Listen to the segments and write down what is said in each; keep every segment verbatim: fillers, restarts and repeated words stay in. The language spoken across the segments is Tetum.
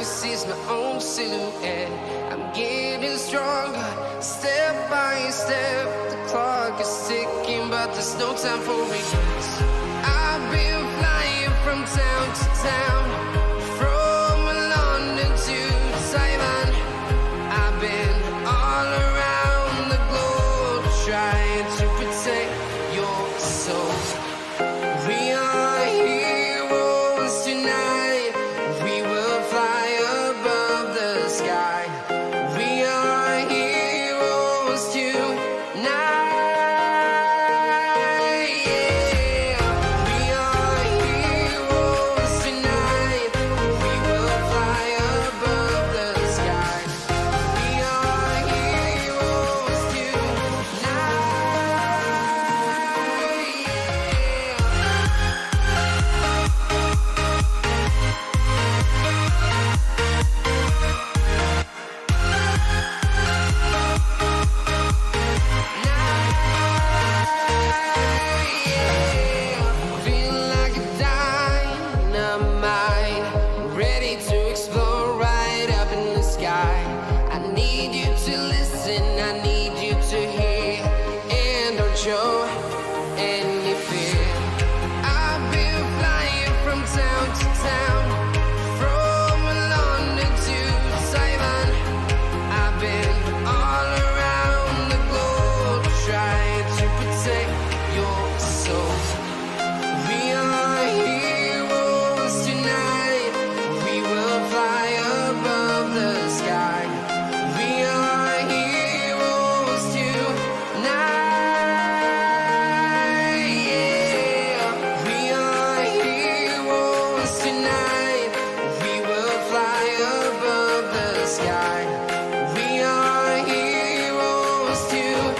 This is my own silhouette. I'm getting stronger, step by step. The clock is ticking, but there's no time for regrets. I've been flying from town to town, from London to Taiwan. I've been all around the globe trying to protect your soul. We are heroes tonight. We will fly above the sky. We are heroes tonight. Yeah. We are heroes tonight. We will fly above the sky. We are heroes tonight. Feel like a dynamite, ready to explode right up in the sky. I need you to listen, I need you to hear, and don't show any fear. I've been flying from town to town, from London to Taiwan. I've been all around the globe trying to protect your soul. We are heroes tonight. We will fly above the sky. We are heroes tonight. Yeah. We are heroes tonight. We will fly above the sky. We are heroes tonight.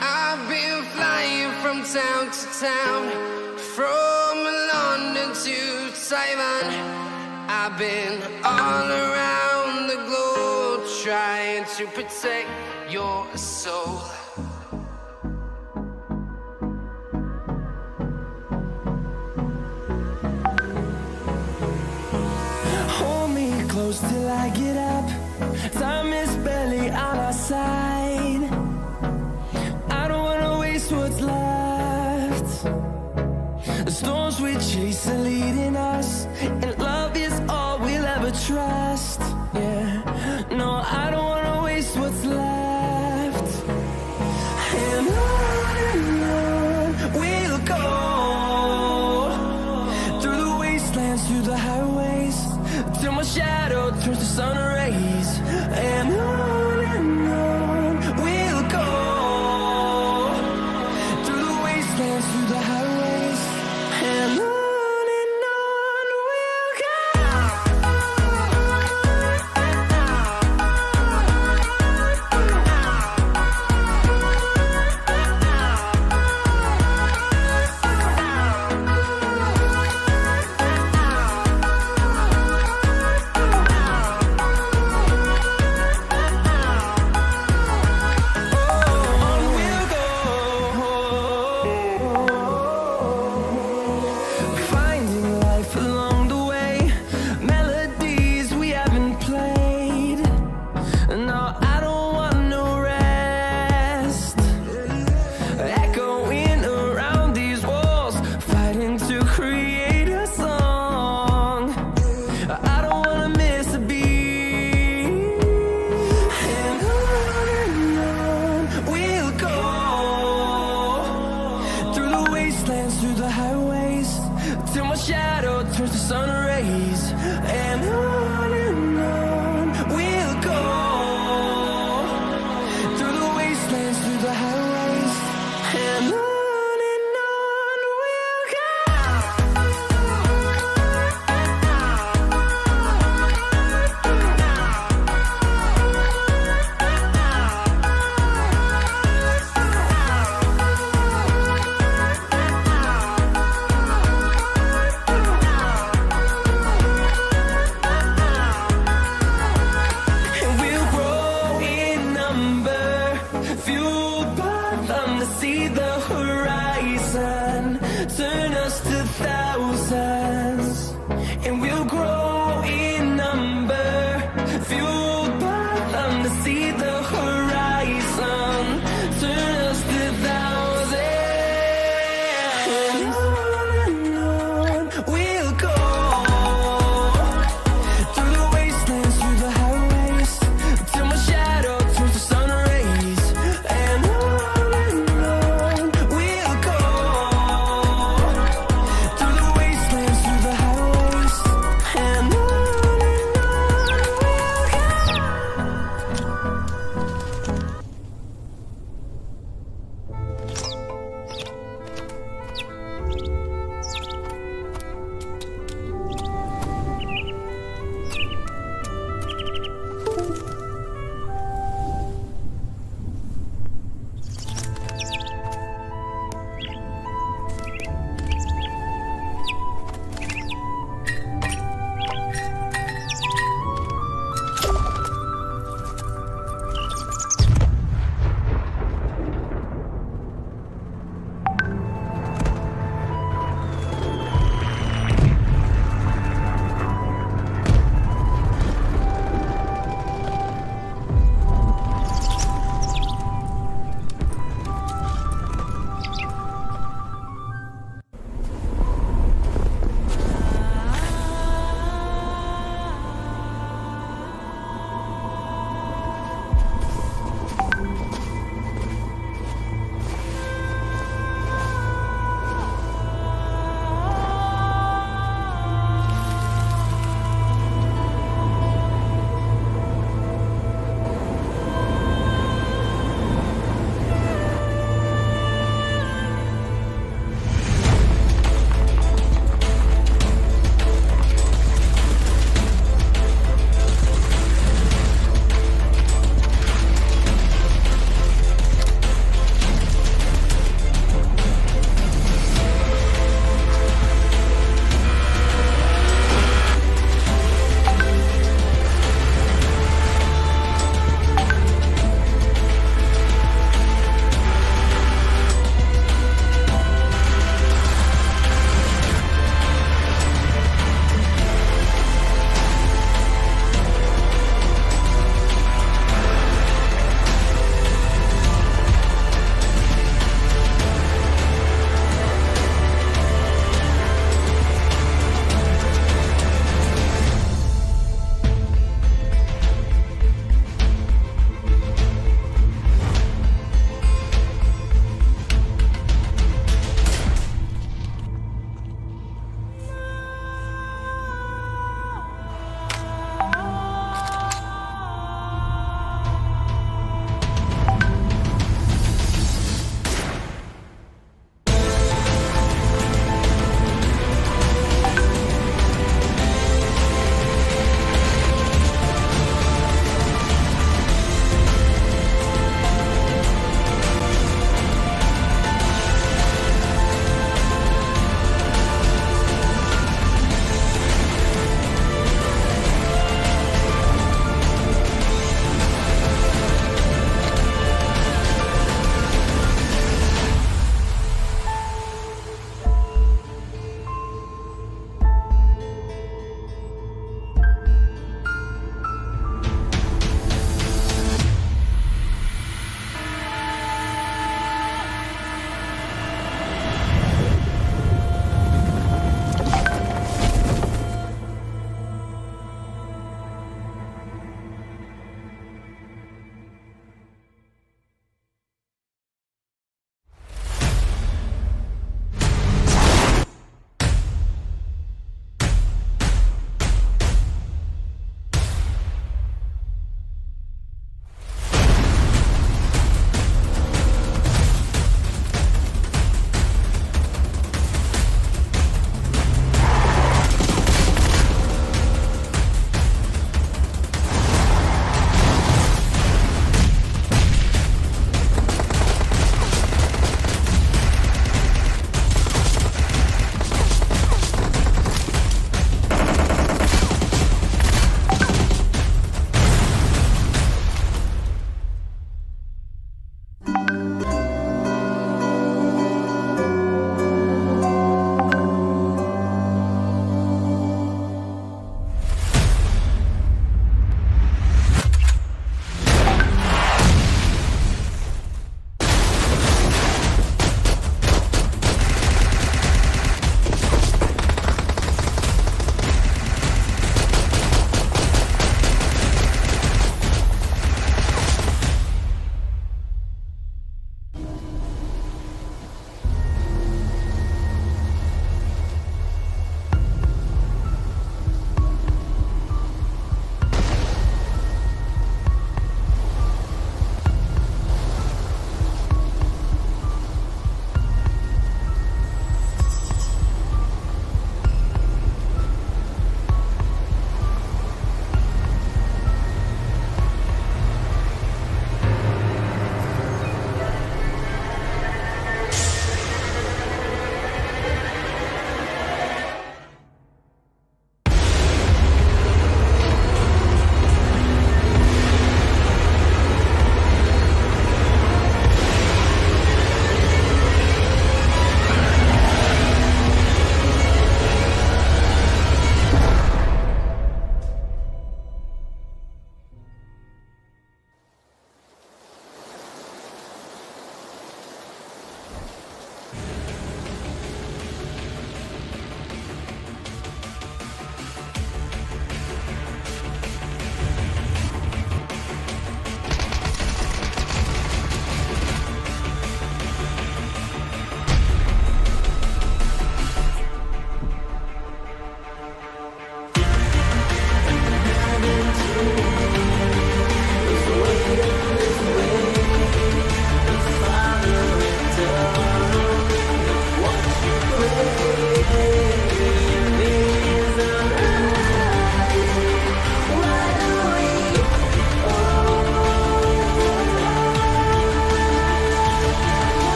I've been flying from town to town, from London to Taiwan. I've been all around the globe trying to protect your soul. Hold me close till I get up. Time is barely on our side. I don't wanna waste what's left. The storms we chase are leading us, and love is all we'll ever trust. Yeah, no, I don't wanna waste what's left. And on and on we'll go, through the wastelands, through the highways, till my shadow turns to sun rays. And on and on we'll go, through the wastelands, through the highways, and on and on we'll Towards the sun rays, and on and on we'll go, through the wastelands, through the highways, and on and on we'll go.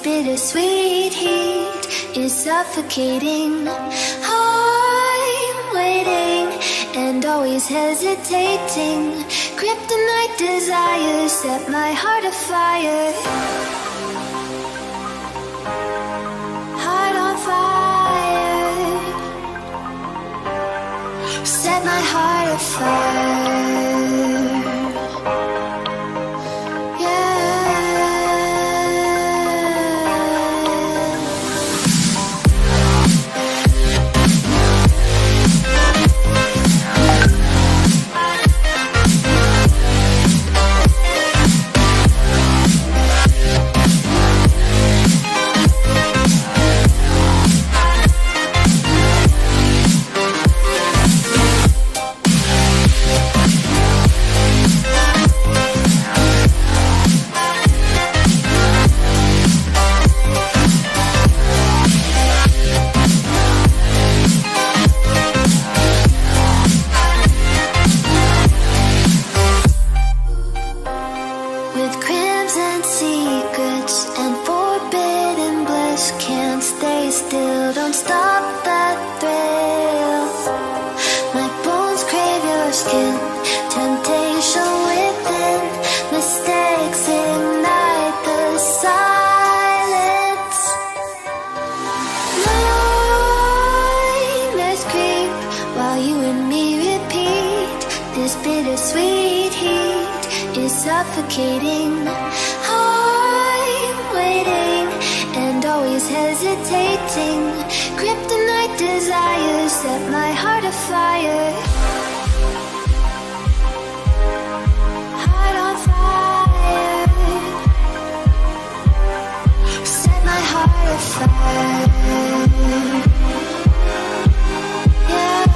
Bittersweet heat is suffocating. I'm waiting and always hesitating. Kryptonite desires set my heart afire. Heart on fire. Set my heart afire. Yeah. With crimson secrets and forbidden bliss, can't stay still, don't stop that thrill. My bones crave your skin, temptation within, mistakes ignite the silence. Nightmares creep while you and me repeat. This bittersweet heat is suffocating. I'm waiting and always hesitating. Kryptonite desires set my heart afire. Heart on fire. Set my heart afire. Yeah.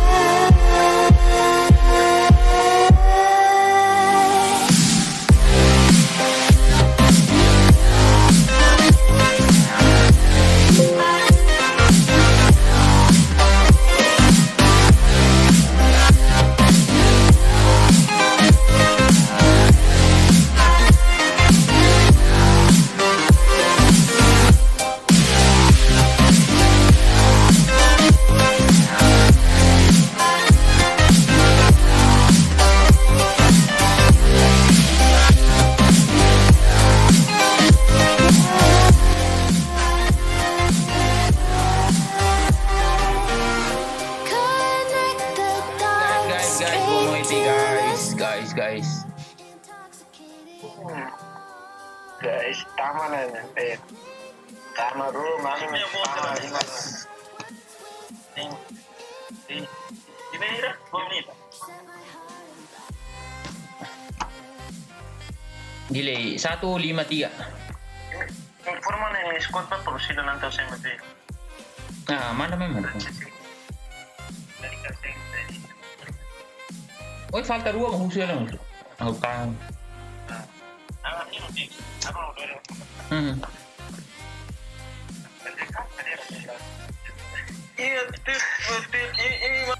Guys, guys, boa noite, guys, guys, guys. Guys, tama na, eh, tama dulu, mami, tama lima. Sim, sim. Primeira, bonita. Delay, satu lima tiga. Informa na mi squad ba, por si nanti saya mati. Ah, mana memang? Oi, falta dua, mau husu ya, husu. Aku kan. Hmm. Iya, tit, tit, i, i, ma-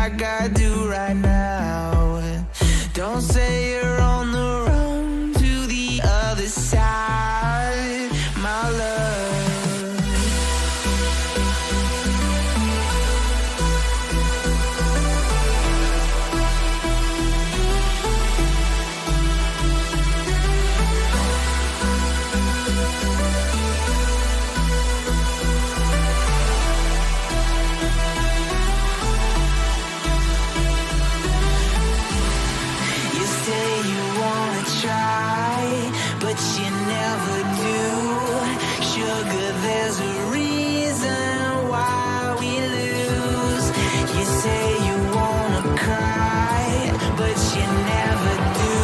like I do right now. Don't say you're on the road to the other side, my love. You say you wanna try, but you never do. Sugar, there's a reason why we lose. You say you wanna cry, but you never do.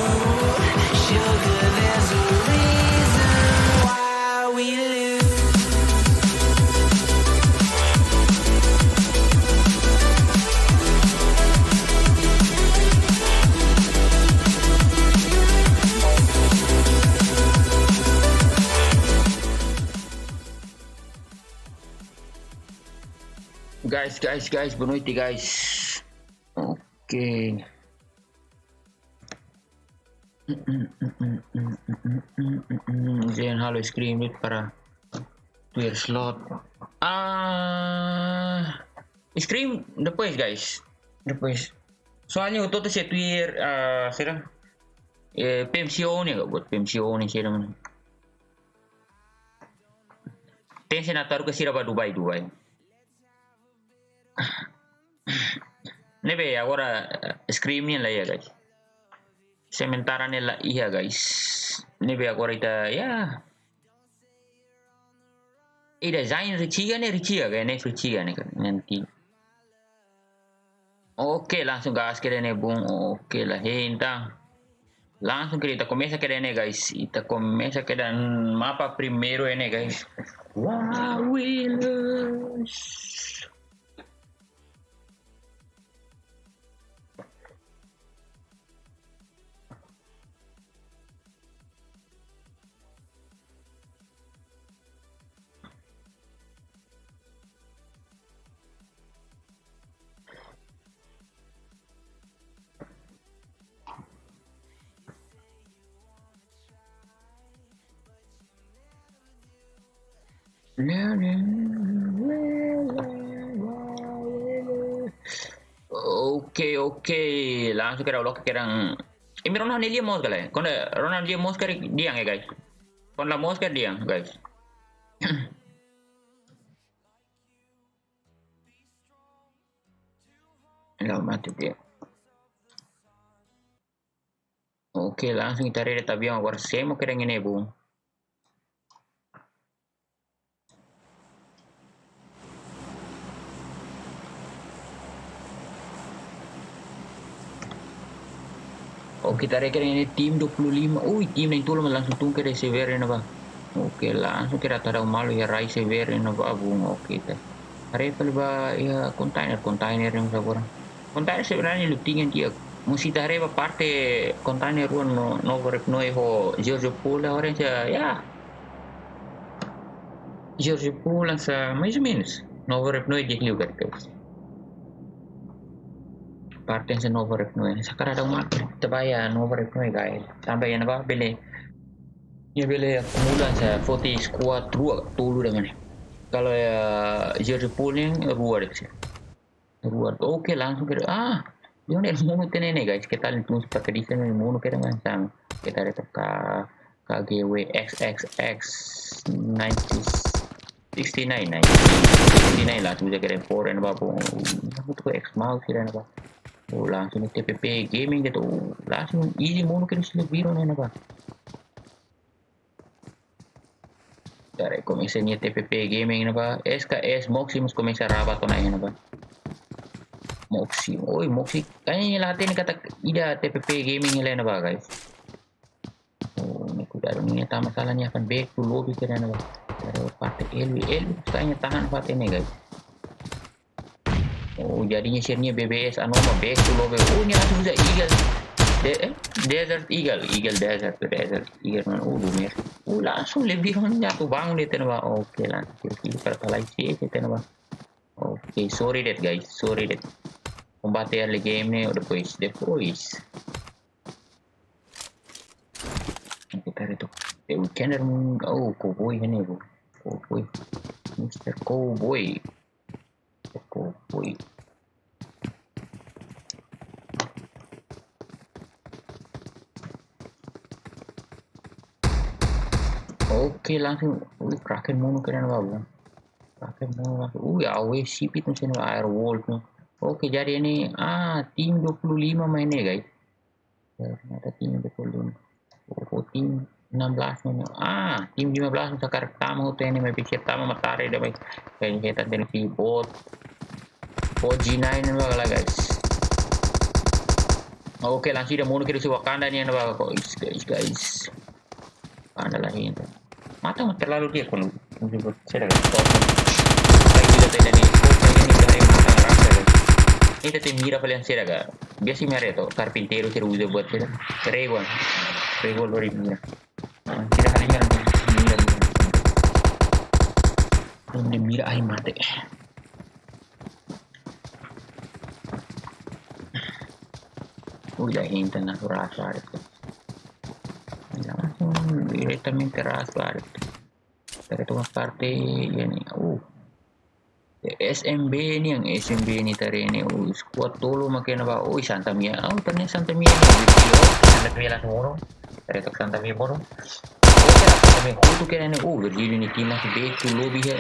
Sugar, there's a reason why we lose. Guys, guys, guys, boa noite, guys. Ok. Zen, halo stream para tuir slot. Ah, stream depois, guys. Depois. Soalnya hotu-hotu sei tuir, ah, sira. Eh, P M C O ne'e, buat P M C O ne'e sira mana. Tenke sei natar ke sira ba Dubai, Dubai. Ne'ebé agora, eh, stream ne'e la iha, guys. Sementara ne'e la iha, guys. Ne'ebé agora ita, ya. Ida Zain Richiga ne'e, Richiga, guys, ne'e Richiga ne'e, guys. Nanti. Oke, langsung gas kedas ne'e, bun. Oke, la hein, entaun. Langsung kedas, ita komesa kedas ne'e, guys. Ita komesa kedas mapa primeiru ne'e, guys. Wah, Willis. Oke, oke. Langsung kedas loke kedas. Imi rona ha'u-nia lian mós ka lae? Kuandu rona ha'u-nia lian mós ka dehan, ya, guys. Kuandu la mós ka dehan, guys. Lau mate de'it. Oke, langsung ita haree de'it aviaun agora, semo kedas ne'e, bun. Oke, ita haree kedas ne'e tim dua puluh lima. Ui, tim na'in-tolu mak langsung tun kedas C V R ne'ebá. Oke, langsung kedas atu dau malu iha rai C V R ne'ebá, bun. Oke, ita haree fali ba iha kontainer, kontainer yang sabora. Kontainer sebenarnya lutingan dia. Mós ita haree ba parte kontainer rua no, Nova Rep Noi ho George Pool, orang sa, ya. George Pool sa mais ou menos. Nova Rep Noi di'ak liu, guys. Parte sa Nova Rep Noi. Sa karik dau malu. Ita ba iha Nova Rep Noi, guys. Tanba iha ne'ebá bele, iha bele akumula sa foti squad rua, tolu de'it ne'e. Kalau iha George Pool ne'e rua de'it sih. Rua. Oke, langsung kedas. Ah, dia ne'e monu tiha ne'e, guys. Kita lihat terus pakai di sini monu kedas dengan sang. Kita ada ke K G W X X X ninety, sixty-nine, ninety, sixty-nine langsung bisa kedas four ne'ebá, bun. Aku tuh X mau sih ne'ebá. Oh, langsung T P P Gaming gitu. Langsung easy monu kedas sila biru ne'ebá. Dari komesa nia T P P Gaming ne'ebá, S K S Moxie mós komesa raba tiha ona ne'ebá. Moxie, oi Moxie, kayaknya la hatene katak ida T P P Gaming ne'e ne'ebá, guys. Oh, ne'e kuidadu nia tama sala nia akan back to lobby kedas ne'ebá. Dari parte L W, L W kayaknya tahan parte ne'e, guys. Oh, jadinya sira-nia B B S anu mah back to lobby. Oh, nia langsung bisa Eagle. De-, eh, Desert Eagle, Eagle Desert, Desert Eagle, man. Oh, lumer. Oh, langsung lebih man jatuh bangun de'it ne'ebá. Oke, langsung kiri-kiri para talai sih, sih ne'ebá. Oke, sorry de'it, guys, sorry de'it. Kombate early game ne'e, depois, depois. Oke, tadi tu. The Weekender, oh, Cowboy ne'e, bro. Cowboy. Mister Cowboy. Cowboy. Oke, langsung. Ui, Kraken monu keren, bro. Kraken monu langsung. Ui, A W C pit mesin air wall tu. Oke, jadi ini, ah, tim dua puluh lima main ne'e, guys. Ya, ada tim dua puluh lima. Oh, tim enam belas mana? Ah, tim lima belas maka karik tama hotu ne'e, maibé sira tama matar ida mai. Kayak hetan tadi si bot. Bot G nine ne'e bá, guys. Oke, langsung ida monu kira si Wakanda ne'e bá, guys, guys, guys. Anda lah ini. Matan terlalu di'ak kuandu, kuandu buat sira, guys. Kalau kita tidak nih, kok saya ini dari matan rasa, guys. Ini tadi mira paling sira, guys. Biasa mira itu, karpinteiru sira uza buat sira. Regon. Regon dari mira. Ah, tidak ada mira, mira, mira. Ini mira ai mate. Ui, la gente na rasa itu. Langsung diretamente rasa itu. Dari tengah parte ini. Uh. S M B ne'e, yang S M B ne'e tadi ne'e. Uh, squad tolu maka ne'ebá. Oh, Santa Mia. Oh, ternyata Santa Mia. Oh, Santa Mia langsung monu. Dari tok Santa Mia monu. Oke, Santa Mia hotu kira ne'e. Uh, Virgilio ne'e tim masih back to lobby ya.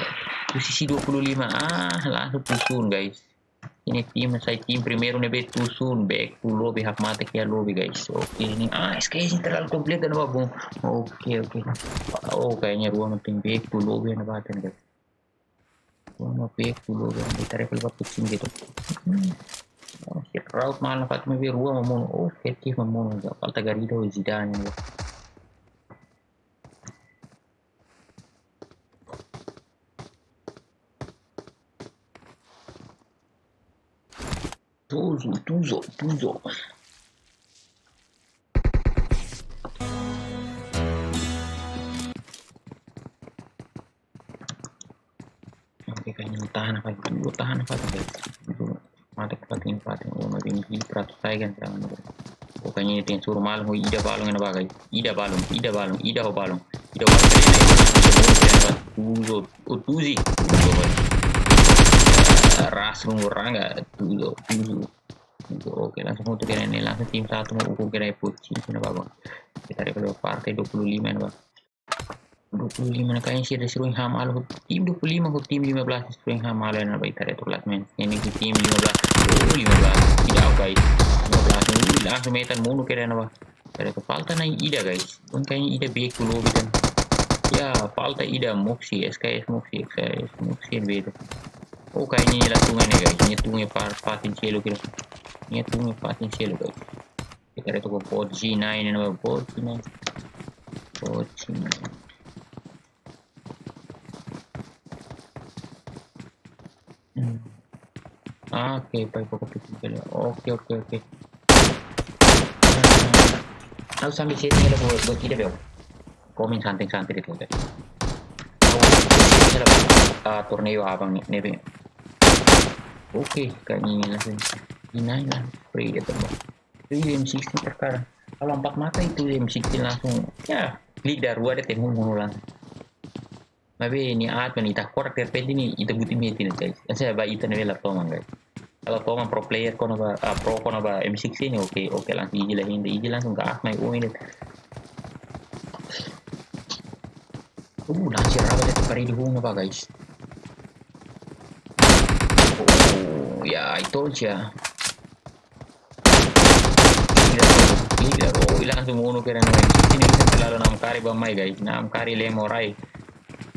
Posisi dua puluh lima. Ah, langsung tusun, guys. Ini tim, sai tim primeiru ne'ebé tusun, back to lobby, hak mate ke lobby, guys. Oke, ini, ah, S K S ini terlalu komplit dan babung. Oke, oke. Oh, kayaknya rua mah tim back to lobby ne'ebá, guys. Rua mah back to lobby, kita level empat puluh sembilan gitu. Hmm. Oh, shit, route malah Fatima B rua mah monu. Oh, effective mah monu. Falta Garrido, Zidane, ya. Tuzo, tuzo, tuzo. Oke, kayaknya tahan apa dulu, tahan apa dulu. Mate kuat ini, kuat ini. Oh, ini ini peratus saya kan, jangan lupa. Pokoknya ini tim suruh malu, oh, ida balun ne'ebá, guys. Ida balun, ida balun, ida ho balun. Ida ho balun, ida ho balun. Tuzo, oh, tuzi. Tuzo, guys. Ras rung ranga, tuzo, tuzo. Tuzo, oke, langsung untuk kira ne'e, langsung tim satu mau ukur kira putih, sini, babung. Kita ada kalau partai dua puluh lima ne'ebá. Dua puluh lima ne'e kayaknya sira destruin ham malu. Tim dua puluh lima ho tim lima belas destruin ham malu ne'ebá, ita retu kelas main. Ini si tim lima belas. Oh, lima belas. Tidak, guys. Lima belas. Uh, langsung metan monu kira ne'ebá. Ada ke falta nai ida, guys. Pun kayaknya ida back to lobby dan. Ya, falta ida Moxi, S K S Moxi, S K S Moxi yang beda. Oh, kayaknya ini langsung ini, guys. Ini tunggu par patin selo kira. Ini tunggu patin selo, guys. Kita ada toko bot G nine ne'ebá, bot G nine. Bot G nine. Hmm. Ah, oke, pai poko pitu kali. Oke, oke, oke. Ah, ha'u sambil setting ada buat, buat ida, bel. Komen santai-santai itu, oke. Ha'u setting ada, ah, torneo abang ne'e, ne'ebé. Oke, kayaknya ini langsung. Ini lah, free gitu, bang. Itu M sixteen perkara. Kalau empat mata itu M sixteen langsung, ya, klik dari luar dia tembus mulu langsung. Maibé ini at mani ita korak terpenti ini ita buti meti na, guys. Asa ba ita na bela toman, guys. Kalau toman pro player kona ba, ah, pro kona ba M sixteen ini, oke, oke, langsung iji lah ini, iji langsung gas mai, oh, ini. Uh, langsung raba itu pari di hung na ba, guys. Oh, ya, I told ya. Gila, bro. Gila, bro. Ih, langsung monu kira ne'e. Ini bisa terlalu enam kali ba mai, guys. Enam kali lemo rai.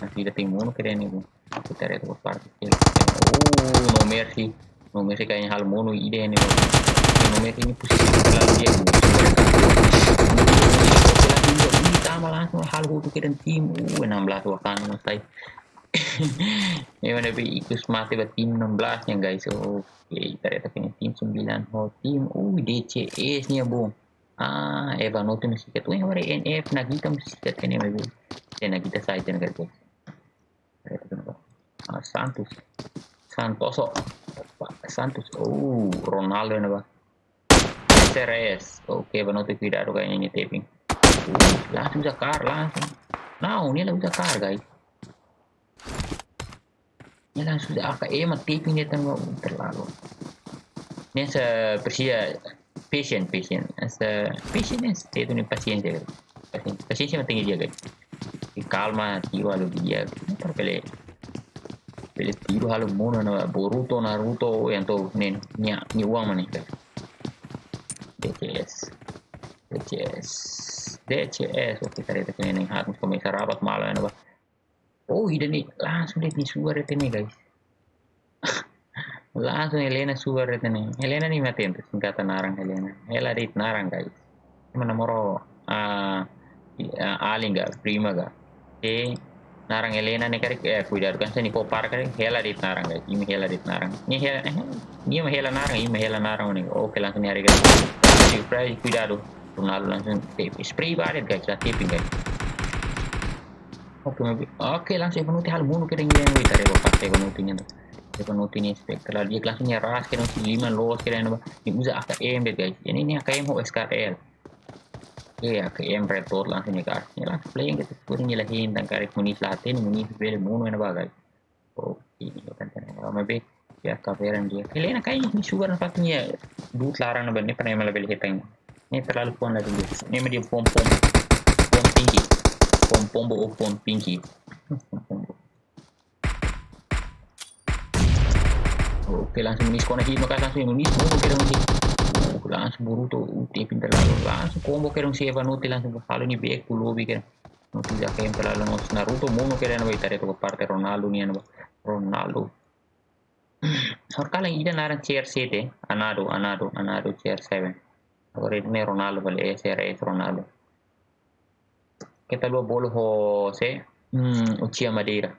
Masih ada tim monu kira ne'e, bro. Kita lihat ke party. Oh, no mercy. No mercy kayaknya hal monu ide ne'e, bro. No mercy ini posisi terlalu di'ak, bro. Ini tambah langsung hal hotu kira tim. Uh, enam belas Wakanda, mas tai. Ini mana be ikus mate ba tim enam belas ne'e, guys. Oke, kita lihat ke tim sembilan. Oh, tim, uh, D C S ne'e, bung. Ah, Eva no tim sikat. Wih, ora N F, Nagita sikat ne'e, bung. Eh, Nagita saya, guys. Ah, Santos. Santoso. Opa, Santos. Oh, Ronaldo ne'ebá. S R S. Oke, Vanuatu kuidadu ka nia tapping. Uh, langsung uza kar, langsung. Não, nia la uza kar, guys. Nia langsung uza A K M, tapping de'it tanba, uh, terlalu. Nia sá presiza patient, patient. Sá patient, nia sá, tenke iha pasiénsia. Pasiénsia, pasiénsia mak tenke di'ak, guys. I kalma, tiru halo di'ak. Para bele, bele tiru halo monu ona, Boruto, Naruto, entaun ne'e, nia, nia oan mak ne'e, guys. D C S. D C S. D C S. Oke, kareta ne'e harus komesa rabat malu ne'ebá. Oh, ida-ne'e langsung de'it nia subar de'it ne'e, guys. Langsung Helena subar de'it ne'e. Helena ne'e mak tenke, singkatan naran Helena. Hela de'it naran, guys. Ema namoro, ah, i-, ah, alin ka, prima ka. Oke, naran Helena ne'e karik, eh, kuidadu kan, se nia fó par karik, hela de'it naran, guys. Imi hela de'it naran. Nia hela, eh, nia mak hela naran, imi hela naran ne'e. Oke, langsung nia haree, guys. Free, free, kuidadu. Ronaldo langsung tapping. Spray ba de'it, guys, la tapping, guys. Oke, maibé. Oke, langsung Vanuatu halo monu kedan ida, ita haree ba parte Vanuatu nian. Vanuatu nia spectacular. Nia langsung nia ras kedan, nia liman loos kedan, nia uza A K M de'it, guys. Nia, nia A K M ho S K R L. Oke, A K M red dot langsung nia gas. Nia langsung play yang kita kuring nia la hein tan karik munisi la hatene, munisi bele monu ne'ebá, guys. Oke, nia kan tan ne'ebá, maibé. Ya, kaveran dia. Helena karik nia subar nafatin nia. Dut laran ne'ebá ne'e para ema labele hetan. Nia terlalu fuan la tinggi. Nia mak dehan pom pom. Pom tinggi. Pom pom bo pom tinggi. Oke, langsung munisi kona hit, maka langsung munisi, monu kedan munisi. Uh, langsung Boruto, uh, tapping terlalu. Langsung combo kedan si Vanuatu, langsung halo nia back to lobby kedan. Vanuatu A K M terlalu nos. Naruto monu kedan, ne'ebá ita haree to'o parte Ronaldo nian, ne'ebá. Ronaldo. Horikalan ida naran C R seven, Anado, Anado, Anado C R seven. Agora ne'e Ronaldo, bele S R S Ronaldo. Keta haluha bolu ho sé, hmm, Uchiha Madeira.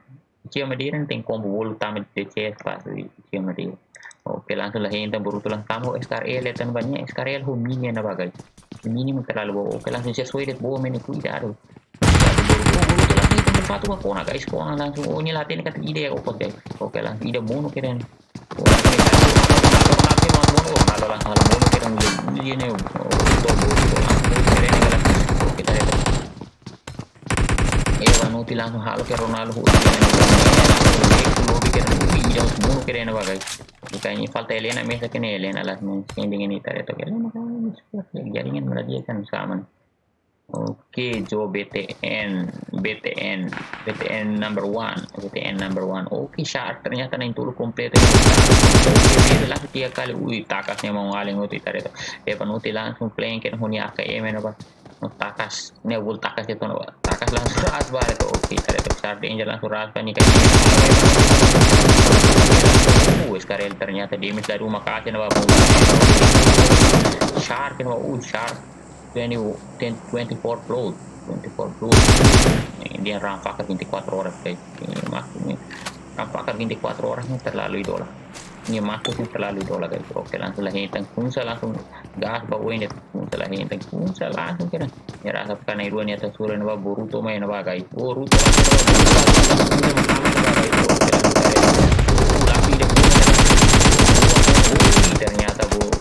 Uchiha Madeira ne'e tenke combo bolu tama D C S pas Uchiha Madeira. Oke, langsung la hein tan, Boruto langsung tama ho S K R L, tan ba nia S K R L ho mini ne'ebá, guys. Mini mak terlalu boot. Oke, langsung sira soe de'it boot, maibé kuidadu. Kuidadu, Boruto, Boruto langsung ita mufatu ba kona, guys, kona langsung. Oh, nia la hatene katak ida iha okos, guys. Oke, langsung ida monu kedan. Ronaldo langsung halo monu kedan, Boruto, Boruto langsung monu kedan, guys. Oke, ita haree. Eh, Vanuatu langsung halo kedan, Ronaldo. Langsung back to lobby kedan. Ui, ida monu kedan ne'ebá, guys. Oke, nia falta Helena mesak ne'e, Helena langsung sending ita haree to'o Helena, guys. Jaringan mana dia kan sama. Oke, Jo B T N, B T N, B T N number one, B T N number one. Oke, Shark ternyata na'in-tolu kompletu. Oke, dia langsung tiga kali. Ui, takas nia maun-alin, ita haree to'o. Vanuatu langsung flank ho nia A K M ne'ebá. No takas, nia bolu takas de'it ona. Takas langsung ras ba de'it. Oke, ita haree to'o Shark Danger langsung ras ba nia. Uh, S K R L ternyata damage dari rumah kaca ne'ebá. Shark ne'ebá, uh, Shark. Twenty, ten, twenty-four blood, twenty-four blood. Eh, dia rampa ke vinte e quatro horas, guys. Eh, maksudnya, rampa ke vinte e quatro horas ne'e terlalu idola. Nia maksud ne'e terlalu idola, guys. Oke, langsung la hein tan, Kunsa langsung gas ba oin de'it, Kunsa la hein tan, Kunsa langsung kedan. Nia rasa pekan na'in-rua nia tasura ne'ebá, Boruto mai ne'ebá, guys. Boruto langsung ne'ebá, Boruto langsung ne'ebá, guys. Oke, langsung kedan. Ternyata, Bo-,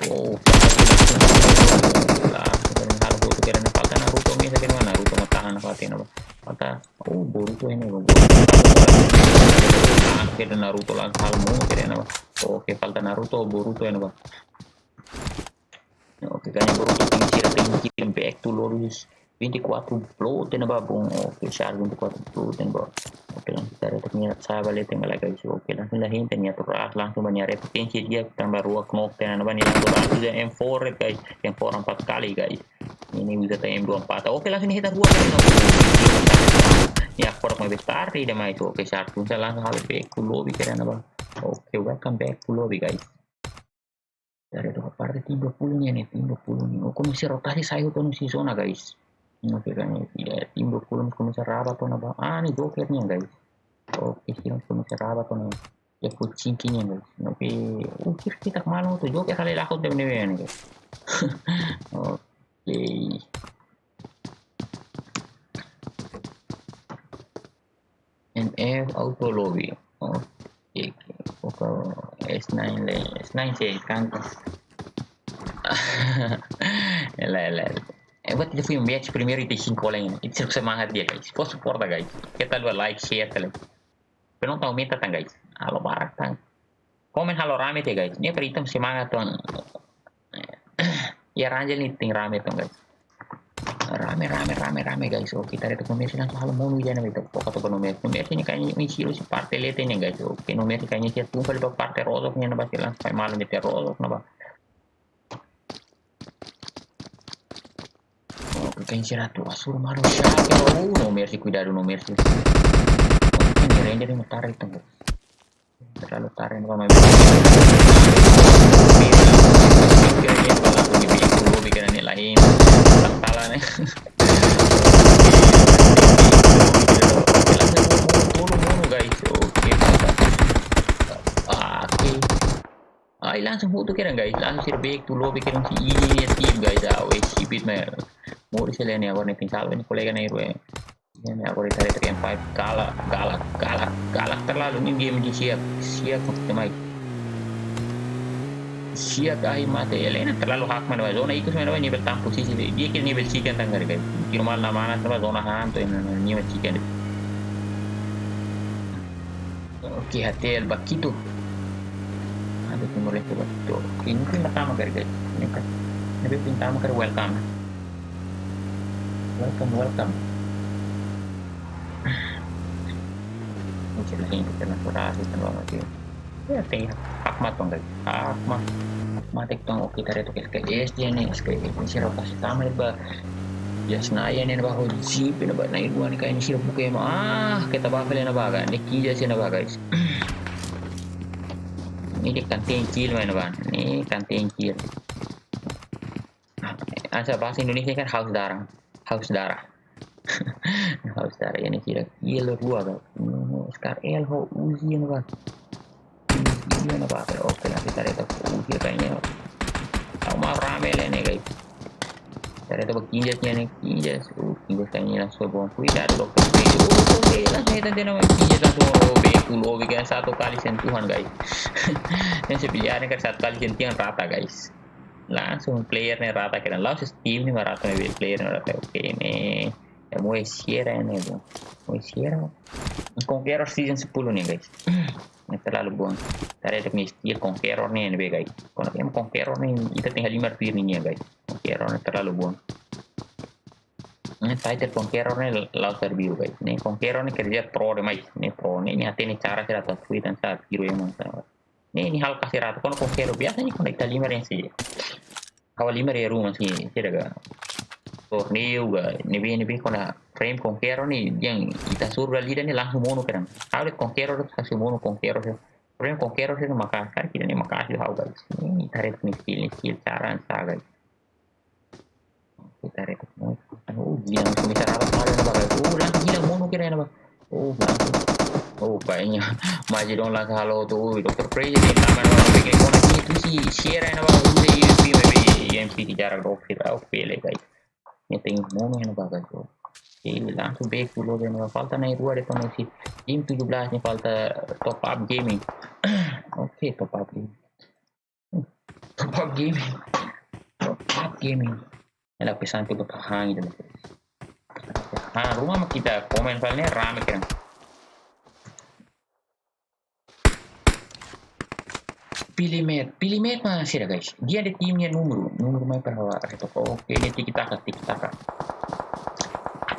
Oh, falta langsung, langsung kedan halo hotu kedan, falta Naruto mesak kedan, Naruto mak tahan nafatin ne'ebá. Falta, oh, Boruto ne'e, Boruto. Langsung kedan Naruto langsung halo monu kedan ne'ebá. Oke, falta Naruto, Boruto ne'ebá. Oke, kan Boruto tenke sira tenke back to lobby. Vinte e quatro blood ne'ebá, bom. Oke, Shark vinte e quatro blood ne'ebá. Oke, langsung ita haree to'o nia saba le tenke la, guys. Oke, langsung la hein tan, nia atu ras langsung ba nia repoténsia di'ak, tanba rua knock tan ne'ebá, nia atu ras uza M four, guys. M four empat kali, guys. Nia uza tan M dua empat. Oke, langsung nia hetan rua kali. Nia forok maibé tarde demais. Oke, Shark Kunsa langsung halo back to lobby kedan ne'ebá. Oke, welcome back to lobby, guys. Ita haree to'o parte tim dua puluh nian, tim dua puluh nian. Oh, komesa rotasi sai hotu ona husi zona, guys. Oke, kan, ya, tim dua puluh komesa rabat ona ba. Ah, ne'e Joker nian, guys. Oke, sira komesa rabat ona. Ya, kucing nian, guys. Oke, uh, kira kita kemana tuh? Joker kali laku tuh, ne'e, ne'e, guys. Oke. N F auto lobby. Oke, oke. Oke, S Nine le, nine se kanka. Ele, ele. Eh, buat ita foin match primeiru ita sinku lain. Ita sei semangat di'ak, guys. Fó suporta, guys. Keta haluha like, share, tale. Penonton aumenta tan, guys. Halo barak tan. Komen halo rame tiha, guys. Ne'e para ita semangat tan. Iha Rangel ne'e tenke rame tan, guys. Rame, rame, rame, rame, guys. Oke, ita haree took no mercy langsung halo monu ida ne'ebé ita foka took no mercy. No mercy ne'e kayaknya imi sira husi parte leten ne'e, guys. Oke, no mercy kayaknya sira tun fali ba parte rosok ne'e, ne'ebá sira langsung fali malu mete rosok ne'ebá. Oke, kayaknya sira atu asur malu siapa? Oh, no mercy, kuidadu, no mercy. Oke, ne'e ranger ne'e tarik tan, guys. Terlalu tarik, apa, main. Bikin ini, kalau aku bikin dulu, bikin ini lain. Salah nih. Oke, langsung monu, monu, monu, guys. Oke, mantap. Oke. Ai, langsung foto keren, guys. Langsung sira back to lobby keren si ini ya, tim, guys. Ah, wes, sipit, man. Mau di sini nih, agora ne'e pintar, ne'e kolega ne'e, bro. Ne'e agora ita haree took M five, galak, galak, galak, galak terlalu. Ne'e game ne'e siap, siap demais. Siap, ai mate, Elena terlalu hak mana, zona ikus mana, ne'e bertampuk sisi, dia kira ne'e bersikan tanggar, guys. Kira mal nama anak sama zona hantu, ne'e, ne'e, ne'e bersikan. Oke, H T L Bakitu. Ada Timor Leste Bakitu. Oke, ini pin pertama kali, guys. Ini kan. Ini pin pertama kali, welcome. Welcome, welcome. Ini sudah ini kita natural, kita bawa lagi. Ya, tem hakmaat tong, guys. Hakmaat. Hakmaat tong, oke, ita haree took ke S D ne'e, S K S ne'e, sira pasti tama ba. Ya, Senayan ne'e ba, ho jeep ne'e ba, na'in-rua ne'e kayaknya sira buka ema. Ah, keta ba fali ne'ebá, guys. Ne'e kija sira ne'ebá, guys. Ne'e de'it kantin kill mana, bang. Ne'e kantin kill. Hanesan bahasa Indonesia kan haus darah. Haus darah. Haus darah, ya, ne'e kira kill rua, guys. Hmm, Scar L ho Uzi ne'ebá. Uzi ne'ebá, oke, langsung ita haree took Uzi kayaknya. Tau mau rame le ne'e, guys. Ita haree took ba Kinjas ne'e, Kinjas. Oh, Kinjas kayaknya langsung bom. Kuidadu, oke. Oh, oke, langsung hetan dia nama Kinjas langsung, oh, back to lobby, kan satu kali sentuhan, guys. Yang sebenarnya kan satu kali sentuhan rata, guys. Langsung player ne'e rata kira. Langsung tim ne'e rata, player ne'e rata. Oke, ne'e. Ya, Moe Sierra ne'e, bro. Moe Sierra. Conqueror season sepuluh ne'e, guys. Ne'e terlalu bom. Ita haree took nia skill Conqueror ne'e, ne'ebé, guys. Kuandu ema Conqueror ne'e, ita tenke halimar tuir nia, guys. Conqueror ne'e terlalu bom. Ne'e title Conqueror ne'e la'ós serviu, guys. Ne'e Conqueror ne'e kerja pro demais. Ne'e pro, ne'e, ne'e hatene cara sira atu tweet dan sa tiru ema sa. Ne'e, ne'e halo kasi ratu. Kuandu Conqueror biasa ne'e kuandu ita halimar yang si. Ha'u halimar iha ruma si, sira ka. Torneiu ka, ne'ebé, ne'ebé kuandu frame Conqueror ne'e, yang ita suru dala ida ne'e langsung monu keren. Ha'u de'it Conqueror, kasi monu Conqueror. Frame Conqueror sira maka'as, kar kira ne'e maka'as ha'u, guys. Ne'e, ita haree nia skill, nia skill cara sa, guys. Ita haree took. Oh, gila, langsung bisa rapat malu ne'ebá, guys. Oh, langsung gila monu kira ne'ebá. Oh, langsung. Oh, kayaknya Majidon langsung halo took. Oh, Doktor Crazy ne'e tangan orang bikin koneksi itu si Sierra ne'ebá. Oh, U M P, maybe U M P di jarak dua feet. Oh, pele, guys. Ne'e tenke monu ne'ebá, guys. Oke, langsung back to lobby ne'ebá. Falta na'in-rua de'it koneksi. Tim tujuh belas ne'e falta Top Up Gaming. Oke, Top Up Gaming. Top Up Gaming. Top Up Gaming. Ela pesan tu betul hang itu. Ha, ruma mak ita komen fali ne'e rame keren. Pilih map, pilih map mana sira, guys? Dia ada timnya nomor, nomor mai para ha'u retok. Oke, ne'e tiki taka, tiki taka.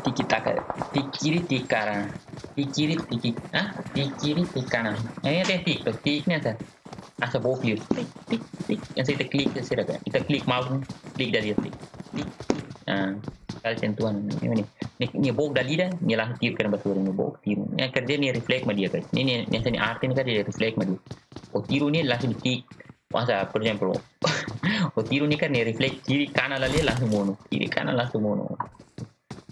Tiki taka, tik kiri, tik kanan. Tik kiri, tik, ah, tik kiri, tik kanan. Ne'e ada tik, tik ne'e ada. Hanesan boklir. Tik, tik, tik. Yang ita klik, sira ka. Ita klik mouse, klik dala ida, tik. Tik. Ah, kali sentuhan. Ne'e, ne'e. Ne'e, ne'e book dala ida, ne'e langsung tiru keren ba sira, ne'e book tiru. Ne'e kerja ne'e reflect mak dia, guys. Ne'e, ne'e, ne'e sini arti ne'e kan dia reflect mak dia. Oh, tiru ne'e langsung tik. Masa, por exemplo, oh, tiru ne'e kan ne'e reflect kiri kanan dala ida langsung monu. Kiri kanan langsung monu.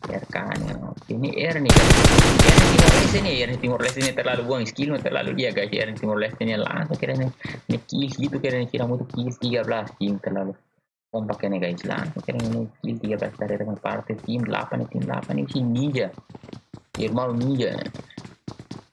R K ne'e, oke, ne'e R ne'e. R Timor Leste ne'e, R Timor Leste ne'e terlalu bom, skill ne'e terlalu di'ak, guys. R Timor Leste ne'e langsung keren ne'e, ne'e kill itu keren ne'e, kira mutu kill tiga belas, tim terlalu kompak ne'e, guys. Langsung keren ne'e kill tiga belas dari rekan partai, tim delapan ne'e, tim delapan ne'e si ninja. Irmão ninja.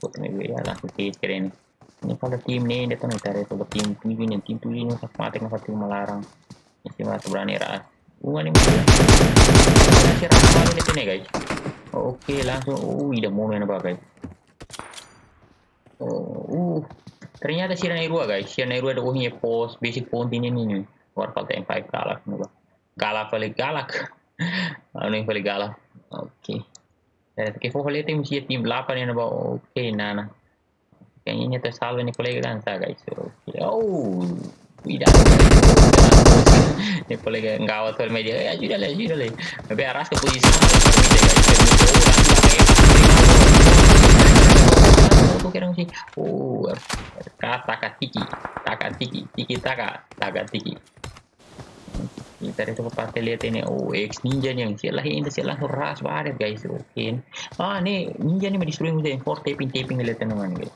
Foto ne'e be ya, langsung ke keren. Ne'e fali tim ne'e, ita hatene, fali tim tujuh ne'e, tim tujuh ne'e, sak mate, sak tim malaran. Isi mata berani ras. Uma ni mata. Masih ras malu ne'e, guys. Oke, langsung. Uh, ida mau main apa, guys? Oh, uh. Ternyata sira na'in-rua, guys. Sira na'in-rua ada ohin ya pos, basic point ini nih. War falta M five galak, nih, Pak. Galak fali galak. Anu yang fali galak. Oke. Eh, ke fo fali tim, sia tim delapan ne'e, Pak. Oke, nana. Kayaknya nyata salah nih kolega kan, sa, guys. Oke. Oh, tidak. Nih kolega nggak awal soal media. Eh, ajuda le, ajuda le. Tapi arras ke posisi sama, guys. Oh, langsung pakai. Oh, kira sih. Oh, ka-, taka tiki, taka tiki, tiki taka, taka tiki. Ita haree to'o parte leten ne'e, oh, X Ninja nian, sira la hein, sira langsung ras ba de'it, guys. Oke. Ah, ne'e Ninja ne'e mak destrui husi M four, tapping, tapping leten ne'e mak ne'e, guys.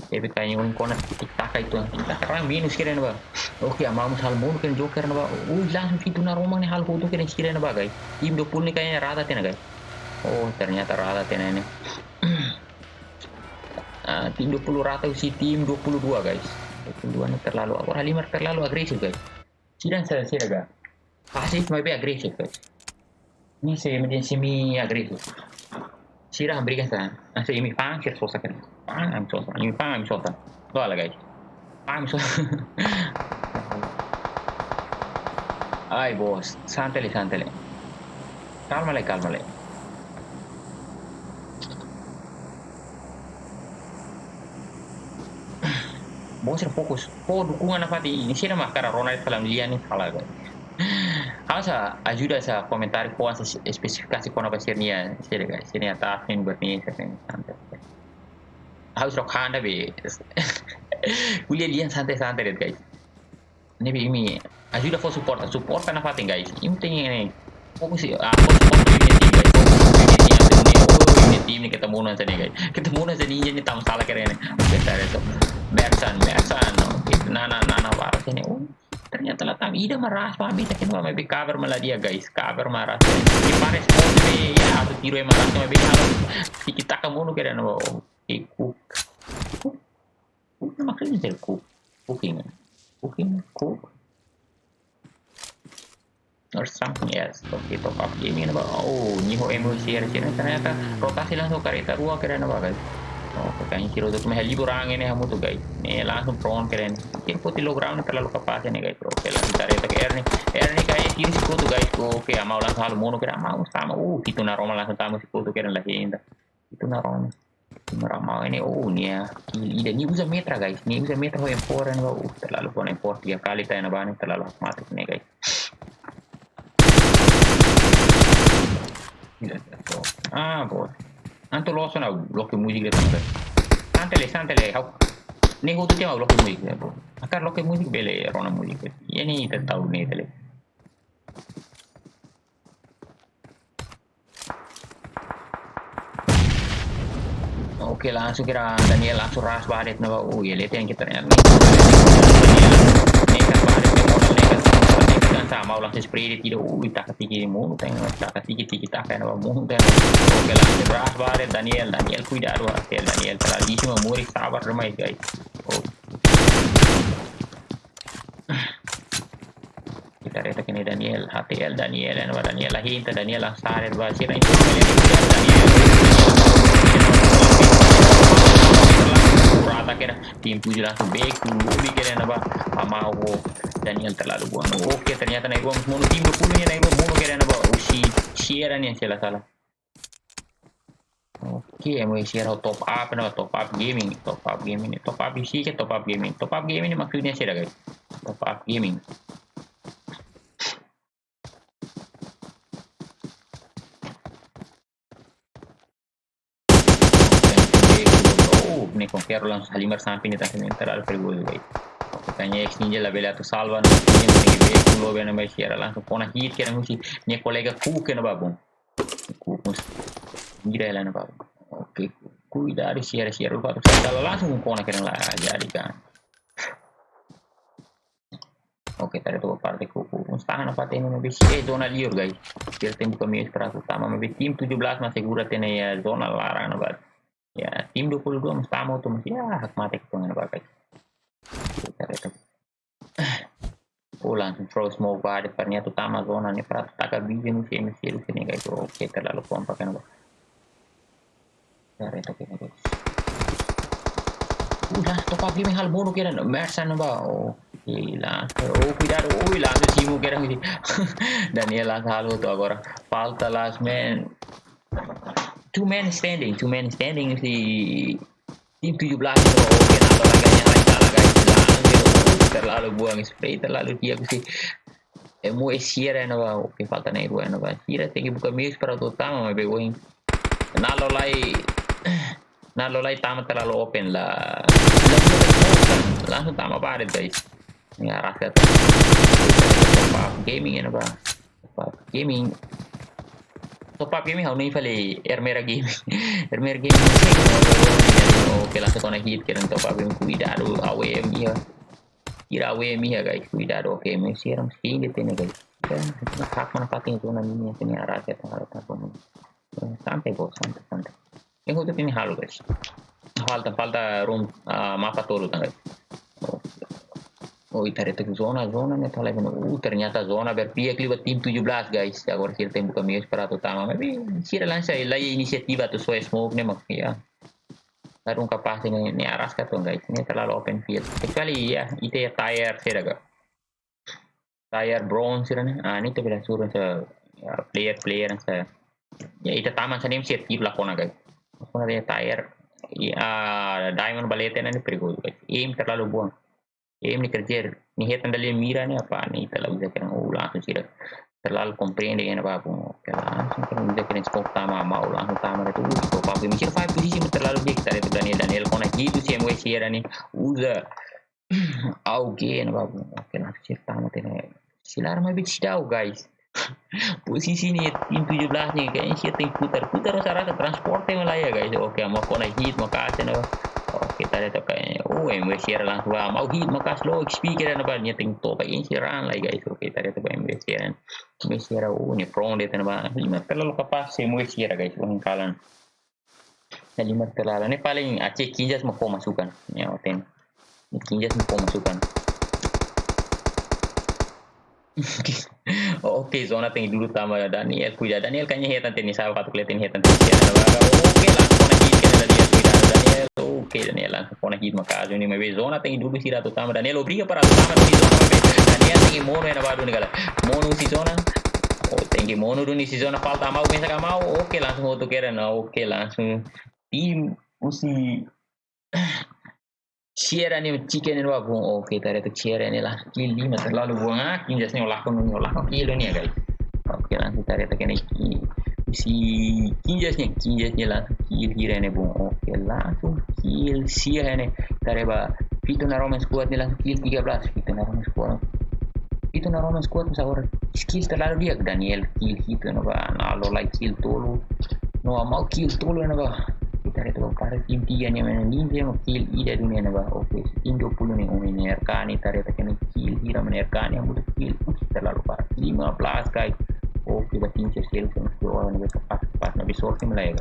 Tapping kayak orang kona tik-tak itu. Tik-tak orang minus kira ne'ebá. Oke, Amau mós halo monu kira joker ne'ebá. Ui, langsung Fitu Naroman ne'e halo hotu kira sira ne'ebá, guys. Tim dua puluh ne'e kayaknya rata tiha ona, guys. Oh, ternyata rata tiha ona ne'e. Ah, tim dua puluh rata husi tim dua puluh dua, guys. Dua puluh dua ne'e terlalu, agora halimar terlalu agresif, guys. Sira, sira, sira ga. Pasif maibé agresif, guys. Ne'e sei, ne'e sei semi agresif. Sira hambriga sa. Ah, sei imi fa'an, sira sosa kan. Fa'an, ami sosa. Imi fa'an, ami sosa. Loos la, guys. Fa'an, ami sosa. Ai, bos. Santai lai, santai lai. Kalma lai, kalma lai. Bos sira fokus. Fó dukungan nafatin, sira mak hakarak rona de'it kalan lia ne'e sala, guys. Ha'u sei ajuda, sei komentáriu fó, sei espesifikasi kona-ba sira-nia, sira, guys. Sira-nia task ne'e buat ne'e, sira-nia santai. Ha'u sei troka anda be. Ko'alia lian santai-santai de'it, guys. Ne'ebé imi ajuda fó suporta, suporta nafatin, guys. Imi tenke fokus, ah, fó suporta ba imi-nia tim, guys. Fó suporta ba imi-nia tim, atu nune'e, oh, imi-nia tim ne'e keta monu hanesan ne'e, guys. Keta monu hanesan ne'e, imi-nia tim sala keren ne'e. Oke, tare to'o. Mersan, Mersan. Oke, nana, nana, baru sini. Oh, ternyata la tama, ida mak ras ba ami, sira kena ba, maibé cover mak la di'ak, guys. Cover mak ras. Di pares pos be, ya, atu tiru ema ras, maibé halo tiki-taka monu keren ne'ebá. Oke, Cook. Cook. Cook, maksudnya dari Cook. Cooking. Cooking, Cook. Or something else. Oke, Top Up Gaming ne'ebá. Oh, Niho M O C R sini ternyata rotasi langsung kareta rua keren ne'ebá, guys. Oh, kayaknya kira untuk meh libur angin ne'e hamutuk, guys. Ne'e langsung prone keren. Kira poti low ground terlalu kapás ne'e, guys. Oke, langsung kareta ke Erni. Erni kayak kiri si kotuk, guys. Oke, Amau langsung halo monu keren, Amau sama. Uh, Fitu Naroman langsung tama si kotuk keren la hein ida. Fitu Naroman. Fitu Naroman ne'e, oh, nia. Ida, nia uza metra, guys. Nia uza metra ho M four ne'ebá. Uh, terlalu ho M four tiga kali taya na bani, terlalu hakmatek ne'e, guys. Ida, ida, oh. Ah, bos. Anto loso na loke múzika de'it, guys. Santai lai, santai lai, ha'u. Ne'e hotu tiha mak loke múzika, bos. Hakarak loke múzika bele rona múzika. Iha ne'e ita tau ne'e tele. Oke, langsung kira Daniel langsung ras ba de'it ne'ebá. Oh, ya, lihat yang kita lihat nih. Daniel ne'e kan ba de'it, ne'e kan ba de'it, ne'e kan, ne'e kan sama, langsung spray de'it ida. Uh, taka tiki monu, taka tiki, tiki taka ne'ebá monu. Oke, langsung ras ba de'it Daniel, Daniel kuidadu, oke, Daniel tradisi mak moris sabar demais, guys. Oh. Ita haree to'o kene Daniel, H T L Daniel, ena ba Daniel la hein ita, Daniel la sare ba sira itu Daniel. Rata kena tim tujuh langsung back to lobby kena ena ba Amau. Daniel terlalu buang. Oke, ternyata naik ruang monu tim dua puluh ne'e naik ruang monu kena ena ba. Usi Sierra ne'e sela sala. Oke, emo isi aro Top Up, no, Top Up Gaming, Top Up Gaming, Top Up isi ke Top Up Gaming, Top Up Gaming ne'e maksudnya sira, guys. Top Up Gaming. Oh, ne'e Conqueror langsung halimar sampai ne'e tapi ne'e terlalu perigoso, guys. Makanya X Ninja labele atu salva, no, ne'e back to lobby, no, mais Sierra langsung kona hit kena husi nia kolega Cook kena ba bom. Ku-, kus-, mira ela na ba. Oke, ku-, kuidadu Sierra, Sierra, lupa tu. Kalau langsung kona kena la jadi kan. Oke, tadi tu parte ku, ku, tahan apa tadi ne'e bis. Eh, zona liur, guys. Biar tim buka meius para utama, maibé tim tujuh belas masih gura tene ya zona laran na ba. Ya, tim dua puluh dua masih tama tu masih ya, hakmatek tu na ba, guys. Oke, tadi tu. Oh, langsung throw smoke ba de'it para nia atu tama zona ne'e para taka vision husi M C L sini, guys. Oke, terlalu kompak kan, guys. Dari itu kena, guys. Udah, Top Up Gaming halo monu kena, Mersan ba. Oke, langsung. Oh, kuidadu. Oh, langsung simu kena husi. Daniel langsung halo tu agora. Falta last man. Two man standing, two man standing si tim tujuh belas, bro. Oke, nalo lagi yang lain salah, guys. Langsung, uh, terlalu buang spray, terlalu di'ak husi. Emo e Sierra na ba. Oke, falta na rua na ba. Sierra tenke buka meius para atu tama, maibé ohin. Nalo lai, nalo lai tama terlalu open la. La buka smoke kan. Langsung tama ba de'it, guys. Ya, rasa tu. Up Gaming ne'ebá. Top Up Gaming. Top Up Gaming ha'u hanoin fali Ermera Gaming. Ermera Gaming ne'e sira ne'e, oke, lansa kona hit kedan Top Up Gaming. Kuidadu, A W M iha. Sira A W M iha, guys. Kuidadu, oke, M S R sira de'it ne'e, guys. Ya, hak mana patin zona ne'e, ne'e araska, tang, tang, tang. Eh, santai, bos, santai, santai. Yang hotu ne'e halo, guys. Falta, falta room, ah, mapa tolu tang, guys. Oh, oh, ita haree tiha zona, zona ne'e tala, uh, ternyata zona berpihak liu ba tim tujuh belas, guys. Agora sira tenke buka meius para atu tama. Maybe sira lansa lai inisiativa atu soe smoke ne'e mak, ya. Ladún kapás ne'e, ne'e araska uitoan, guys. Ne'e terlalu open field. Kecuali, ya, ita iha tier sira ka. Tier bronze sira ne'e. Ah, ne'e ita bele hasoru hanesan, ya, player, player hanesan. Ya, ita tama hanesan ne'e sira tip la kona, guys. Kona de'it tier, ya, diamond ba leten ne'e perigozu, guys. Aim terlalu buang. Aim ne'e kerja, ne'e hetan dala mira ne'e apa, ne'e ita la uza kedan, oh, langsung sira. Terlalu komprende ne'ebá bun. Oke, langsung kedan uza kedan smoke tama, mau langsung tama de'it, uh, Top Up Gaming. Sira five position terlalu di'ak, ita haree Daniel, Daniel kona hit husi M W sira ne'e, uza A W G ne'ebá bun. Oke, langsung sira tama tiha ne'e. Sira la mai bit sidau, guys. Posisi ne'e tim tujuh belas ne'e, kayaknya sira tenke putar. Putar, rasa-rasa transporte mak laiha, guys. Oke, mau kona hit maka'as ne'e. Oke, ita haree to'ok kayaknya. Oh, M W sira langsung ba. Mau hit maka'as, low X P kedan ne'ebá, nia tenke toba, nia sira run lai, guys. Oke, ita haree to'ok M W sira. M W sira, oh, nia prone de'it ne'ebá. Lima terlalu kapás, M W sira, guys. Ohin kalan. Ne'e lima terlalu. Ne'e paling A C Kinjas mak fó masukan. Ya, oten. Kinjas mak fó masukan. Oke, zona tenke dudu tama Daniel, kuidadu. Daniel kayaknya hetan tiha ne'e, sa'e fatuk leten hetan tiha ne'e. Oke, langsung kona hit kedan Daniel, kuidadu Daniel. Oke, Daniel langsung kona hit maka'as ne'e, maibé zona tenke dudu sira atu tama. Daniel obriga para atu tama duni zona, maibé Daniel tenke monu iha ne'ebá duni karik. Monu husi zona. Oh, tenke monu duni husi zona, falta Amau, mesak Amau. Oke, langsung hotu kedan. Oke, langsung tim husi Sierra ne'e, Chicken ne'ebá bun. Oke, ita haree to'ok Sierra ne'e langsung kill lima, terlalu buang, ah, Kinjas ne'e lakon, ne'e lakon kill ne'e, guys. Oke, langsung ita haree to'ok ne'e ki-, husi Kinjas ne'e, Kinjas ne'e langsung kill hira ne'e bun. Oke, langsung kill sia ne'e. Ita haree ba Fitu Naroman Squad ne'e langsung kill tiga belas, Fitu Naroman Squad. Fitu Naroman Squad, mas agora skill terlalu di'ak, Daniel kill hitu ne'ebá, Nalo lai kill tolu. No Amau kill tolu ne'ebá. Ita haree to'ok para tim tiga ne'e main ninja, Amau kill ida duni ne'ebá. Oke, tim dua puluh ne'e, oh, ne'e R K ne'e, ita haree to'ok ne'e kill hira mak R K ne'e, Amau kill. Uh, terlalu parah. Lima belas, guys. Oke, ba tim sira seluk, seluk, seluk, orang ne'ebá kapás, kapás, ne'ebé sorte mak laiha.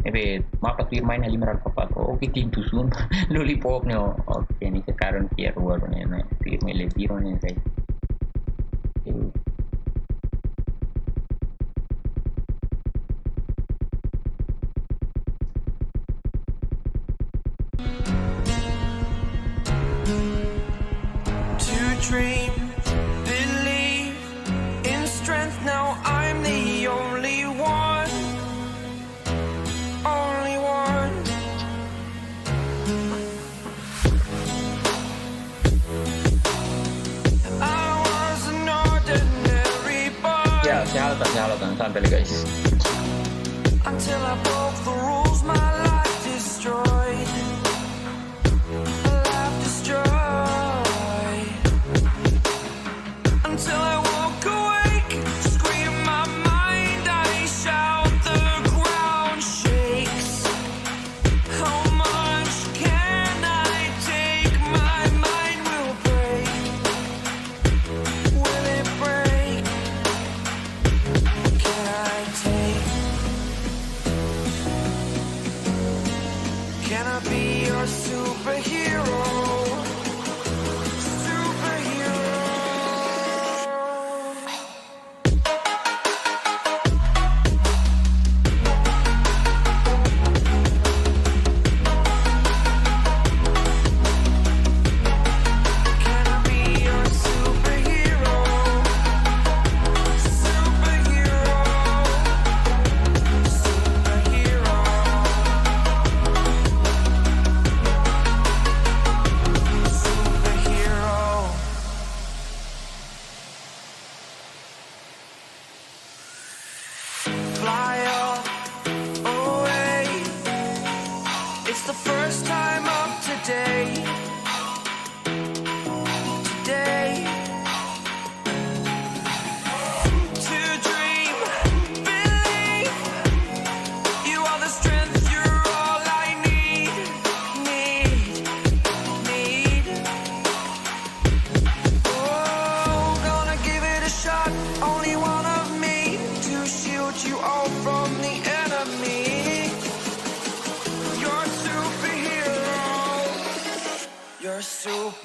Ne'ebé mapa tuir mai ne'e lima ratus kapás. Oke, tim Tusun. Lollipop ne'e, oh. Oke, ne'e sekarang tier dua ne'e, ne'e. Tuir mai le tiro ne'e, guys. Oke. To dream, believe in strength. Now I'm the only one, only one. I was an ordinary boy. Ya, se halo tan, se halo tan, santai, guys. Until I broke the rules, my life destroyed. Life destroyed. Until I walk awake, scream my mind, I shout, the ground shakes. How much can I take? My mind will break. Will it break? Can I take?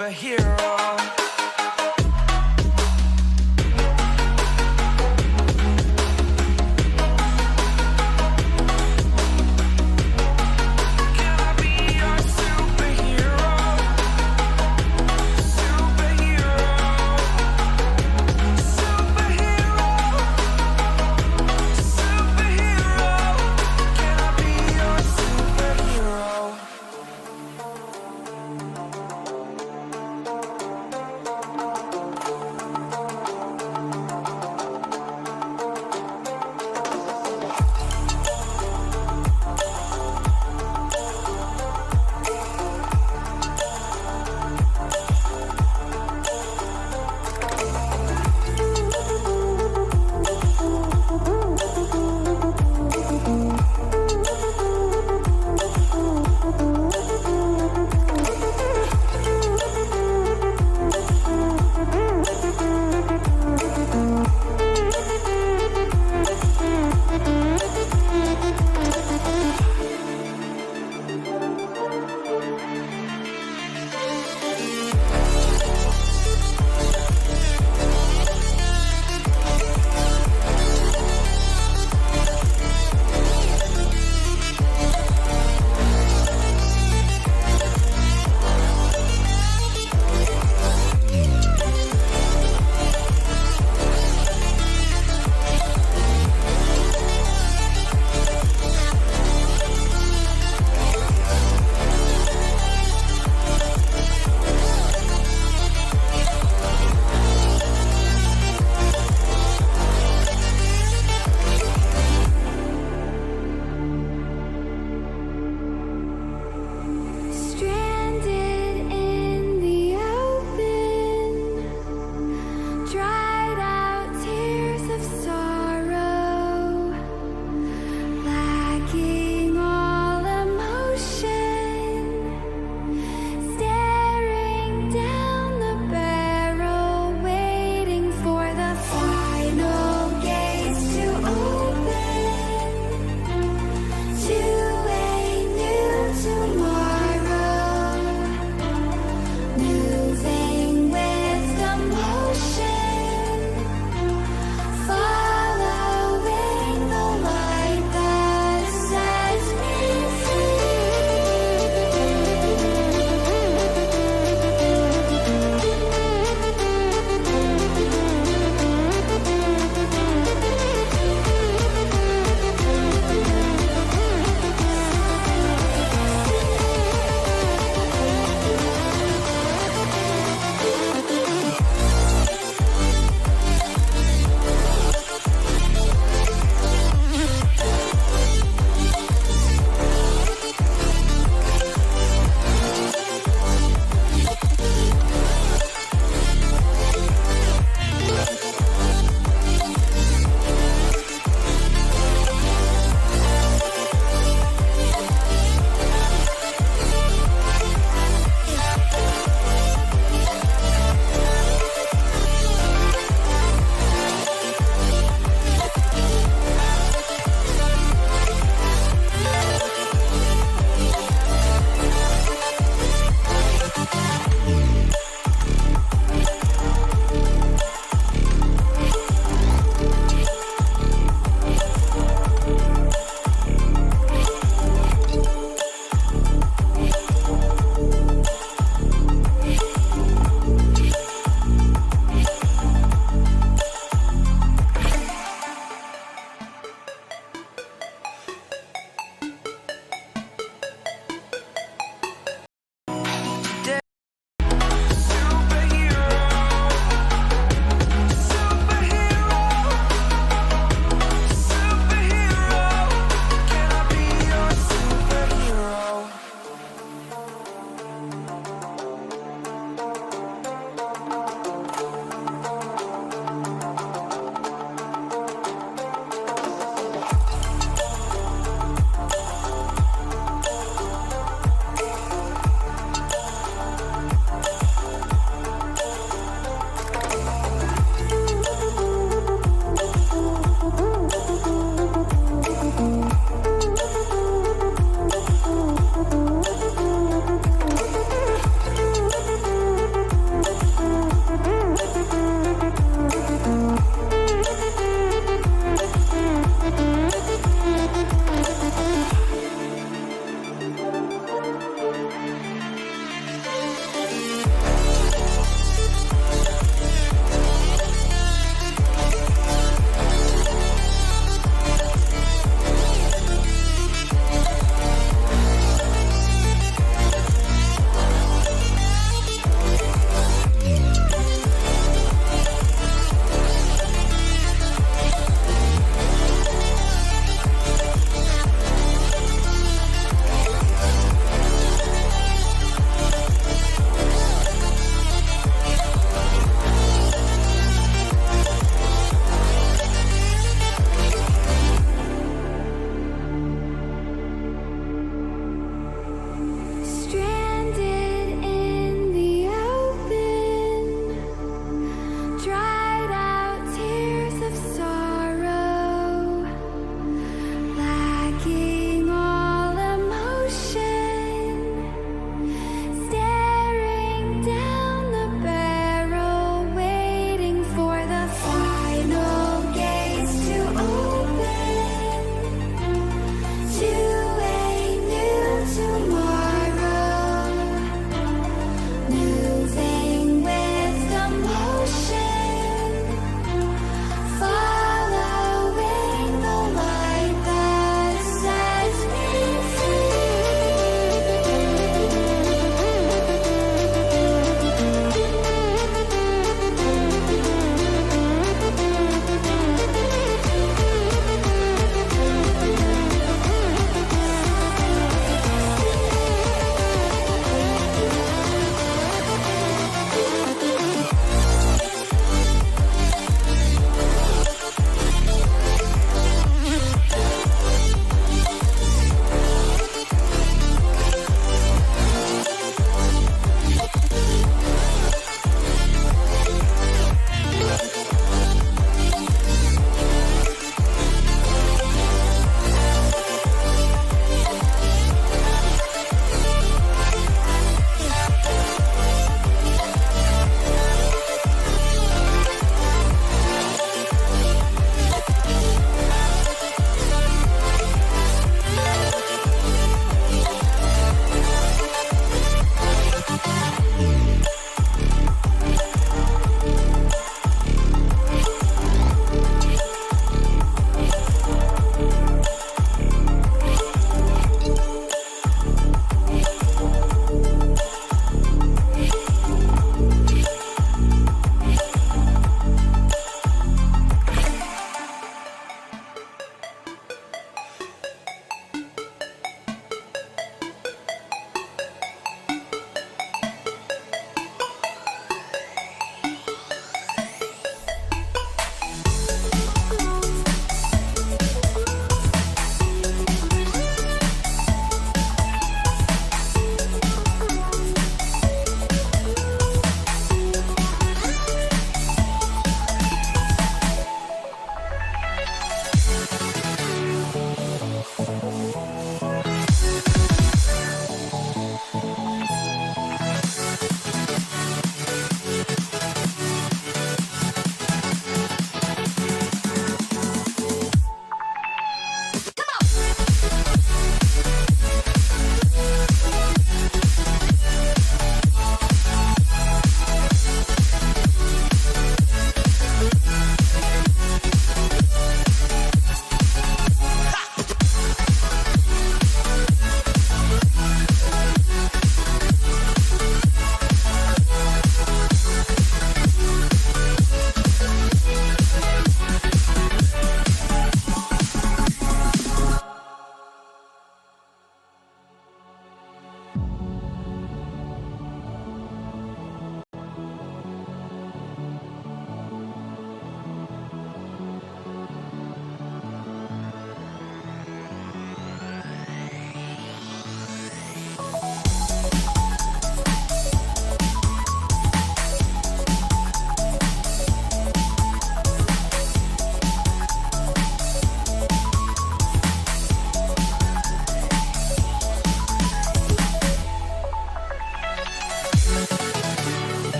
Superhero. Can I be your superhero? Superhero. Superhero. Superhero. Can I be your superhero?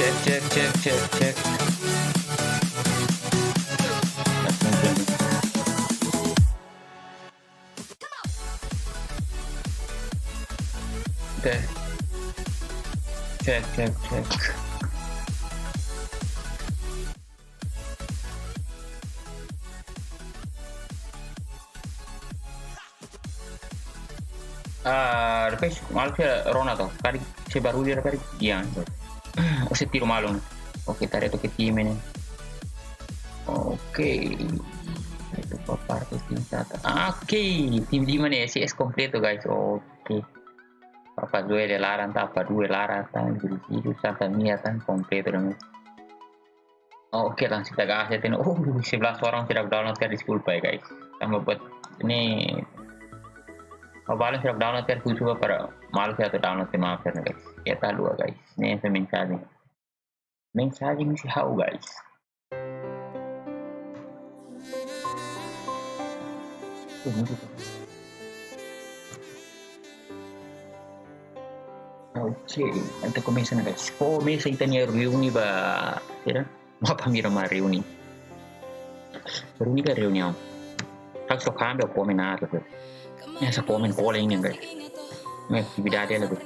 Cek, cek, cek, cek, cek. Oke. Cek, cek, cek. Ah, depois malu sira rona to. Karik se barullu karik dian. Ou se tiru malu. Oke, ita haree took time ne'e. Oke. Itu pa parte tim satu. Ah, oke, tim lima ne'e S S kompletu, guys. Oke. Apa dua de laran ta, apa dua laran ta, Virgílio, Santa Mia ta, kompletu dong. Oh, oke, langsung ita gas ya, tino. Oh, sebelas orang sira download, deskulpa ya, guys. Tanba buat ne'e, oh, balun sira download, deskulpa, para malu sira atu download ke maaf ya, guys. Ya, ta lua, guys. Ne'e ita mensajen. Mensajen misi ha'u, guys. Oke, entaun komesa ona, guys. Komesa ita-nia reuni ba, ya, ba família mai reuni. Reuni ka reuniaun? Ha'u só kambia komen na, guys. Ne'e só komen kola ini, guys. Ne'e atividade la, guys.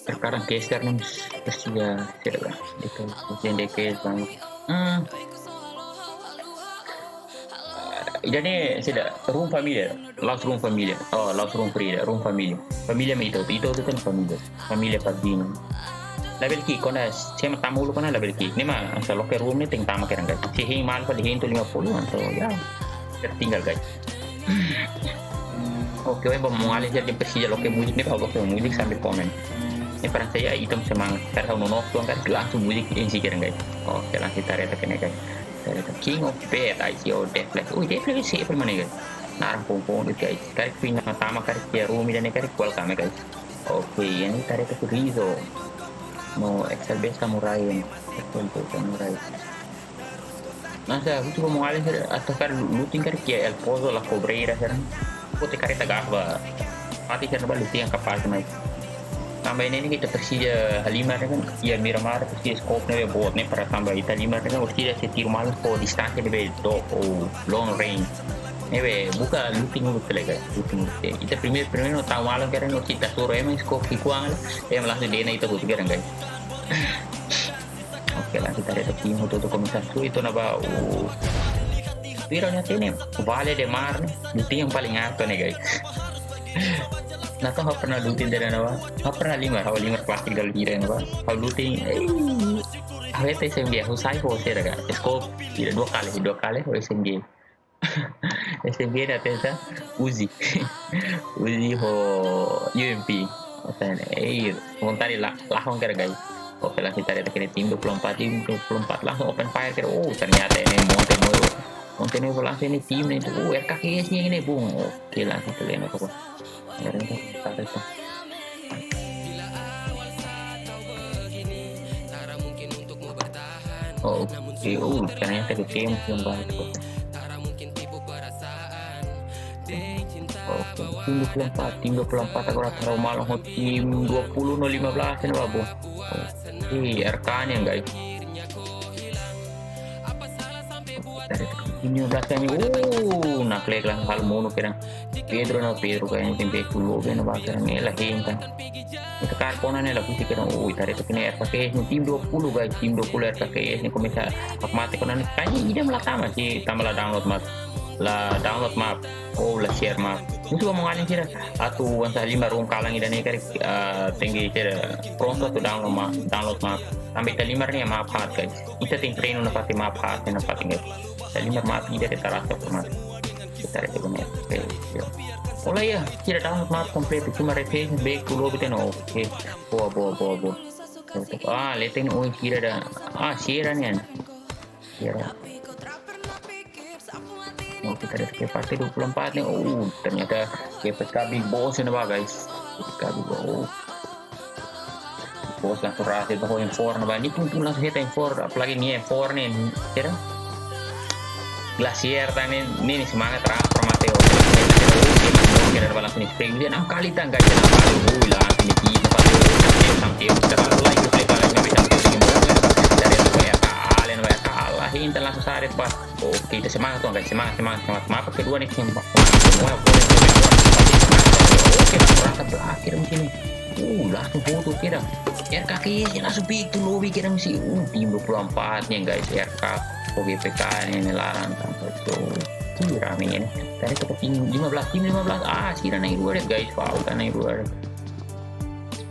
Terkadang caster ne'e pasti ya, tidak, itu, itu yang dia case banget. Hmm. Jadi, tidak, room família, la'ós room família. Oh, la'ós room free, room família. Família mak ita, ita, ita kan família. Família pabdino. Labele ki'ik, kona, sema tama uluk kona labele ki'ik. Ne'e mak, asa loke room ne'e tenke tama kedan, guys. Se hein malu fali hein to'o lima puluh, entaun, ya, tertinggal, guys. Oke, oke, bom, maun-alin sira dehan presiza loke múzika ne'e, bá loke múzika sambil komen. Ne'e para ita-nia semangat. Karik ha'u nonook tuan karik langsung múzika ensik kedan, guys. Oke, langsung ita haree took ne'e, guys. Ita haree took King of Bad, I C O, Deflex. Ui, Deflex sih, apa mana, guys? Naran pompom, guys. Karik pina tama, karik iha room ida-ne'e, karik welcome, guys. Oke, ita haree took Rizzo. No, Excel Base Samurai, Excel Base Samurai. Nah, sa, husu ba maun-alin sira, atu karik looting karik iha El Pozo, La Cobreira sira. Pote kareta gas ba. Mate sira ba looting yang kapás mai. Tanba ne'e ita presiza halimar ne'e kan, iha Miramar, presiza scope ne'ebé boot ne'e para tanba ita halimar ne'e kan, presiza se tiru malu ho distánsia ne'ebé dook, long range. Ne'ebé buka looting uluk tele, guys, looting uluk tele. Ita primeiru, primeiru tau malu kedan, ita suru ema scope ki'ikoan, ema langsung dehan ita buat kedan, guys. Oke, langsung ita haree took tim hotu-hotu komesa sui to'o ne'ebá, uh. Tuir ha'u-nia hatene, Vale de Mar ne'e, looting yang paling alto ne'e, guys. Nah, toh ha'u pernah looting tiha ona ne'ebá. Ha'u pernah halimar, ha'u halimar klasik dal tiha ona ne'ebá. Ha'u looting, eh, ha'u hetan S M G, ha'u sai ho sira ka. Scope, tiha dua kali, dua kali, ho S M G. S M G na tesa Uzi. Uzi ho U M P. Otan, eh, vontade la, lahon kedan, guys. Oke, langsung ita haree took ne'e tim dua puluh empat, tim dua puluh empat langsung open fire kedan. Oh, ternyata ne'e Monte Nuevo. Monte Nuevo langsung ne'e tim ne'e. Oh, R K K S ne'e, ne'e, bung. Oke, langsung ita lena took. Oke, uh, ternyata di tim yang bagus. Oke, tim dua puluh empat, tim dua puluh empat agora tau malu ho tim dua puluh no lima belas ne'ebá, bung. Oke, R K ne'e, guys. Ini belas kami, uh, naklek lang hal monu kedan. Pedro no Pedro kayaknya tim Pedro lo ben bakar ni lah henta. Ita karik kona ne'e la husi kedan, uh, ita haree took ne'e R K K S ne'e tim dua puluh, guys, tim dua puluh R K K S ne'e komesa hakmatek kona ne'e. Kayaknya ida mak la tama sih, tanba la download map. La download map. Oh, la share map. Husu ba maun-alin sira atu halimar room kalan ida-ne'e karik, ah, tenke sira prontu atu download map, download map. Tanba ita halimar ne'e map haat, guys. Ita tenke treinu nafatin map haat, nafatin, guys. Ita halimar map ida de'it, ita rasa map. Ita haree took ne'e. Oke, ya. Olá, ya. Sira download map kompletu, cuma refresh back to lobby tiha ona. Oke. Boa, boa, boa, boa. Ah, leten, oh, sira ida. Ah, sira ne'e. Ya. Oke, ita haree took parte dua puluh empat ne'e. Oh, ternyata K P K Big Boss ne'ebá, guys. K P K Big Boss. Oh. Bos langsung rasa itu M four ne'ebá. Ne'e tun-tun langsung hetan M four, apalagi ne'e M four ne'e, kira. Glacier tan ne'e, ne'e, ne'e semangat rasa para mate. Oke, kira ne'ebá langsung ne'e. Pegou dia enam kali tan, guys, enam kali. Ui, langsung ini kita pakai. Sampai, sampai, terlalu lagi, play balik, nggak bisa, nggak bisa, nggak bisa. Dari itu kayak kalah, kalah. Ini langsung saret, Pak. Oke, kita semangat, tuh, guys. Semangat, semangat, semangat. Mapa kedua nih, semangat. Semua boleh, boleh, boleh. Oke, langsung rasa berakhir di sini. Uh, langsung foto kita. R K K S langsung pick tuh lobby kita mesti. Uh, tim dua puluh empat nih, guys. R K, O G P K ini, ini larang kan. Tuh, tuh rame ini. Tadi kita tim lima belas, tim lima belas. Ah, sira na'in-rua de'it, guys. Falta na'in-rua de'it.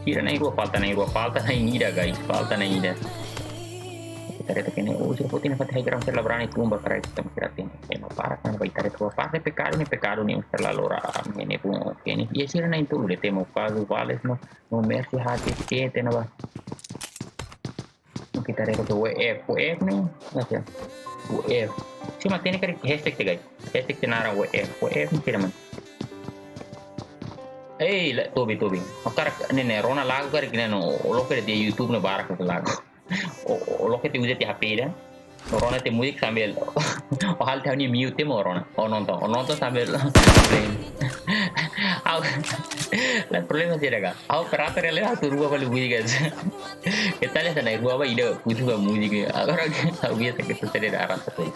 Sira na'in-rua, falta na'in-rua, falta na'in-ida, guys. Falta na'in-ida. Kita lihat ini, oh, sira foto ini, Fatih Haigram, sira la berani tumba, karai kita, sira tim. Tema para kan, baik, tarik tua, pasti pekadu nih, pekadu nih, terlalu rame nih, pun, oke nih. Ya, sira na'in-tolu de'it, tema kazu vales, no, no mercy hati, ke, tena, bah. Oke, tarik ke W F, W F nih, oke. W F. Cuma ini kan hashtag tiga, hashtag tenara W F, W F nih, tidak, man. Eh, la, tobi, tobi. Akar, ne'e, ne'e, rona lagu kari, ne'e, no, loke di YouTube no barak ke lagu. O, o, loke ti uza ti H P ida. Rona ti musik sambil, o hal tau ni mute mo rona. O nonton, o nonton sambil play. Au, la problema sih ada, Kak. Au operator ya, le, au tu rua kali bunyi, guys. Kita lihat sana, rua apa ida, kutu ba musik ya. Agora, au biasa kita tidak arah satu.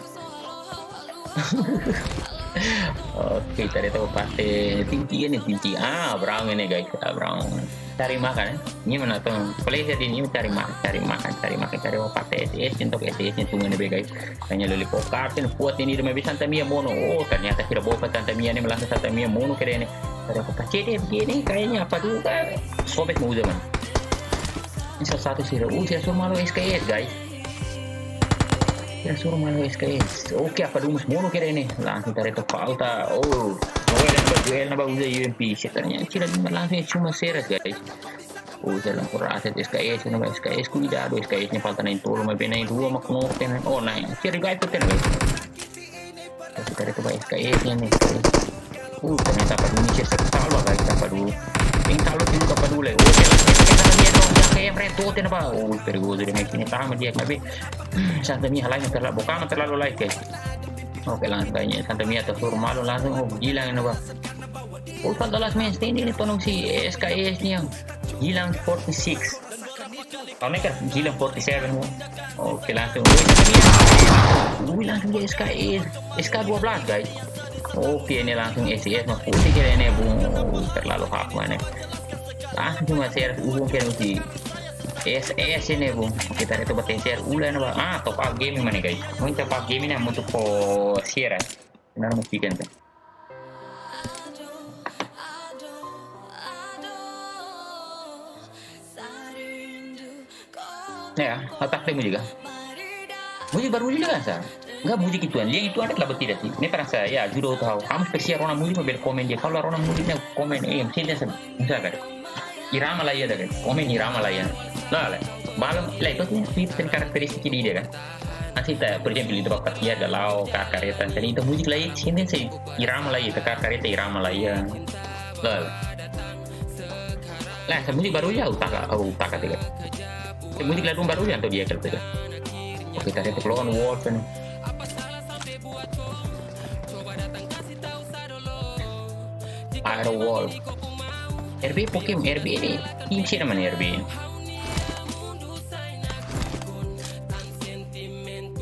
Oke, tarik tua parte tim tiga nih, tim tiga. Ah, Brown ini, guys. Ah, Brown. Cari makan, eh. Ini mana tuh? Play jadi ini cari makan, cari makan, cari makan, cari makan. Parte S S, untuk S S nya tunggu nih, guys. Hanya loli pokar, kan kuat ini, dia bisa Santa Mia mono. Oh, ternyata kira bawa Santa Mia nih, melangkah Santa Mia mono kira ini. Ada apa? C D F G ini kayaknya apa tuh, kan? Sobek mau zaman. Ini salah satu sira. Uh, sira suruh malu S K S, guys. Sira suruh malu S K S. Oke, apa dumus mono kira ini? Langsung tarik ke falta. Oh, duel, duel, naba uza U M P. Setannya, sira langsung cuma seret, guys. Oh, jalan kurang aset S K S, naba S K S, kuidadu, S K S nya falta na'in-tolu, maibé na'in-rua, mak no, tena. Oh, na'in. Sira guys, tena, guys. Kita lihat coba S K S nya nih. Uh, ternyata apa dulu nih, sisa salva, guys, apa dulu. Yang salva dulu, apa dulu, eh. Oh, oke, langsung kita lihat dong, yang kayak Fred tuh, apa? Oh, perigoso dia, main sini tahan dia, tapi Santa Mia lain terlalu, bukan terlalu light, guys. Oke, langsung kayaknya Santa Mia atau Surmalo langsung, oh, gila ini, Pak. Oh, falta last man standing ini, tolong si S K S nya. Hilang forty-six. Kau ne'e kan gila forty-seven mo. Oke, langsung. Wih, langsung dia. Wih, langsung dia S K S. S K dua belas, guys. Oke, ini langsung S S, mas putih kira ini, bung. Terlalu hak mana. Langsung cuma share ujung kira si S S ini, bung. Kita itu buat share ulang, Bang. Ah, top up game mana, guys? Mau top up game ini untuk ko share, eh. Benar, mau bikin, kan? Ya, otak teh múzika. Múzika baru juga, sa. Enggak, múzika itu, yang itu ada lah, tidak sih. Ini perang saya, ya, judo tahu. Kamu spesial rona múzika, bel komen dia. Kalau rona múzika, komen, eh, mesti dia, misalkan. Irama la iha, kan? Komen irama la iha. Lah, lah. Malam, lah, itu sih, sih, karakteristik ini dia, kan? Así ta, por ejemplo, itu bapak dia galau, ka kareta, jadi itu múzika la iha, sini sih, irama la iha, ka kareta irama la iha. Lah, lah. Lah, sa múzika baru ya, utaka, au utaka tiga. Sa múzika ladún baru ya, atau dia kalau tiga. Oke, tadi itu Lone Wolf ini. Aero Wolf. R B Pokémon, R B ini. Tim sira mana R B ini?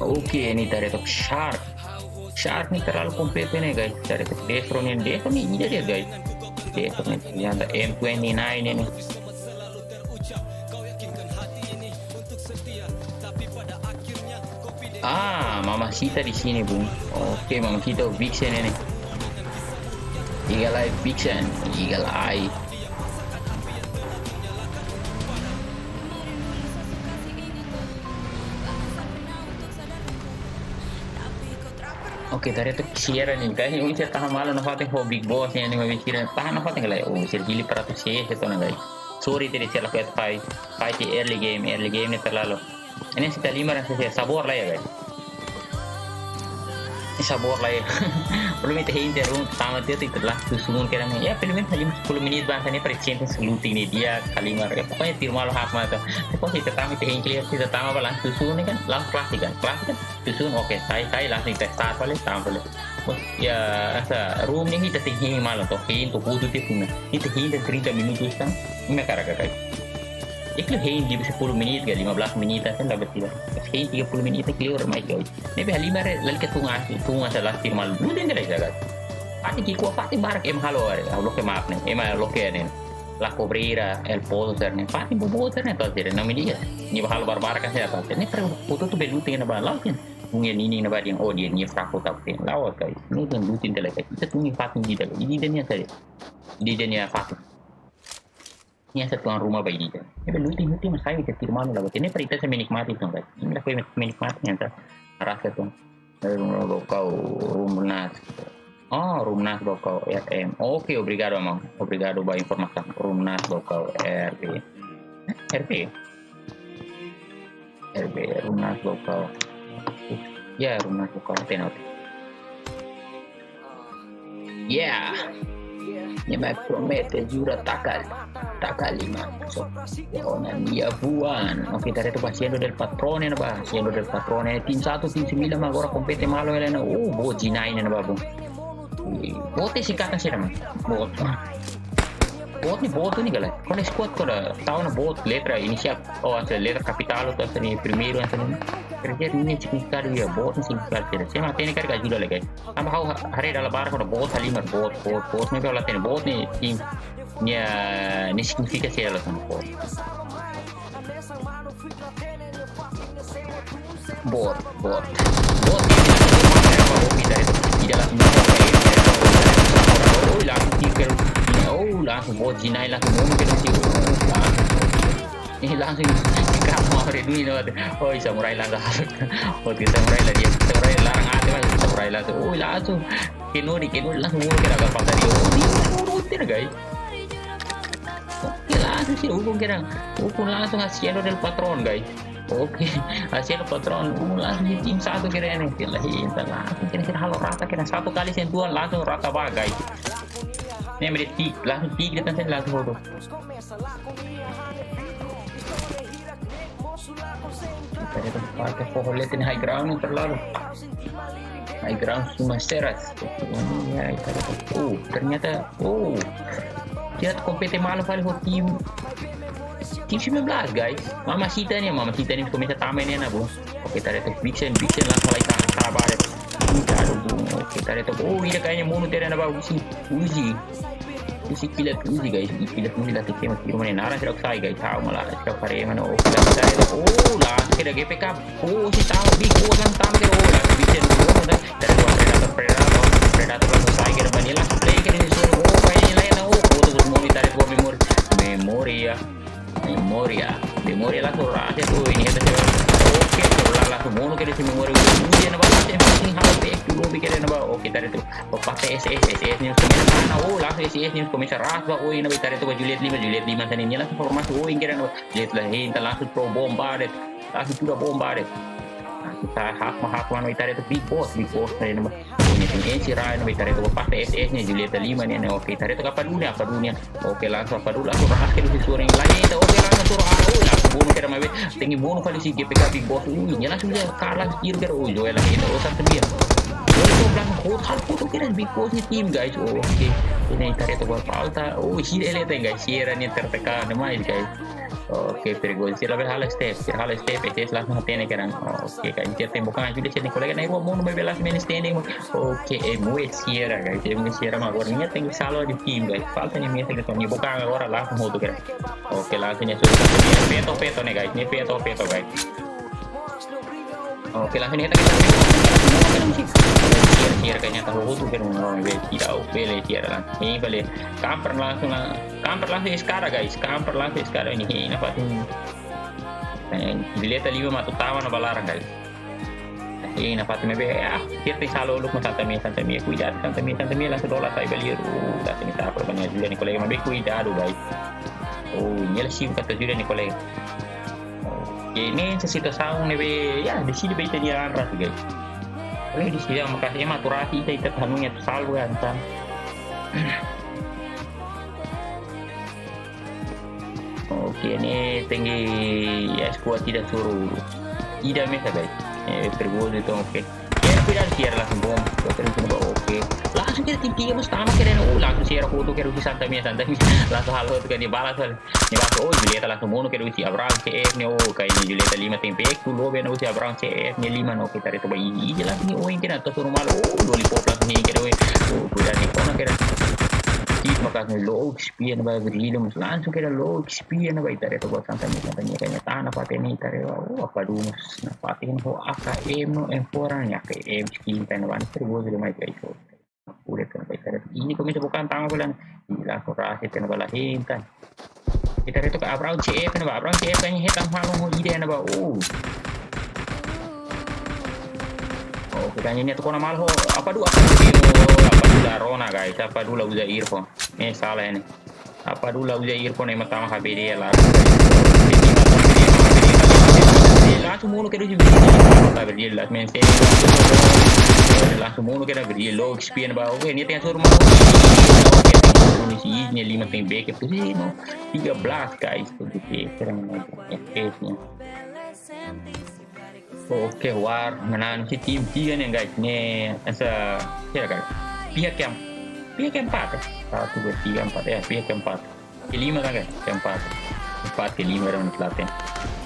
Oke, ini tadi itu Shark. Shark ini terlalu komplit ini, guys. Tadi itu Defro ini, Defro ini ida dia, guys. Defro ini ternyata M twenty-nine ini. Ah, Mamacita di sini, bung. Oke, Mamacita Vixen ini. Eagle Eye Vixen, Eagle Eye. Oke, tadi itu Sierra nih. Kayaknya Uin tahan malu nafatin ho Big Boss ya, ini mau bikin tahan nafatin kali. Oh, sir gili para tu sih itu, nah, guys. Sorry, tidak salah, fight, fight di early game, early game ini terlalu. Ini si talima rasa sih, sabor la iha, guys. Ini sabor la iha. Belum itu henter, belum tamat itu, itu lah, susun kira nih. Ya, paling menos lima sepuluh menit bang, ini presiden saluting ini dia, talima, ya, pokoknya tim malu hak mata. Pokoknya kita tamat, kita henter, kita tamat, langsung susun ini kan, langsung klasik kan, klasik kan, susun, oke, saya, saya langsung kita start balik, tamat balik. Ya, asa room ne'e ita tenke hein malu to'o, hein to'o hotu tiha ona. Ita hein trinta minutus tan, imi hakarak ka lae? Ita hein di sepuluh menit ka lima belas menit, kan dapat tidak. Pas hein tiga puluh menit, clear mai, guys. Ne'ebé halimar lalika tun aas, tun aas la firma. Lu den dele jaga. Fatin ki'ik-oan, fatin barak ema halo, ah, loke map ne'e, ema loke ne'e. La Cobreira, El Pozo sira-ne'e. Fatin boboot sira-ne'e, to'o sira-ne'e, namun dia. Nia halo barbarak kan sira, to'o sira-ne'e. Ne'e para hotu-hotu belu tenke na ba lau, kan. Nia ninin na ba dehan, oh, nia, nia fraku tak ten. La'ós, guys. Ne'e dehan lutin tele, guys. Ita tun iha fatin ida, guys. Ida-ida nia saida. Ida-ida nia fatin. Nia satu tuan rumah ba ida-ida. Ne'ebé lutin, lutin, mas sai ita firma la ba. Ne'e para ita sei menikmati, tuan, guys. Imi lakohi menikmati, entaun. Rasa, tuan. Rumah Baucau, Rumnas. Oh, Rumnas Baucau, R M. Oke, obrigadu, maun. Obrigadu ba informasaun. Rumnas Baucau, R B. R B. R B, Rumnas Baucau. Ya, Rumnas Baucau, tenor. Ya. Nia mai promete, jura taka, taka lima. So, ya, ona nia buan. Oke, ita haree to'ok ba Hacienda del Patrone ne'e ba. Hacienda del Patrone. Tim satu, tim sembilan, mak agora kompete malu hela ne'e. Oh, boot G nine ne'e ba, bun. Boot ne'e singkatan saida, maun? Boot. Boot ne'e, boot ne'e ka lae. Kona squad kona tau ona boot letra inisiál, oh, asa letra kapitál, atu asa ne'e primeiru, asa ne'e. Kerja ne'e signifikadu ya, boot ne'e signifikadu saida. Sé mak hatene karik ajuda lai, guys. Tanba ha'u ha-, haree dala barak kona boot halimar, boot, boot, boot. Ne'ebé ha'u la hatene boot ne'e, tim, nia, ne'e signifika saida la, kona boot. Boot, boot. Boot, ida la, ida la, oh, langsung tiga. Oh, langsung boot G nine, langsung monu kedas. Langsung. Ih, langsung ikat mau redu ini, oh, samurai langsung. Oh, samurai lah dia. Samurai larang ate, mas. Samurai langsung. Oh, langsung. Kenuri, kenuri langsung monu kedas, agak patah dia. Oh, dia monu, guys. Oke, langsung sira ukun kedas. Ukun langsung Hacienda del Patrón, guys. Oke, Hacienda Patrón. Ukun langsung di tim satu kedas ne'e. Kira langsung kedas, sira halo rata kedas. Satu kali sentuhan langsung rata ba, guys. Ne'e meri tik, langsung tik, dia kan langsung foto. Ita haree to'ok ba parte foho leten high ground ne'e terlalu. High ground cuma seras. Ini ya, ita haree to'ok. Oh, ternyata, oh. Dia kompete malu fali ho tim, tim sembilan belas, guys. Mamacita ne'e, Mamacita ne'e komesa tama ne'e, na, bun. Oke, ita haree to'ok Vixen, Vixen langsung lai ka, ka ba de'it. Cuidadu, bun. Oke, ita haree to'ok. Oh, ida kayaknya monu tiha ona ba Uzi. Uzi. Uzi, kilat Uzi, guys. Kilat Uzi la teke mati, mana nara sira sai, guys. Tahu malah sira pare mana. Oh, kilat, kilat. Oh, la, kira G P K. Oh, si tahu, big boss kan tahu kira. Oh, la, bisa dulu, mana. Dari dua Predator, Predator, Predator langsung sai, kira Vanilla. Play kira si suruh. Oh, kayak ini lain, oh, oh, tuh, memori, tarik dua memori. Memori ya. Memori ya. Memori langsung raja tuh, ini kata siapa. Oke, tuh, la, langsung monu kira si memori. Uzi, na ba, langsung pusing, halo, back to lobby, kira na ba. Oke, tarik tuh. Opa, S S, S S ne'e komesa mana? Oh, langsung S S ne'e komesa ras ba. Oh, ina ba, ita haree to'ok ba Juliet lima, Juliet lima tadi ne'e langsung formasi. Oh, ingkira na ba. Juliet la, eh, ita langsung throw bomba de'it. Langsung tura bomba de'it. Langsung ta hak ma hak mano, ita haree to'ok Big Boss, Big Boss tadi na ba. Oh, ne'e tem esi rai na ba, ita haree to'ok ba parte S S ne'e, Juliet lima ne'e, ne'e. Oke, ita haree to'ok ba Apa Dunia, Apa Dunia. Oke, langsung Apa Dulu, langsung rahat ke di suara yang lain. Oke, langsung suara, oh, langsung monu kira mawe. Tengi monu kali si G P K Big Boss. Uh, nia langsung dia kalah kira kira. Oh, Joel lagi itu, oh, satu dia. Joel itu bilang, oh, hal foto kira Big Boss ne'e tim, guys. Oh, oke. Ini ita haree to'ok ba falta. Oh, si ele tem, guys. Si era ne'e tertekan demais, guys. Oke, perigoso. Sira bele halo step, sira halo step, S S langsung hatene kedas. Oke, kan, sira tembakan ajuda sira-nia kolega na'in-rua monu, maibé last man standing. Oke, M W Sierra, guys. M W Sierra mak agora nia tenke salva di tim, guys. Falta nia metin ke Tony. Bukan agora langsung hotu kedas. Oke, langsung nia suruh. Feto, feto ne'e, guys. Ne'e feto, feto, guys. Oke, langsung nia kita. Sierra, Sierra kayaknya tahu hotu kedas, mau be tidak bele Sierra langsung. Ini balik. Camper langsung lah. Camper langsung Skara, guys. Camper langsung Skara ini. Ini apa tuh? Eh, Julieta lima mak atu tama ona ba laran, guys. Eh, na fatin maibé, ah, kira te salo luk ma Santa Mia, Santa Mia, kuidadu, Santa Mia, Santa Mia, langsung dola sai bali, uh, la tene ta apa banyak juga nia kolega, maibé kuidadu, guys. Oh, nia la simu katak juga nia kolega. Oke, ne'e situasaun ne'ebé, ya, deside ba ita-nia an ras, guys. Oleh deside, makasih, ema atu ras, ita, ita atu hanoin atu salva, kan. Oke, ne'e tenke, ya, squad ida suruh. Ida mesa, guys. Eh, perigoso itu, oke. Oke, Sierra langsung bom, terus kena ba oke. Langsung kira tim tiga mós tama kira, oh, langsung Sierra foto kira husi Santa Mia, Santa Mia. Langsung halo tu kan dia balas balik. Nia balas, oh, Julieta langsung monu kira husi Abraham C F nia, oh, kayak ini Julieta lima tem back, tu lo bena husi Abraham C F nia lima no, kita reto ba ini, ini jelas nia, oh, yang kena atas rumah, oh, lollipop langsung ini kira, oh, kuda ni kona kira. Kit makas ni low X P ne'ebá Virgílio mós langsung kira low X P ne'ebá ita reto ba Santa Mia, Santa Mia kanya tanah patene ita reto, oh, apa dulu mós, nah, patene ho A K M no M four ni, A K M skin kan ne'ebá, terus gua sudah mai kayak itu. Udah kan, ita reto. Ini komesa bukan tama bulan. Gila, aku rasa itu ne'ebá lahin kan. Ita reto ka Abraham C F ne'ebá, Abraham C F kanya hetan malu ho ide ne'ebá, oh. Oh, kita nyanyi tu kona malu ho. Apa dulu, apa dulu, oh, apa dulu la rona, guys. Apa dulu la uza earphone. Eh, salah ini. Apa dulu la uza earphone, ema tama H B D la. Langsung monu kira husi Virgílio. Apa Virgílio last man standing. Langsung monu kira Virgílio low X P ne'ebá. Oke, nia tenke suruh monu. Oke, tenke suruh ni si nia lima tem back. Itu sih, no. Tiga belas, guys. Itu sih, kira mana. Oke, sih. Oke, war, menang si tim tiga ne'e, guys. Ne'e, esa, kira kan? Pihak yang, pihak yang empat, kan? Satu, dua, tiga, empat, ya, pihak yang empat. Kelima kan, guys? Yang empat. Empat, kelima, dan pelatih.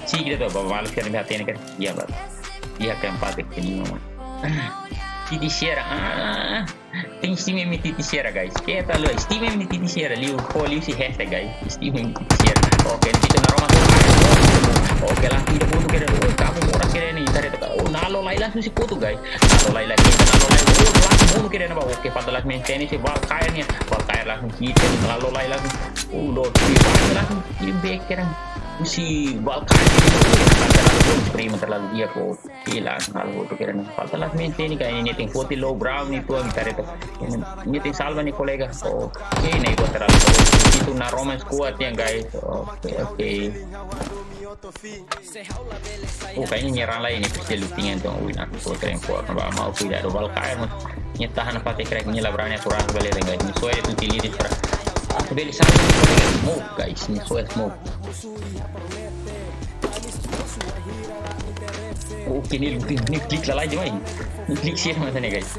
Si kita tu, bawa malu sekali, hati ini kan? Iya, Pak. Pihak yang empat, kelima, man. Titi Sierra, ah. Tem Steam M T T Sierra, guys. Keta lo, Steam M T T Sierra, liu, ko liu si hashtag, guys. Steam M T T Sierra. Oke, ini kita naroman. Oke, langsung ida foto kira. Oh, kamu murah kira ini. Cari tu. Oh, nalo lai langsung si foto, guys. Nalo lai lagi, nalo lai. Oh, langsung monu kira ne'ebá. Oke, falta last man standing si Valkyrie nia. Valkyrie langsung kita, nalo lai langsung. Oh, lo, si Valkyrie langsung kirim back kira. Si Valkyrie. Terlalu bom, terlalu dia kok. Oke, langsung halo foto kira ne'e. Falta last man standing kan, nia tenke foti low ground nia atu ami tarik. Nia tenke salva nia kolega. Oke, ne'e buat terlalu. Itu naroman squad yang, guys. Oke, oke. Oh, kayaknya nyerang lagi nih, pasti looting yang tuh. Wih, nak foto yang kuat, nggak mau tidak ada bal kayak, mas. Nia tahan apa, crack, nia la brani aku ras balik, guys. Nia soe itu tili di sana. Aku beli satu, smoke, guys. Nia soe smoke. Oke, nia looting, nia klik lalai demais. Nia klik sih, mas, nih, guys.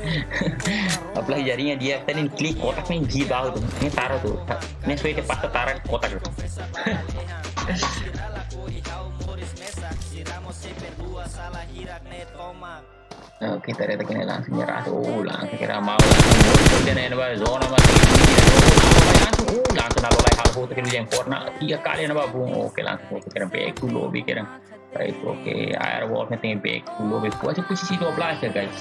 Apalagi jaringan dia tadi klik kotak nih, di bawah tuh. Nia taruh tuh. Nia sudah tepat taruh kotak tuh. Oke, tarik kena langsung nyerah. Oh, langsung kira mau langsung mundur dia, ne'ebá zona masih. Oh, langsung, oh, langsung nalo lai halo foto kira yang corner tiga kali ne'ebá bung. Oke, langsung foto kira back to lobby kira. Baik, oke, Airwolf nia tenke back to lobby. Kuaze posisi dua belas ya, guys.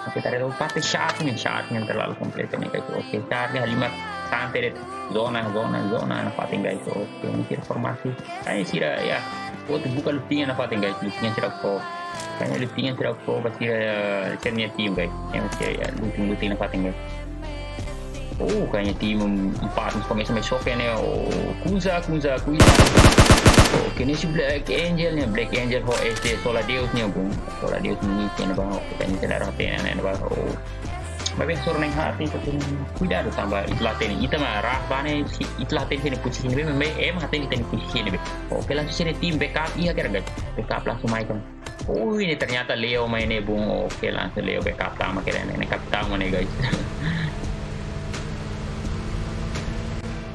Oke, tarik dulu, parte Shark nih, Shark nia terlalu komplit nih, guys. Oke, Shark nia lima santai deh. Zona, zona, zona, na fatin, guys. Oke, mikir formasi. Ai, sira ya. Oke, buka looting na fatin, guys. Looting sira ko. Kayaknya looting sira ko, pasti ya, sira nia tim, guys. Yang sira ya, looting, looting na fatin, guys. Oh, kayaknya tim empat komesa mai soke ne'e. Oh, Kunza, Kunza, Kunza. Oke, nia si Black Angel nia, Black Angel ho S D Sola Deus nia, bung. Sola Deus nia, nia bang, oke, kayaknya tidak rate ne'e, ne'e, bang. Oh. Maibé soro neng hati, tapi kuidadu tanba ita la hatene. Ita mak rah ba ne'e, ita la hatene posisi ne'e, be, be, ema hatene posisi ne'e, be. Oke, langsung sira nia tim backup, iya kira, guys. Backup langsung mai kan. Oh, ini ternyata Leo mai ne'e, bung. Oke, langsung Leo backup tama kira ne'e, ne'e kapten mai ne'e, guys.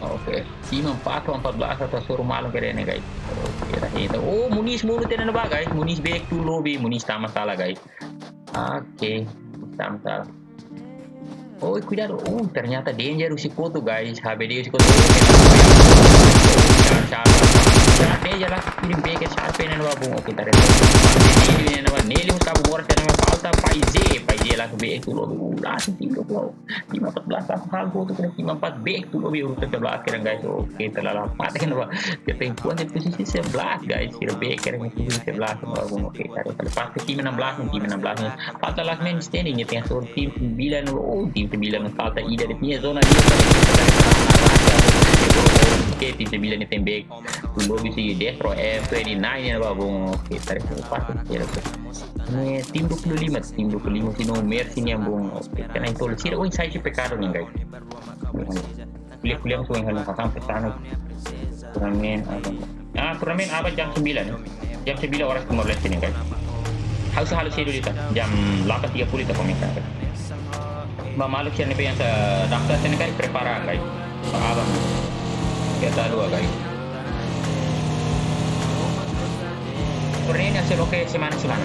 Oke, tim empat, empat belas atau suruh malu kira ne'e, guys. Oke, dah itu. Oh, Muniz monu tiha ona ba, guys. Muniz back to lobby, Muniz tama sala, guys. Oke, tama sala. Oh, kuidadu. Oh, ternyata danger husi kotuk, guys. H B D husi kotuk. Oke. Shark, Shark, Shark. Shark, danger lah. Ini back Shark, pena na ba bung. Oke, tarik. Ini, ini, ini, ini, Nelly, kabu moras, yang falta Paize. Paize langsung back to lobby. Uh, langsung tim dua belas. Tim empat belas, langsung halo foto kira tim empat back to lobby, urutan sebelas kira, guys. Oke, terlalu lambat kan, ba. Kita yang kuat di posisi sebelas, guys. Kira back kira posisi sebelas, ba bung. Oke, tarik. Pas ke tim enam belas, tim enam belas. Falta last man standing, nia tenke soro tim sembilan. Oh, tim sembilan falta ida de'it nia zona ida. Oke, tim sembilan nia tembak. Tulo bisi destroy M twenty-nine nia ba bung. Oke, tarik pas kira. Nia tim dua puluh lima, tim dua puluh lima sih no Mercy nia bung. Oke, kena itu sira, oh, inside si pekado nih, guys. Kuliah-kuliah langsung yang hanya pasang petang. Turnamen apa? Ah, turnamen apa jam sembilan? Jam sembilan orang Timor Leste nih, guys. Ha'u sei halo sedu ida tan, jam delapan tiga puluh ita komesa. Ba maluk sira ne'ebé hanesan daftar sira-ne'e karik prepara karik. Ba aban. Kita dua karik. Por ini hasil oke semana-semana.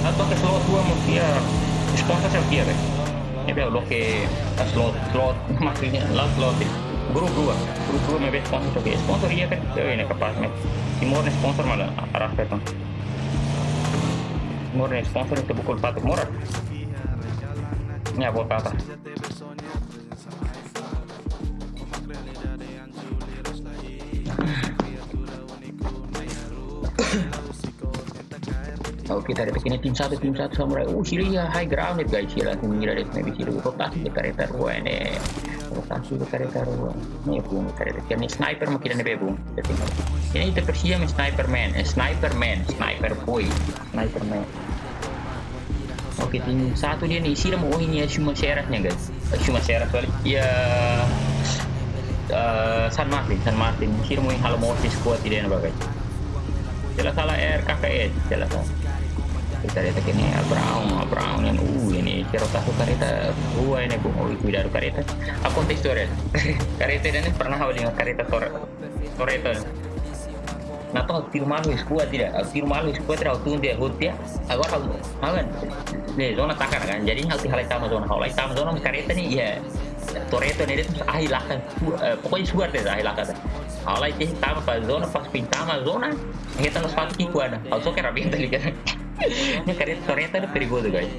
Atau ke slot dua mungkin ya sponsor sira karik. Ne'ebé loke slot, slot, maksudnya la slot. Grup dua, grup dua ne'ebé sponsor oke. Sponsor iha karik, eh, ne'e kapás ne'e. Timor ne'e sponsor malah arah peton. Timor ne'e sponsor itu bukul patuk murah. Ne'e boot tebes. Oke, tadi begini tim satu, tim satu Samurai. Oh, sira iha high ground itu, guys. Sira langsung mengira dia sendiri, sira rotasi ke kareta rua ne'e. Rotasi ke kareta rua. Ne'e bung kareta. Kami sniper makin ada bung. Ini kita persia main sniper man, eh, sniper man, sniper boy, sniper man. Oke, tim satu ida-ne'e sira mak ohin iha Suma Seras ne'e, guys. Eh, Suma Seras balik. Iha, eh, San Martin, San Martin. Sira mak ohin halo morte squad ida-ne'e ba, guys. Jelas salah R K K S, jelas salah. Kita lihat ini Abraham, Abraham yang, uh, ini kira tahu kareta rua ne'e, bung. Oh, kuidadu kareta. Aku kontes istória. Kareta ida-ne'e pernah ha'u dehan kareta Tor-, Toretto. Nah, to'o tiru malu squad ida, tiru malu squad ida, ha'u tun dia, hut dia. Agora ha'u, ha'u kan, ne'e zona taka kan. Jadi ha'u sei halai tama zona, ha'u halai tama zona, kareta ne'e, iha Toretto ne'e de'it, ahi lakan. Su-, eh, pokoknya suar de'it, ahi lakan. Ha'u halai tama ba zona, pas foin tama zona, hetan sapatu ki'ikoan. Ha'u soke rabenta liga. Ne'e kareta Toretto ne'e perigozu, guys.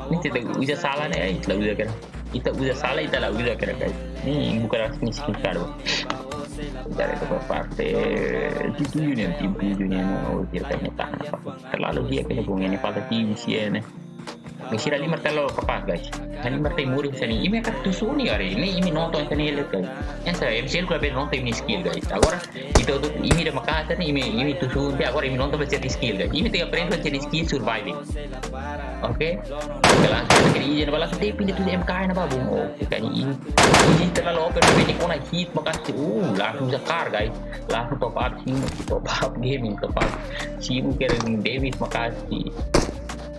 Ne'e ita uza sala ne'e, eh, ita uza kan. Ita uza sala, ita la uza kira kai. Hmm, bukan ras miskin kado. Dari itu parte tujuh ne'e, tim tujuh ne'e, oh, kita kena tahan apa. Terlalu dia kena bung ini pada tim sira ne'e. Sira halimar terlalu kapás, guys. Halimar tei muri sini. Imi atu husu ne'e hari ini, imi nonton sini lihat, guys. Yang saya M C L kalau nonton ini skill, guys. Agora, ita hotu, imi ida maka'as ne'e, imi, imi husu ne'e, agora imi nonton ba sira-nia skill, guys. Imi tenke aprende ba sira-nia skill surviving. Oke. Langsung ke ijin, ba langsung tei pindah tu M K ne'ebá, bung. Oke, kan ini. Ini terlalu open, ini kona hit maka'as. Uh, langsung zakar, guys. Langsung top up, sini, top up gaming, top up. Sini kira Davis maka'as.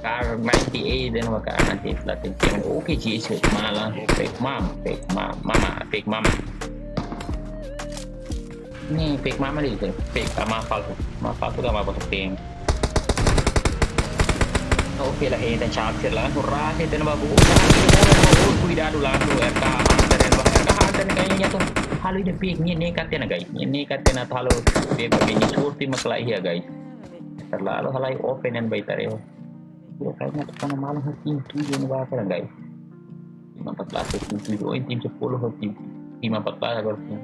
Kar ninety-eight dan maka'as ninety-eight platin. Oke, G S malah. Fake mom, fake mom, mama, fake mama. Ne'e, fake mama de'it, fake, ama falsu. Ama falsu ka ama botak tem. Oke lah, ini dan capture langsung rahe dan babu. Oh, kuidadu langsung R K Hunter dan R K Hunter ne'e kayaknya tuh. Halo ini fake, ne'e ne'e katena, guys. Ne'e ne'e katena halo dia begini surti masalah iya, guys. Terlalu halai open dan baik tadi. Ya, kayaknya kona malu hati itu yang bakal, guys. Tim empat belas, tim tujuh, oh, tim sepuluh, tim, tim empat belas agora tim.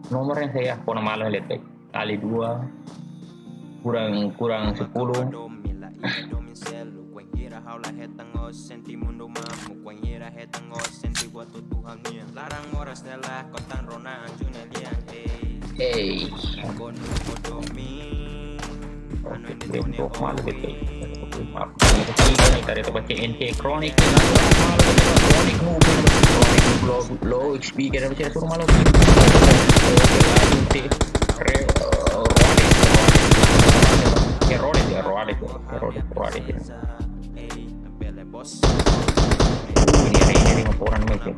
Nomor yang saya kona malu lihat, guys. Kali dua, kurang, kurang sepuluh. Hey. Oke, bem, bom, malu gitu. Maaf. Ini tadi kita baca N T Chronic, Chronic move, Chronic move, low, low H P, kita baca suruh malu. Oke, langsung T. Re-, eh, Roade, Roade. Ya, Roade, ya, Roade, ya, Roade, Roade. Uh, ini ada, ini ada lima orang, guys, ya.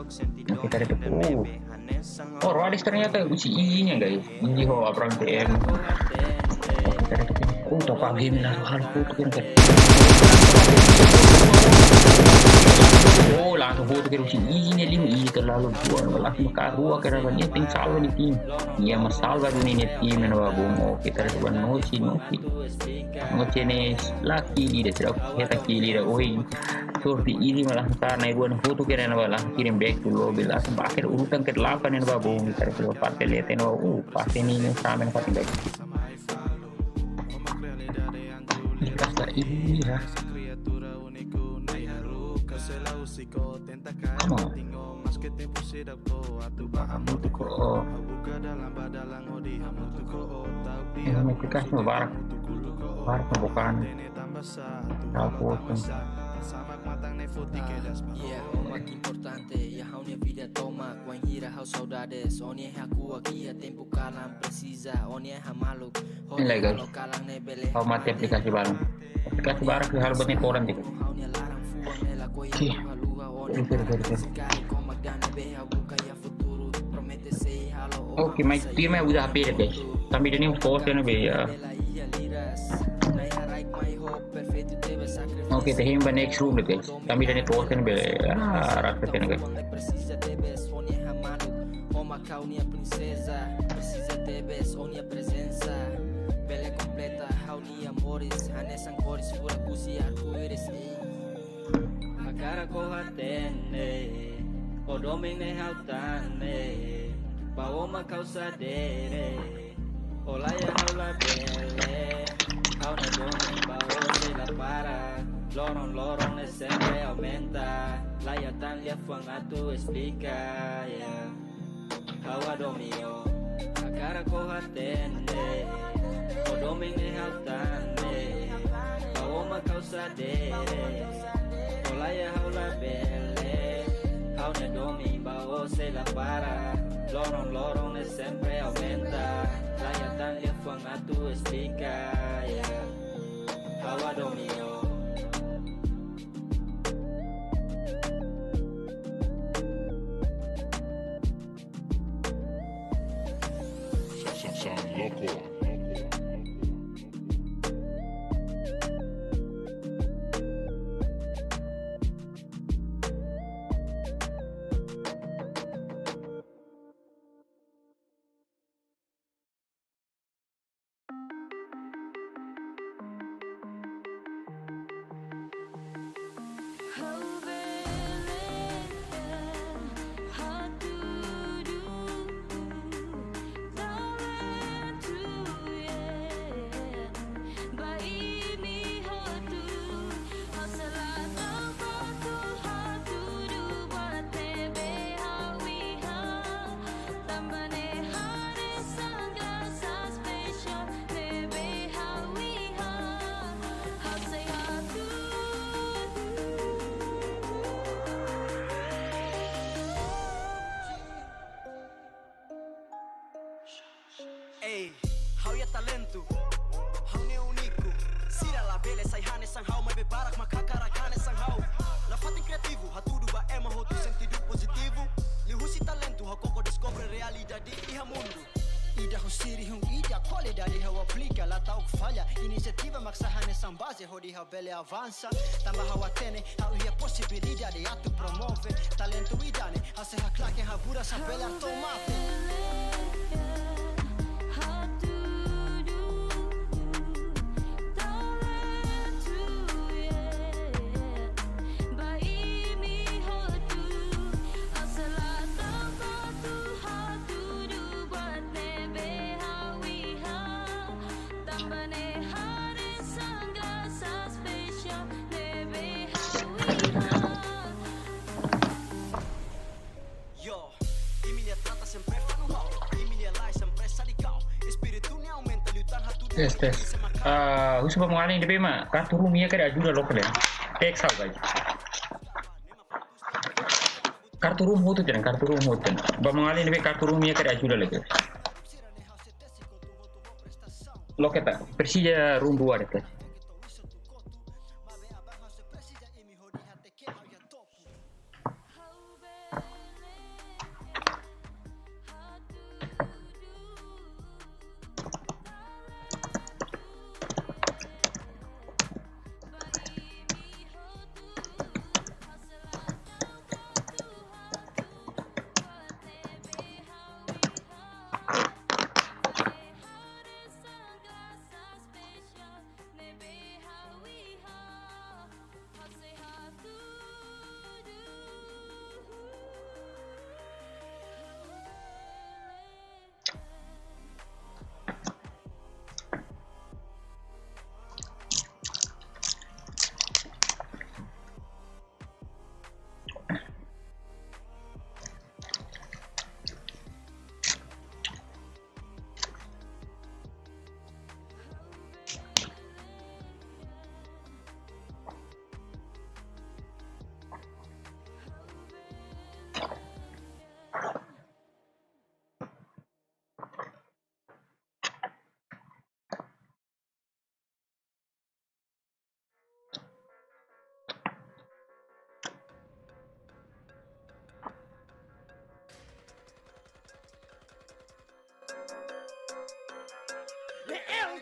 Oke, kita ada tuh. Uh. Oh, Roades ternyata husi izinnya, guys. Ini ho Abraham T M. Oke, kita ada tuh. Oh, topa game langsung hal foto kan, guys. Oh, langsung foto kan husi izinnya lima, ih, terlalu kuat. Langsung karua kira kan. Ini tim salva ne'e tim. Iya, mas salva dunia ne'e tim yang babu. Oke, kita ada tuh, Noci, Noci. Noci ne'e laki di, dia tidak, dia tak kiri, dia, oi. Sorte ini malah karena ibu anu foto kira na malah kirim back to lobby, langsung akhir urutan kedelapan yang babu, kita sudah pakai lihat yang babu, uh, pas ini, ini sama yang pakai back. Di kasta ini ya. Come on. Hamutuk ho. Eh, ini aplikasi barak. Barak bukan. Tahu foto. Sama ku matan ne'e foti kedas ba. Yeah, ó mak importante iha ha'u-nia vida tomak. Wainhira ha'u saudades, ó-nia hakuak iha tempu kalan presiza ó-nia hamaluk. Ini lagi, guys. Ha'u mati aplikasi baru. Aplikasi baru ke hal buat ne'e koran tiha. Ha'u-nia laran fuan ne'e lakohi. Ih. Ha'u haluha ó-nia. Sorry, sorry, sorry, sorry. Sekali komak ida ne'ebé ha'u buka iha futuru. Promete sei halo. Oke, mai firme udah H P de'it, guys. Tanba ida-ne'e force ne'ebé, ya. Oke, ita hein ba next room de'it, guys. Tanba ida-ne'e force ne'ebé, ah, rasa ne'ebé. Presiza tebes ó-nia hamaluk, ó mak ha'u-nia prinseza. Presiza tebes ó-nia prezensa. Bele kompleta ha'u-nia moris, hanesan kores furak husi arku-íris. Hakarak ó hatene, ó domin ne'e ha'u tane, ba ó mak ha'u sadere. Ó laiha ha'u labele, ha'u-nia domin ba ó sei la para. Loron-loron ne'e sempre aumenta, laiha tan liafuan atu esplika, yeah. Ha'u hadomi ó, hakarak ó hatene, ó domin ne'e ha'u tane, ba ó mak ha'u sadere. Ó laiha ha'u labele, ha'u-nia domin ba ó sei la para. Loron-loron ne'e sempre aumenta, laiha tan liafuan atu esplika, yeah. Ha'u hadomi ó. Ei, ha'u iha talentu, ha'u ne'e úniku. Sira labele sai hanesan ha'u, maibé barak mak hakarak hanesan ha'u. Nafatin kriativu, hatudu ba ema hotu sentidu pozitivu. Liuhusi talentu, ha'u koko deskobre realidade iha mundu. Ida ho siri hun ida, kualidade ha'u aplika, la ta'uk falla. Inisiativa mak sai hanesan baze hodi ha'u bele avansa. Tanba ha'u hatene, ha'u iha posibilidade atu promove talentu ida-ne'e. Ha'u sei haklaken, ha'u buras, ha'u bele atu mate. Yo, imi-nia trata sempre fanu ha'u, imi-nia lai sempre sadikau. Espíritu ne'e aumenta liu tan hatudu. Tes, tes. Ah, husu ba maun-alin ne'ebé mak kartu room iha karik ajuda loke lai. Teks ha'u, guys. Kartu room hotu tiha ona, kartu room hotu tiha ona. Ba maun-alin ne'ebé kartu room iha karik ajuda lai, guys. Loke ta, presiza room rua de'it.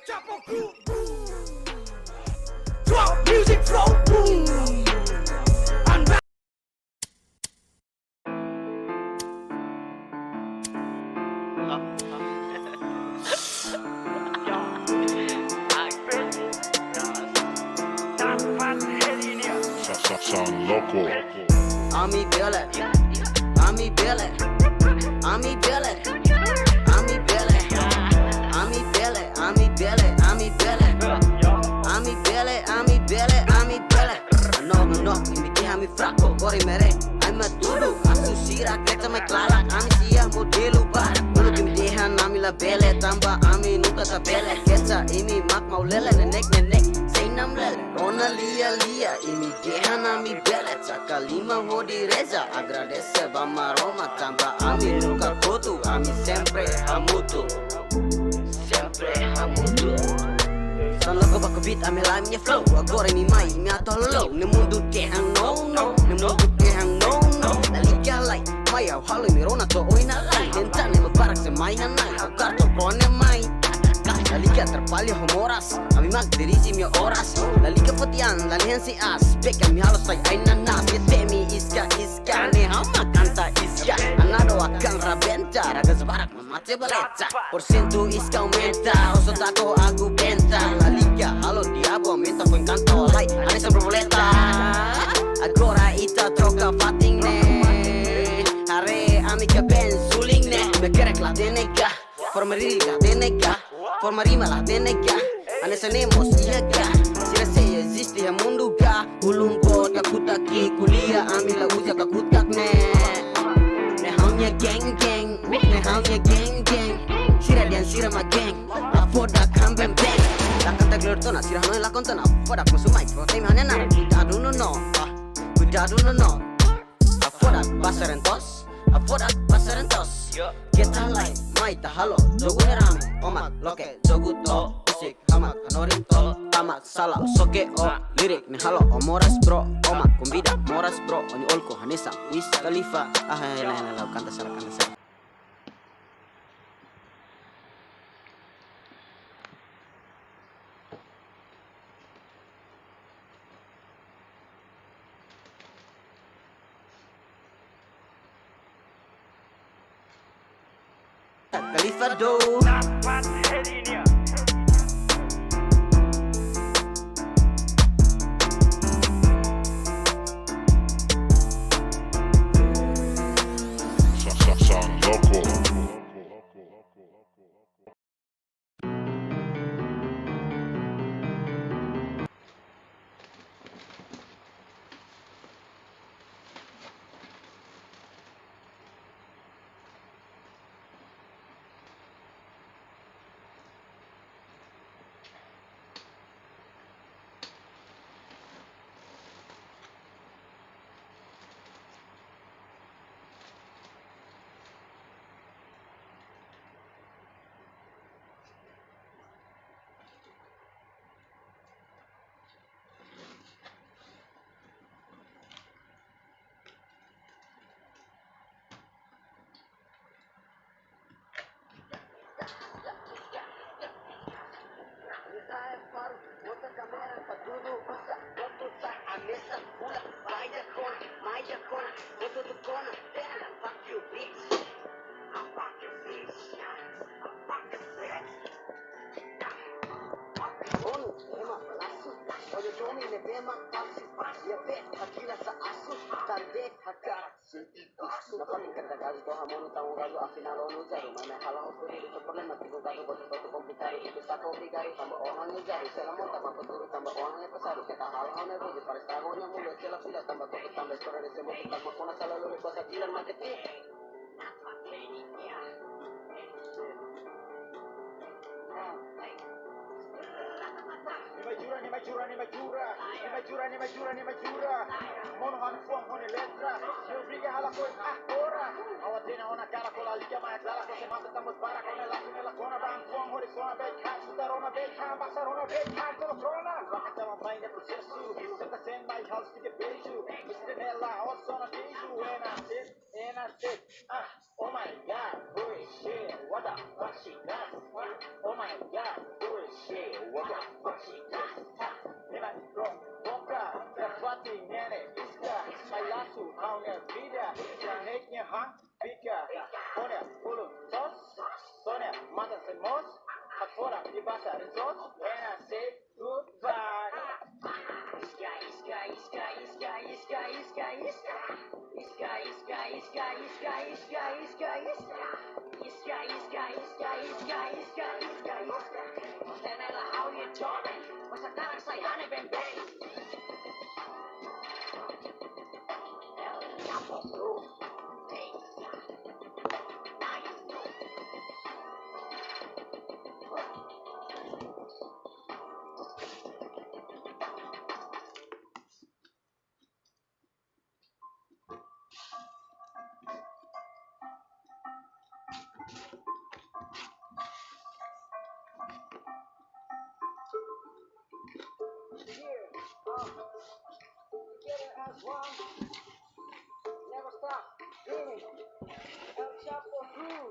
Chapo crew, boom. Drop music flow, boom. I'm back. Sa-, sa-, sound loco. Ami bele, ami bele, ami bele, ami bele, ami bele, ami bele, ami bele, ami bele, ami bele, ami bele. Anok, anok, imi dehan ami fraku, agora imi haree. Ai mak dudu, asu sira, greta mai klalak, ami sia modelu barak. Dulu imi dehan ami labele, tanba ami nunka tabele. Keta imi mak mau lele, nenek, nenek, sei nam lele. Rona lia, lia, imi dehan ami bele, taka liman hodi reza, agradese ba Maromak, tanba ami nunka kotu, ami sempre hamutuk. Sempre hamutuk. Sound loco baku beat, ami hela ami-nia flow, agora imi mai, imi atu halo, ne'e mundu dehan no, no, ne'e mundu dehan no, no. Lalika lai, mai ha'u halo imi rona to'o oin halai, tenta ne'e mak barak sei mai hanai, ha'u kartu kone mai. Lalika atrapalla ho moras, ami mak dirije ami-nia oras. Lalika foti an, lalehan sei aas, bek ami halo sai ai-nanas. Imi temi iska, iska, ne'e ha'u mak kanta iska. Ana doakan rabenta, ragas barak mate baleta. Porsentu iska aumenta, oso tako agu benta. Lalika halo diabu aumenta, foin kanta walai, hanesan borboleta. Agora ita troka fatin ne'e. Haree ami ka ben suling ne'e. Imi hakerek la hatene ka, forma riri la hatene ka, forma rima la hatene ka. Hanesan ne'e mós iha ka, sira sei eziste iha mundu ka. Ulun boot kakutak ki'ik, ko'alia ami la uza kakutak ne'e. Ne'e ha'u-nia geng geng, ne'e ha'u-nia geng geng. Sira dehan sira mak geng, la fodak han beng beng. La kanta glor tona, sira hanoin lakon tona, fodak musu mai, fotem hane nara, kuidadu no no, ah, kuidadu no no. La fodak pasaran tos, la fodak pasaran tos. Keta lai, mai ita halo, jogu ne'e rame, ó mak loke, jogu to'o, husik hamak hanorin to'o, tama sala, soke ó, lirik ne'e halo, ó moras bro, ó mak konvida, moras bro, ó-nia uluk hanesan Wiz Khalifa, ah, eh, la, la, la, kanta sala, kanta sala. Khalifa do. Sa-, sa-, sound loco. Monu, ema, lasu, ojo jomi ne bema, taksi, ya be, hakila sa asu, tarde, hakara. Na paling kata gaji toha monu tanggung gaji afinal onu jaru, mana halo hotu di tempat lema tigo gaji botu botu komplikadu, itu sako obrigadu, tanba orang yang jaru, selamat tanba peturu, tanba orang yang pesaru, kita hal hal ne boju, paris tahu nya mulu, sela pila tanba kopi, tanba istora de semua, tanba kona sala lori, kuasa kilan marketing. Ni mai jura, ni mai jura, ni mai jura. Ni mai jura, ni mai jura, ni mai jura. Monu han fuan hone letra. Ni obriga hala koe ah ora. Awa tena ona kara kola liga mai klara ko se mata tambut para kone la kone la kona bang fuan hore kona bek ha suta rona bek ha basa rona bek ha tolo trona. Waka tama mai ne prosesu. Senta sen mai hal sike beju. Mister Nella, hot sona keju. Ena sit, ena sit. Ah. Oh my God, holy shit, what the fuck she does? Oh my God, holy shit. Boka, terpati nene, iska, sai lasu, ha'u-nia vida, iska, neknya hang, fika, kone, ulun, tos, sone, matan, sai mos, hatola, di basa, sos, ena, se, goodbye. Iska, iska, iska, iska, iska, iska, iska. Iska, iska, iska, iska, iska, iska, iska. Iska, iska, iska, iska, iska, iska, iska. Mós tenela ha'u-nia joven, mós hakarak sai hanesan beibeik. Yeah, uh, together as one. Never stop dreaming. El Chapo crew.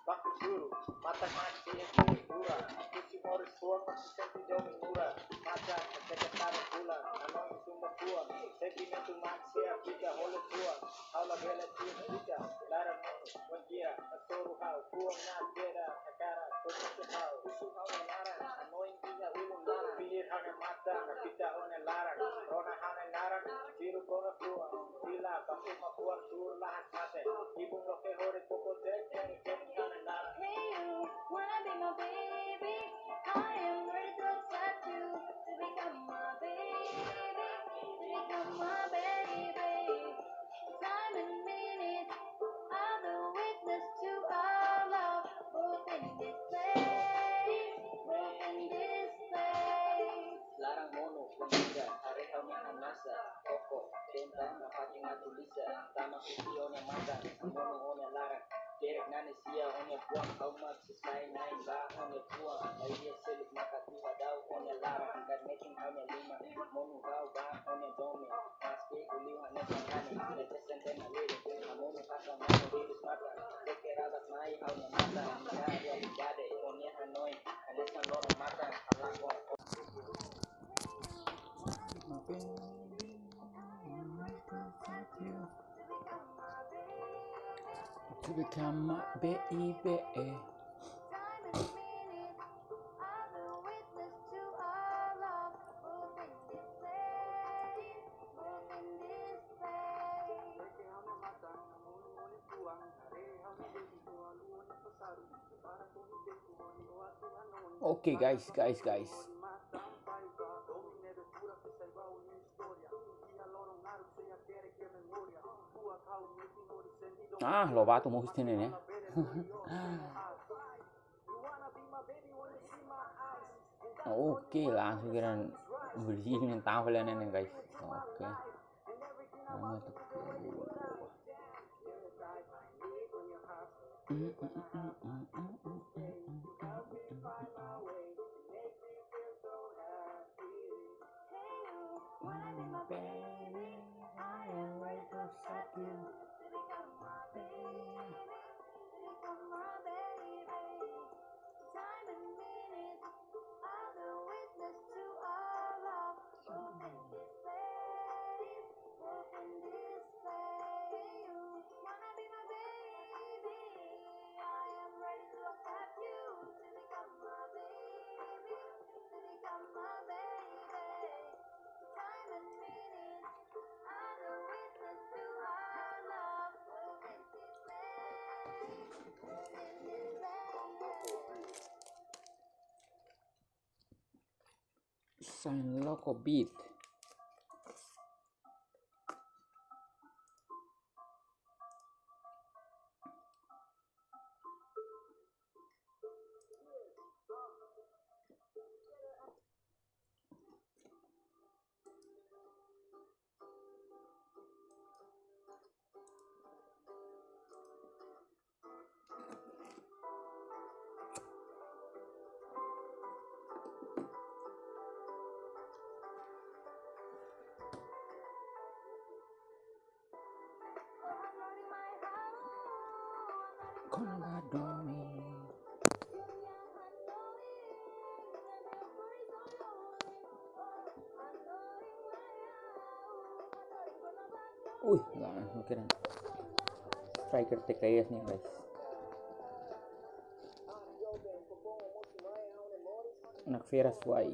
Baku juru, matan maksi ente dura. Kusi moris tuan, kusi senti domi mura. Mata, kata kata bulan, anong sumba tuan. Sentimentu maksi, a vida holo tuan. Ha'u labele tuan vida, laran monu, wanjira, asoru ha'u, tuan na beda, akara, kusi ha'u. Kusi ha'u laran, anong iha ulun laran. Pihir ha'u-nia matan, na pita ha'u-nia laran. Rona ha'u-nia laran, biru kona tuan. Bila, ba uma buat tur lahas mate. Ibun loke hori koko tek, yang ikan ikan nar. Hey you, wanna be my baby? I am ready to accept you to become my baby, to become my baby. Time and minute are the witness to our love. Both in this place, both in this place. Laran monu, kumbira, haree ha'u-nia hamnasa, koko, tenta, na fatin atu lisa, tama husi ó-nia matan, monu ó-nia laran, kerek nane sia ó-nia fuan, ha'u maksi sai na'in ba ó-nia fuan, aia seluk maka tuha dau ó-nia laran, gat metin ha'u-nia liman, monu ha'u ba ó-nia domin, maski ulun hanesan nane, lete sente na lirik, monu hasa monu virus matan, teke rabat mai ha'u-nia matan, na realidade, ó-nia hanoin, hanesan loron matan, halakon. To become my baby. Okay, guys, guys, guys. Ah, Lobato mós iha ne'e, ne'e. Okay, langsung kira Virgínia tava lá, ne'e, ne'e, guys. Okay. Vamos. Sain loko beat. Kona ba domin. Ui, la, no kira. Striker T K S ne'e, guys. Nakfera Suai.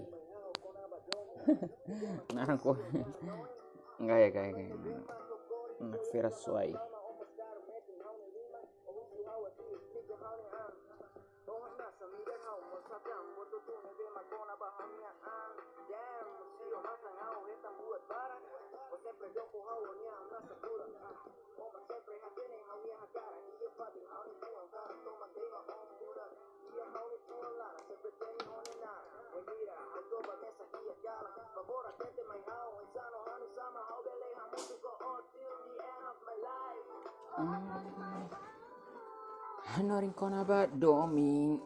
Nah, kok. Enggak ya, kayak, kayak. Nakfera Suai. Hanorin kona ba domin.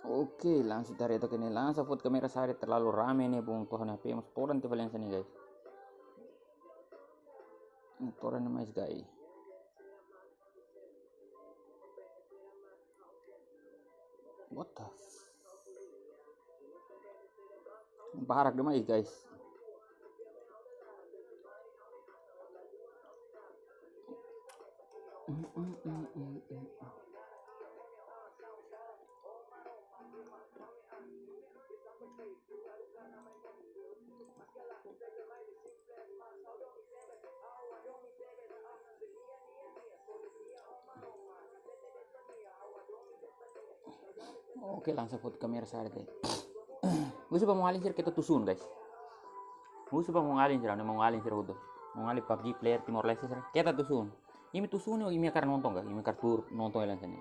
Oke, langsung tarik toke ne'e, langsung fot kamera sari terlalu rame ne'e, bung, tohan H P mós todan te valencia ne'e, guys. Todan ne'e mais, guys. What the f-, barak demais, guys. Oke, langsung fot kamera sari te. Husu ba maun-alin sira keta tusun, guys. Husu ba maun-alin sira, ne'e maun-alin sira hotu. Maun-alin PUBG player Timor Leste sira keta tusun. Imi tusun, imi hakarak nonton ka? Imi hakarak tuur nonton hela hanesan ne'e.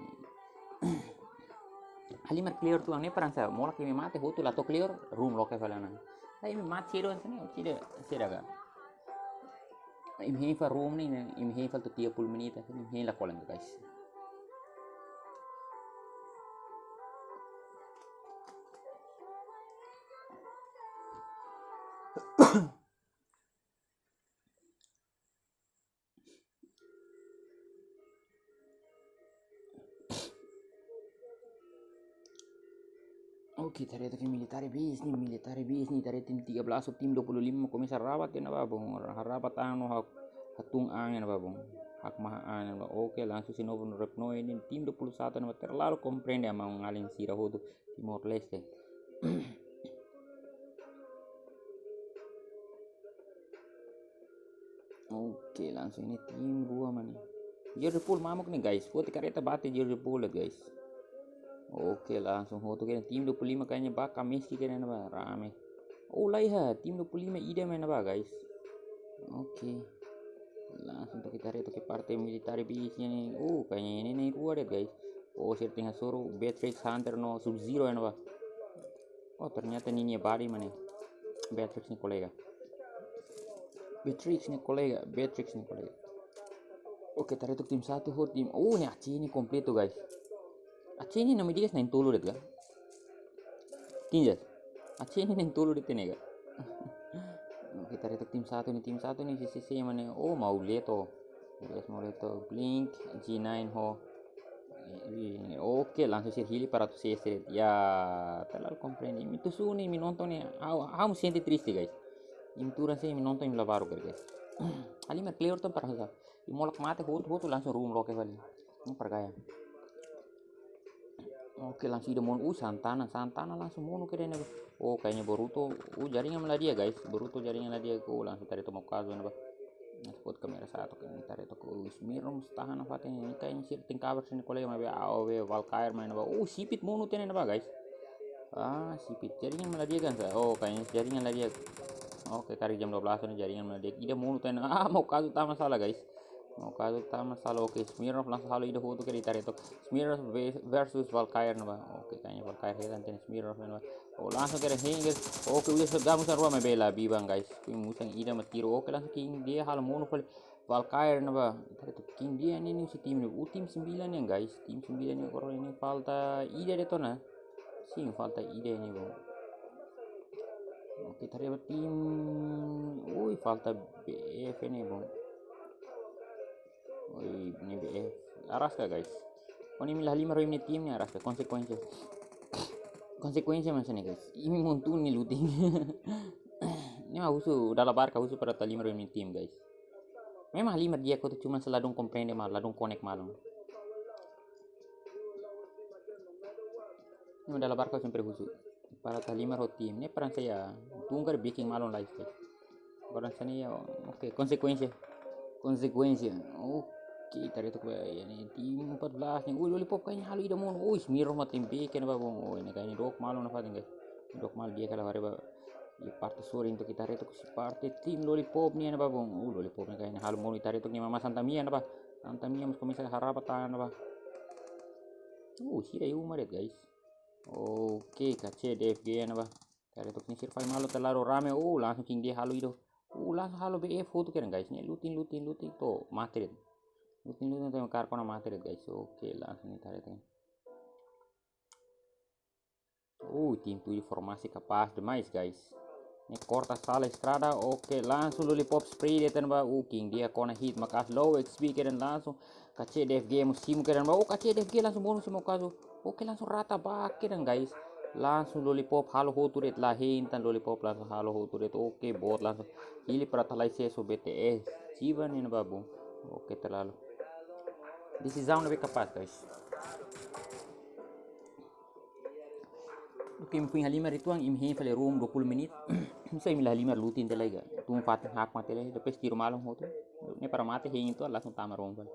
Halimar clear tuan ne'e, paransa molok imi mate hotu la to'o clear, room loke fali ona. Ai, imi mate sira hanesan ne'e, sira, sira ka. Imi hein fali room ne'e, imi hein fali to'o tiga puluh menit, imi hein la kolen, guys. Oke, tareto ke military base ne'e, military base ne'e, tareto tim tiga belas ho tim dua puluh lima komesa rabat ona ba, bung, rabat an no hak, hatun an ona ba, bung, hakmaha an ona ba. Oke, langsung si novo no repno ne'e, tim dua puluh satu ne'e ba, terlalu komprende maun-alin sira hotu Timor Leste. Oke, langsung ne'e tim rua mane. Liverpool mamuk ne'e, guys. Foti kareta bate Liverpool, guys. Oke, langsung hotu kene tim dua puluh lima kayaknya ba, Kamis ki kene ba, rame. Oh, laiha, tim dua puluh lima ida mai ona ba, guys. Oke. Langsung toke tareto ke parte military base ne'e. Oh, kayaknya ne'e, ne'e rua de'it, guys. Oh, sira tenke hasoru Beatrix, Hunter no Sub-Zero ona ba. Oh, ternyata ne'e nia body mane. Beatrix nia kolega. Beatrix nia kolega, Beatrix nia kolega. Oke, tareto tim satu ho tim. Oh, ne'e A C ne'e kompletu, guys. A C ne'e na'in-tolu de'it ka? Kinzas. A C ne'e na'in-tolu de'it ne'e ka? Oke, tareto tim satu ne'e, tim satu ne'e, si, si, si, mane. Oh, Mauleto. Yes, Mauleto. Blink, G nine ho. Ih, oke, langsung sira hili para tu sesret. Ya, terlalu komprende. Imi tusun ne'e, imi nonton ne'e, ha'u, ha'u sente triste, guys. Imi tuur hanesan ne'e, imi nonton, imi la baruk, guys. Halimar clear tan, paransa. Imi molok mate hotu, hotu langsung room loke fali. Ini pergaya. Oke, langsung ida monu, uh, Santana, Santana langsung monu kira ne'e. Oh, kayaknya Boruto, uh, jaringan meladia, guys. Boruto jaringan meladia, oh, langsung tareto Maukazu ne'e ba. Nah, spot kamera satu kan, tareto ke, uh, Smirnoff tahan apa tadi? Ini kayaknya sira tenke kabar sira-nia kolega, maibé A O V Valkyrie mai ona ba. Uh, Sipit monu tiha ona ba, guys. Ah, Sipit jaringan meladia kan, sa? Oh, kayaknya jaringan meladia. Oke, karik jam dua belas ne'e jaringan meladia. Ida monu tiha ona. Ah, Maukazu tama sala, guys. Maukazu tama sala, oke, Smirnoff langsung halo ida hotu kira tareto. Smirnoff ve-, versus Valkyrie ne'e ba. Oke, kayaknya Valkyrie hetan tiha ona Smirnoff ne'e ba. Oh, langsung kira hengger. Oke, udah se-, gabung sa rua maibé la biban, guys. Tim musuh ida mak tiru. Oke, langsung King Dia halo monu fali Valkyrie ne'e ba. Tareto King Dia ne'e, ne'e husi tim ne'e. Uh, tim sembilan ne'e, guys. Tim sembilan ne'e, koro ne'e falta ida de'it ona. Sin, falta ida ne'e, bung. Oke, tareto tim. Ui, falta B F ne'e, bung. Ui, ne'e B F. Araska, guys. Koni milah lima roim ne'e tim ne'e, araska. Konsekuensia. Konsekuénsia mak hanesan ne'e, guys. Imi montun nia looting. Ne'e mak husu, dala barak husu para atu halimar ba imi-nia tim, guys. Memang halimar di'ak hotu, cuma sá ladún komprende malu, ladún connect malu. Ne'e mak dala barak sempre husu para atu halimar ho tim. Ne'e para hanesan, tunggu, bikin malu lagi, guys. Agora hanesan ne'e, oke, konsekuénsia. Konsekuénsia. Oke, ita haree took ba, iha ne'e tim empat belas ne'e. Ui, Lollipop karik halo ida monu. Ui, Smirnoff mak tembak iha ne'ebá, bung. Ui, ne'e karik dook malu nafatin, guys. Dook malu di'ak, kalau haree ba iha parte sorin took, ita haree took husi parte tim Lollipop nian ne'ebá, bung. Ui, Lollipop ne'e karik halo monu, ita haree took nia mama Santa Mia ne'ebá. Santa Mia mós komesa harapa tan ne'ebá. Ui, sira iha uma de'it, guys. Oke, K C D F G ne'ebá. Ita haree took ne'e sira fali malu terlalu rame. Oh, langsung King Dia halo ida. Oh, langsung halo B F hotu kedan, guys. Ne'e looting, looting, looting to'o mate de'it. Looting, looting to'o kaer kona mate de'it, guys. Oke, langsung ita haree took. Uh, tim tujuh formasi kapás demais, guys. Ne'e korta sala estrada. Oke, langsung Lollipop spray de'it iha ne'ebá. Uh, King Dia kona hit maka'as, low X P kedan, langsung K C D F G mós simu kedan ba. Oh, K C D F G langsung monu simu kazu. Oke, langsung rata ba kedan, guys. Langsung Lollipop halo hotu de'it, la hein tan, Lollipop langsung halo hotu de'it. Oke, bot langsung hili para atu halai sees ho B T S. Jiba ne'e ne'ebá, bung. Oke, terlalu. Desizaun ne'ebé kapás, guys. Oke, imi foin halimar uitoan, imi hein fali room dua puluh menit. Hanesan imi la halimar looting tiha lai, guys. Tun fatin hakmatek lai, depois tiru malu hotu. Ne'e para mate, hein uitoan, langsung tama room fali.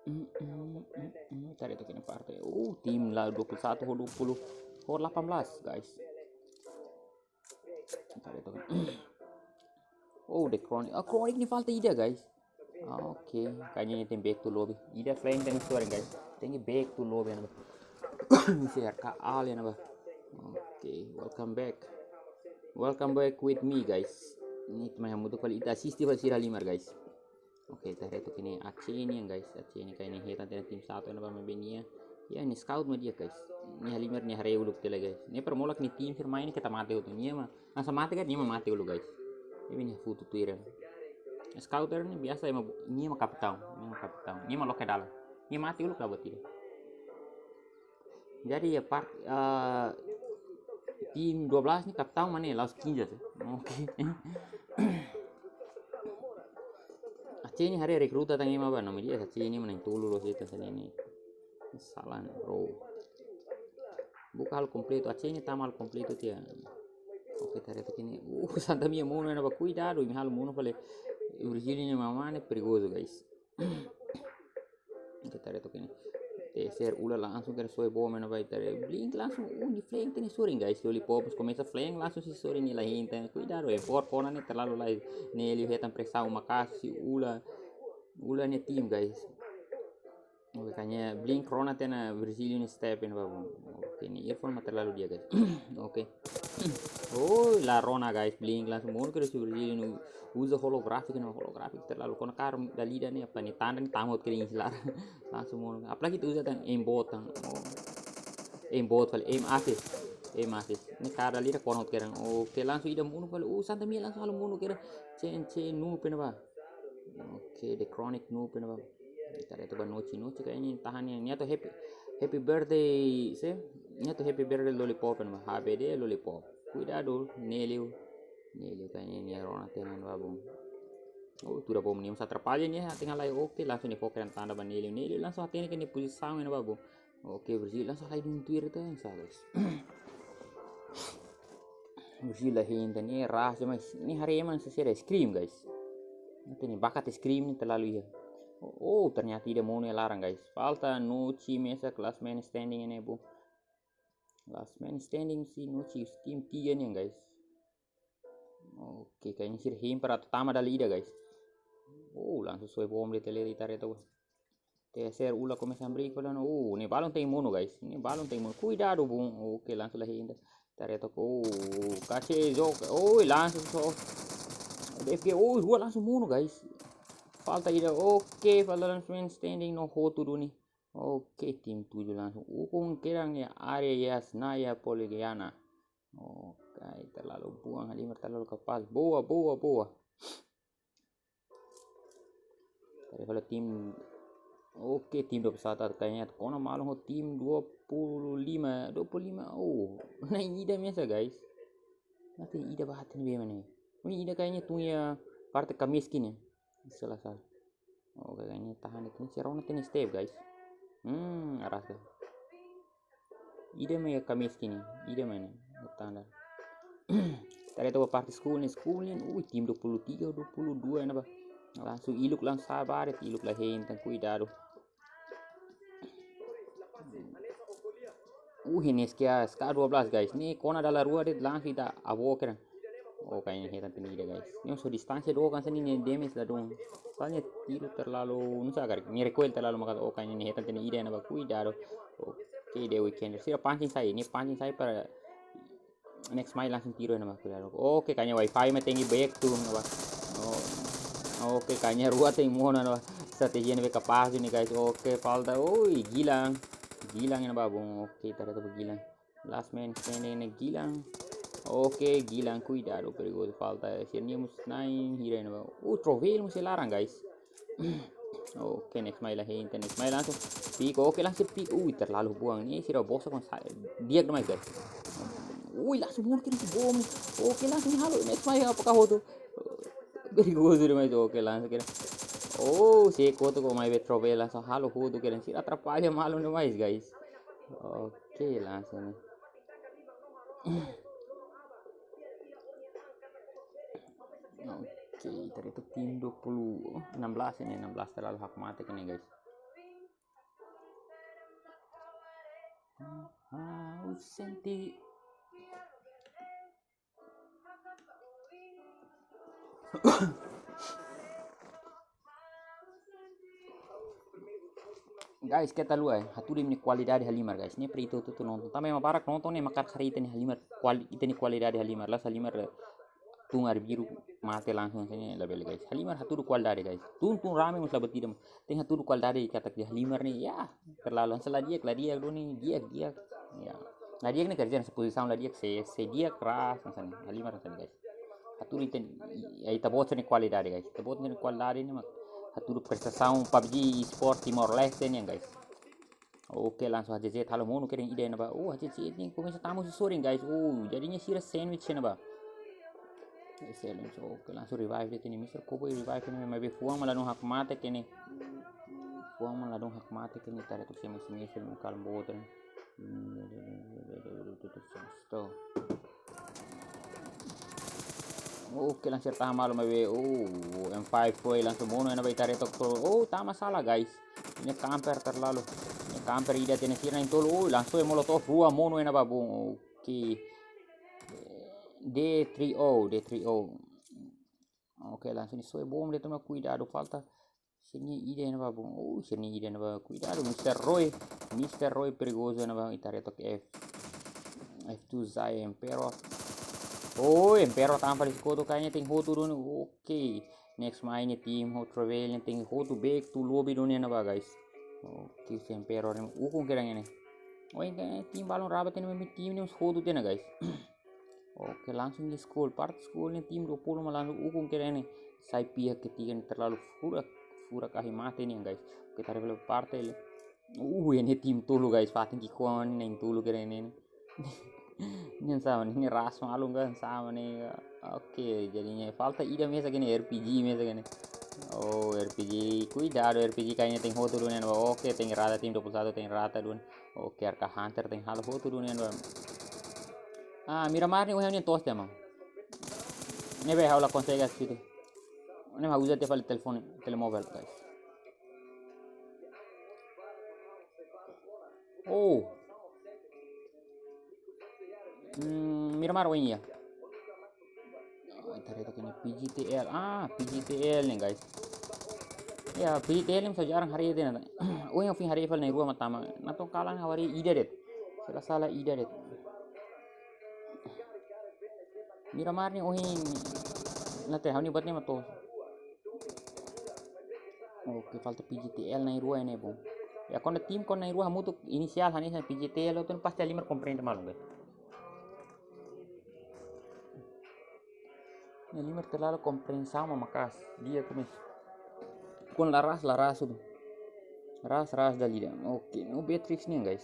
Hmm, hmm, hmm, hmm. Ita haree took iha ne'e parte. Oh, tim la dua puluh satu ho dua puluh, ho delapan belas, guys. Ita haree took. Oh, The Chronic. Ah, Chronic ne'e falta ida, guys. Ah, oke, kayaknya ne'e tenke back to lobby. Ida flank tenke sorin, guys. Tenke back to lobby, ne'ebá. Mister K L, ne'ebá. Oke, welcome back. Welcome back with me, guys. Ne'e teman yang mutu kali ita asisti fali sira halimar, guys. Oke, ita haree took iha ne'e A C nian, guys. A C nian karik hetan tiha ona tim satu ne'ebá, maibé nia, iha ne'e scout mak di'ak, guys. Nia halimar, nia haree uluk tiha lai, guys. Ne'e para molok nia tim sira mai ne'e keta mate hotu. Nia mak, hanesan mate kan, nia mak mate uluk, guys. Nia mak nia futu tuir. Scouter ne'e biasa ema, nia mak kapitaun, nia mak kapitaun. Nia mak loke dalan. Nia mate uluk, la buat ida. Jadi iha part, eh, tim dua belas ne'e kapitaun mak ne'e, la'ós kinja sih. Oke. A C ne'e haree rekruta tan ema ba, nome dia A C ne'e mak na'in-tolu loos ita sini ne'e. Salah ne'e, bro. Buka halo kompletu, A C ne'e tama halo kompletu tiha. Oke, ita haree took iha ne'e. Uh, Santa Mia monu iha ne'ebá, kuidadu, imi halo monu fali Virgílio nia mama ne'e perigozu, guys. Ita haree took iha ne'e. T S R Ula langsung kedan soe bom iha ne'ebá, ita haree. Blink langsung, uh, nia flank tiha ne'e sorin, guys. Lollipop komesa flank, langsung sei sorin, nia la hein tan. Kuidadu, eh, bot kona ne'e terlalu lai. Nelio hetan presaun maka'as husi Ula. Ula nia tim, guys. Oke, kayaknya Blink rona tiha ona Virgílio nia step iha ne'ebá, bung. Oke, nia earphone mak terlalu di'ak, guys. Oke. Oh, la rona, guys. Blink langsung monu kedan husi Virgílio nia uza holographic, ne'e holographic terlalu kona kaer dala ida ne'e, apa ne'e, tanda ne'e tama hotu kedan iha laran. Langsung monu. Apalagi ita uza tan aimbot tan. Oh. Aimbot fali, aim assist. Aim assist. Ne'e kaer dala ida kona hotu kedan. Oke, langsung ida monu fali. Oh, Santa Mia langsung halo monu kedan. C N C noob iha ne'ebá. Oke, The Chronic noob iha ne'ebá. Ita haree took ba Nochi, Nochi kayaknya tahan nia. Nia atu happy, happy birthday, sih. Nia atu happy birthday Lollipop iha ne'ebá. H B D Lollipop. Kuidadu, Nelio. Nelio kayaknya nia rona tiha ona iha ne'ebá, bung. Oh, tuda bom nia mós atrapalla nia, hatene lai, oke, langsung nia fó kedan tanda ba Nelio. Nelio langsung hatene kedan nia pozisaun iha ne'ebá, bung. Oke, Virgílio langsung halai duni tuir tiha, guys. Virgílio hein tan, ne'e ras demais. Ne'e haree ema hanesan sira scream, guys. Hatene bakat scream ne'e terlalu iha. Oh, ternyata ida monu iha laran, guys. Falta Nochi mesak, last man standing iha ne'e, bung. Last man standing husi Nochi, tim tiga nian, guys. Oke, kayaknya sira hein para atu tama dala ida, guys. Oh, langsung soe bom de'it, ita haree took. T S R Ula komesa hamriik fali ona. Oh, ne'e balun tenke monu, guys. Ne'e balun tenke monu. Kuidadu, bung. Oke, langsung la hein tan. Ita haree took. Oh, K C jok. Oh, langsung so. D F G. Oh, rua langsung monu, guys. Falta ida. Oke, falta last man standing, no hotu duni. Oke, tim tujuh langsung ukun kedan iha área Yasnaya Poligiana. Oke, terlalu buang, halimar terlalu kapás. Boa, boa, boa. Tadi kalau tim Oke, tim dua puluh satu kayaknya kona malu ho tim dua puluh lima, dua puluh lima. Oh, na'in ida mesak, guys. Na'in ida batin be mana? Ini ida kayaknya tunya parte kamiskin ya. Salah, salah. Oh, kayaknya tahan itu si Rona tenis step, guys. Hmm, arasa. Ida mai kamiskin, ida mai ne'e. Tanda. Tadi tu parte school ne'e, school ne'e, ui, tim dua puluh tiga, dua puluh dua ne'ebá. Langsung iluk langsung sabar, iluk la hein, tan kuidadu. Uh, ini S K, S K dua belas, guys. Ne'e kona dala rua de'it langsung ita abo kira. Oh, kayaknya hetan tiha ida, guys. Ne'e so distánsia dook kan sini ne'e damage la dong. Soalnya tiru terlalu, nusá karik. Ne'e recoil terlalu maka, oh, kayaknya ne'e hetan tiha ida ne'ebá, kuidadu. Oke, The Weekender. Sira pancing sai, ne'e pancing sai para Next mai langsung tiru ne'ebá, kuidadu. Oke, kayaknya wifi mai tenke back tu ne'ebá. Oh. Oke, kayaknya rua tenke mono ne'ebá. Estratéjia ne'ebé kapás ne'e, guys. Oke, falta. Oi, Gilang. Gilang ne'ebá bom. Oke, tara tu Gilang. Last man standing ne'e Gilang. Oke, Gilang, kuidadu, perigozu, falta. Sira-nia mus na'in hira ne'ebá. Uh, Trovel mus laran, guys. Oke, next mai la hein, next mai langsung pick. Oke, langsung pick. Ui, terlalu buang. Ne'e sira bosa kon sa-, di'ak demais, guys. Ui, langsung buang kira bom. Oke, langsung halo. Next mai apakah hotu? Perigozu demais. Oke, langsung kira. Oh, se koto ko mai be Trovel langsung halo hotu kira. Sira atrapalla malu demais, guys. Oke, langsung. Oke, tadi itu tim dua puluh, oh, enam belas ini, enam belas terlalu hak mate kene, guys. Ah, senti. Guys, keta haluha, eh. Hatudu imi-nia kualidade halimar, guys. Ne'e para ita hotu-hotu nonton. Tanba ema barak nonton ne'e mak haree ita-nia halimar, kuali-, ita-nia kualidade halimar. La'ós halimar, eh, tun arbiru mate langsung sini labele, guys. Halimar hatudu kualidade, guys. Tun, tun rame mós la buat ida. Tenke hatudu kualidade katak iha halimar ne'e, ya, terlalu. Hanesan la di'ak, la di'ak duni, di'ak, di'ak. Ya. La di'ak ne'e kerja hanesan pozisaun la di'ak, se, se di'ak ras, hanesan ne'e. Halimar hanesan ne'e, guys. Hatudu ita, ya, ita-boot sira-nia kualidade, guys. Ita-boot sira-nia kualidade ne'e mak hatudu prestasaun PUBG Esporte Timor-Leste nian, guys. Oke, langsung H J Z halo monu keren ida ne'ebá. Oh, H J Z ne'e komesa tama husi sorin, guys. Oh, jadinya sira sandwich ne'ebá. Excelente. Oke, langsung revive de'it ne'e. Mister Cowboy revive ne'e, maibé fuan mak la dún hak mate kene. Fuan mak la dún hak mate kene, tara tu semi semi semi kalbotan. Stop. Oke, langsung tama malu maibé. Oh, M five foi langsung monu ne'ebá, ita haree tok. Oh, tama sala, guys. Ne'e camper terlalu. Ne'e camper ida tiha ne'e sira na'in-tolu. Oh, langsung molotov rua monu ne'ebá bom. Oke. D three O, D three O. Oke, langsung ne'e soe bom de'it, toma kuidadu, falta. Sira-nia ida ne'ebá bom. Oh, sira-nia ida ne'ebá. Kuidadu, Mister Roy. Mister Roy perigozu ne'ebá, ita haree tok F. F two Zai Emperor. Oh, Emperor tanpa di skoto kayaknya tenke hotu duni. Oke. Next mai ne'e tim ho Trovel ne'e tenke hotu back to lobby duni ne'ebá, guys. Oke, se Emperor ne'e ukun kira ne'e. Oh, ini tim balun rabat ne'e, imi-nia tim ne'e hotu tiha ona, guys. Oke, langsung di school. Part school ne'e tim dua puluh mak langsung ukun kira ne'e. Sai pihak ketiga ne'e terlalu furak, furak ahi mate nian, guys. Oke, tara bele parte le. Uh, ne'e tim tolu, guys. Fatin ki'ikoan na'in-tolu kira ne'e. Ne'e sama ne'e, ne'e ras malu kan sama ne'e. Oke, jadinya falta ida mesak ne'e, R P G mesak ne'e. Oh, R P G. Kuidadu, R P G kayaknya tenke hotu duni ne'ebá. Oke, tenke rata, tim dua puluh satu tenke rata duni. Oke, R K Hunter tenke halo hotu duni ne'ebá. Ah, Miramar ne'e ohin ne'e to'os tiha, maun. Ne'ebé ha'u la konsege assiste. Ne'e mak uza tiha fali telefone, telemóvel, guys. Oh. Hmm, Miramar ohin ya. Oh, ita haree tok ne'e P G T L. Ah, P G T L ne'e, guys. Ya, P G T L ne'e sa jarang haree de'it ona. Ohin ohin haree fali na'in-rua mak tama. Natoon kalan haree ida de'it. Sala-sala ida de'it. Miramar ne'e ohin nate ha'u-nia buat ne'e mak to'os. Oke, falta P G T L na'in-rua ne'e, bom. Ya, kuandu tim kuandu na'in-rua hamutuk inisiál hanesan P G T L, hotu pasti halimar komprende malu, guys. Halimar terlalu komprensaun mak maka'as. Di'ak kumi. Kuandu la ras, la ras hotu. Ras, ras dala ida. Oke, no Beatrix nian, guys.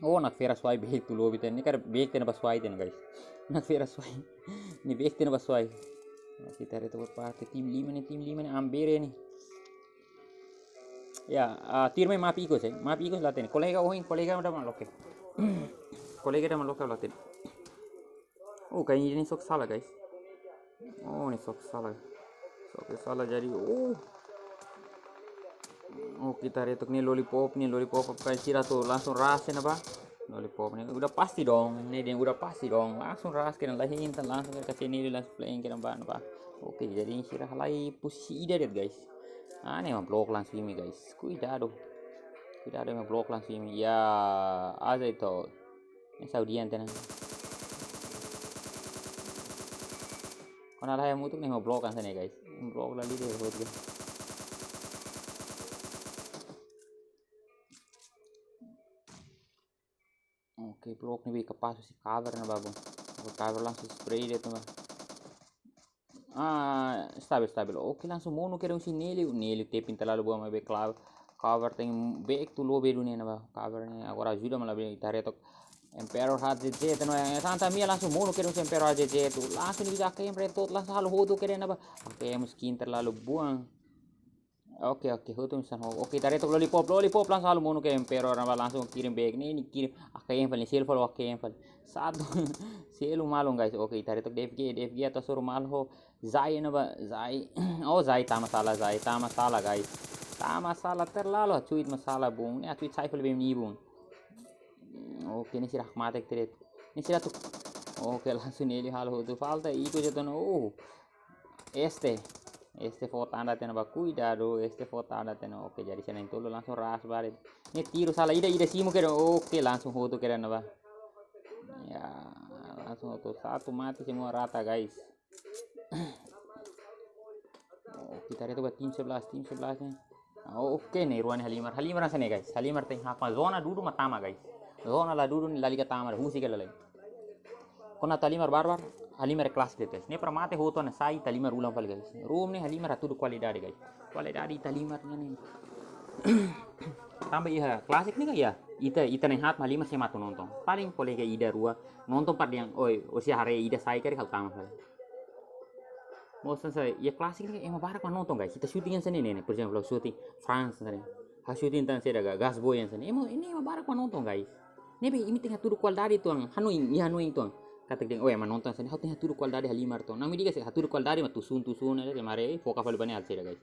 Oh, nakfera suai beik tu lobi ten. Ne'e karik beik tiha ona ba suai ten, guys. Nakfera suai. Ne'e beik tiha ona ba suai. Oke, ita haree to'o parte tim lima ne'e, tim lima ne'e, Ambere ne'e. Ya, ah, tuirmai maaf ikus, eh. Maaf ikus la hatene. Kolega ohin, kolega ida mak loke. Kolega ida mak loke la hatene. Oh, kayaknya ini sok salah, guys. Oh, ini sok salah. Sok salah jadi. Oh. Oh, ita haree to'ok ne'e lollipop, ne'e lollipop, kayak sira tu langsung ras ne'ebá. Lollipop ne'e udah pasti dong, ne'e dehan udah pasti dong. Langsung ras kedan, la hein tan, langsung kedan, kasih ne'e langsung playing kedan ba ne'ebá. Oke, jadi sira halai posisi ida de'it, guys. Ah, ne'e mak blok langsung imi, guys. Kuidadu. Kuidadu, imi blok langsung imi. Ya, aja itu. Ne'e Saudian tiha ona. Kona la hamutuk ne'e mak blok hanesan ne'e, guys. Blok la lider hot, guys. Oke, blok ne'ebé kapás husi cover ne'ebá, bun. Cover langsung spray de'it ne'ebá. Ah, stabil, stabil. Oke, langsung monu kedan husi Nelio. Nelio tepin terlalu buang, maibé klaru. Cover tenke back to low bed ne'e, ne'ebá. Cover ne'e agora ajuda malah bem, ita haree to'ok. Emperor H Z Z, no, eh, Santa Mia langsung monu kedan husi Emperor H Z Z tu. Langsung ida A K M retot, langsung halo hotu kedan ne'ebá. A K M skin terlalu buang. Oke, oke, hotu misan ho. Oke, ita haree to'ok lollipop, lollipop langsung halo monu kedan Emperor, ne'ebá langsung kirim back. Ne'e, ne'e kirim A K M fali, selu fali, A K M fali. Satu, selu malu, guys. Oke, ita haree to'ok D F G, D F G atu hasoru malu ho. Zai ne'ebá, Zai. Oh, Zai tama sala, Zai tama sala, guys. Tama sala terlalu, Acuit mak sala, bun. Ne'e Acuit sai fali bem ne'e, bun. Oke, ne'e sira mate tiha de'it. Ne'e sira tu. Oke, langsung ne'e halo hotu, falta ikus de'it ona. Oh. Este. Este fó tanda tiha ona ba, kuidadu, este fó tanda tiha ona. Oke, jadi sira na'in-tolu langsung ras ba de'it. Ne'e tiru sala ida, ida simu kedan. Oke, langsung hotu kedan ne'ebá. Ya, langsung hotu, satu mati, semua rata, guys. Oh, ita haree to'ok ba tim sebelas, tim sebelas ne'e. Ah, oke, ne'e rua ne'e Halimar. Halimar hanesan ne'e, guys. Halimar tenke hapma zona dudu mak tama, guys. Zona la dudu ne'e lalika tama, husik hela lai. Kona atu Halimar barbar, Halimar klasik de'it, guys. Ne'e para mate hotu ona sai, ita Halimar ulang fali, guys. Room ne'e Halimar hatudu kualidade, guys. Kualidade ita Halimar ne'e. Tanba iha klasik ne'e ka, ya. Ita, ita na'in haat mak Halimar sei matu nonton. Paling kolega ida rua nonton par diang, oi, osi haree ida sai karik halo tama fali. Mós hanesan, iha klasik ne'e ema barak mak nonton, guys. Ita shooting hanesan ne'e, ne'e, por ezemplu, shooting France hanesan ne'e. Ha'u shooting tan saida ka, Gas Boy hanesan ne'e. Ema, ne'e ema barak mak nonton, guys. Ne'ebé imi tenke hatudu kualidade uitoan, hanoin, imi hanoin uitoan. Katak dehan, oh, ema nonton hanesan ne'e, ha'u tenke hatudu kualidade Halimar uitoan. Nami diga se hatudu kualidade mak tusun, tusun, eh, mare, foka fali ba ne'e, al saida, guys.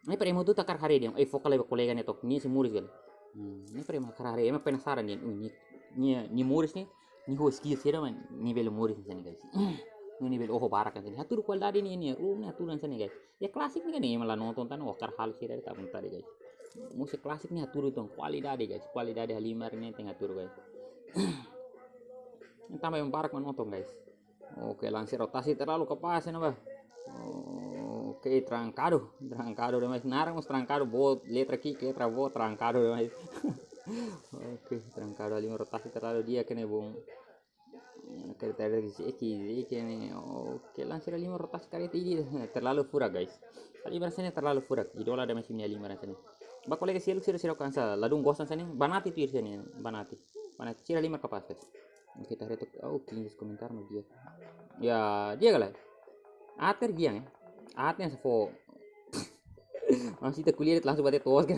Ne'e para ema hotu hakarak haree dehan, eh, foka lai ba kolega ne'e to'ok, nia sei moris ka lae. Hmm, ne'e para ema hakarak haree, ema penasaran dehan, uh, nia, nia, nia moris ne'e, nia ho skill saida mak nia bele moris hanesan ne'e, guys. Nia bele oho barak hanesan ne'e. Hatudu kualidade nia, nia room ne'e hatudu hanesan ne'e, guys. Ya klasik ne'e kan ema la nonton tan, oh, hakarak halo saida de'it, à vontade, guys. Mós klasik ne'e hatudu uitoan kualidade, guys. Kualidade Halimar ne'e tenke hatudu, guys. Tanba ema barak mak nonton, guys. Oke, langsir rotasi terlalu kapás ne'ebá. Oke, trankadu, trankadu demais. Naran mós trankadu, boot, letra ki'ik, letra boot, trankadu demais. Oke, trankadu, Halimar rotasi terlalu di'ak ne'e, bun. Oke, tadi si Eki, Eki ne'e. Oke, langsir Halimar rotasi karik ida. Terlalu furak, guys. Halimar hanesan ne'e terlalu furak. Idola demais imi-nia Halimar hanesan ne'e. Ba kolega seluk sira, sira kansa, ladún gosta hanesan ne'e. Banati tuir hanesan ne'e, banati. Banati, sira Halimar kapás, guys. Oke, ita haree to'ok, oh, quinze komentar no dia. Ya, dia ka lae. Ater giang, eh. Ater yang sefo. Masih ita ko'alia de'it langsung bate toos kan.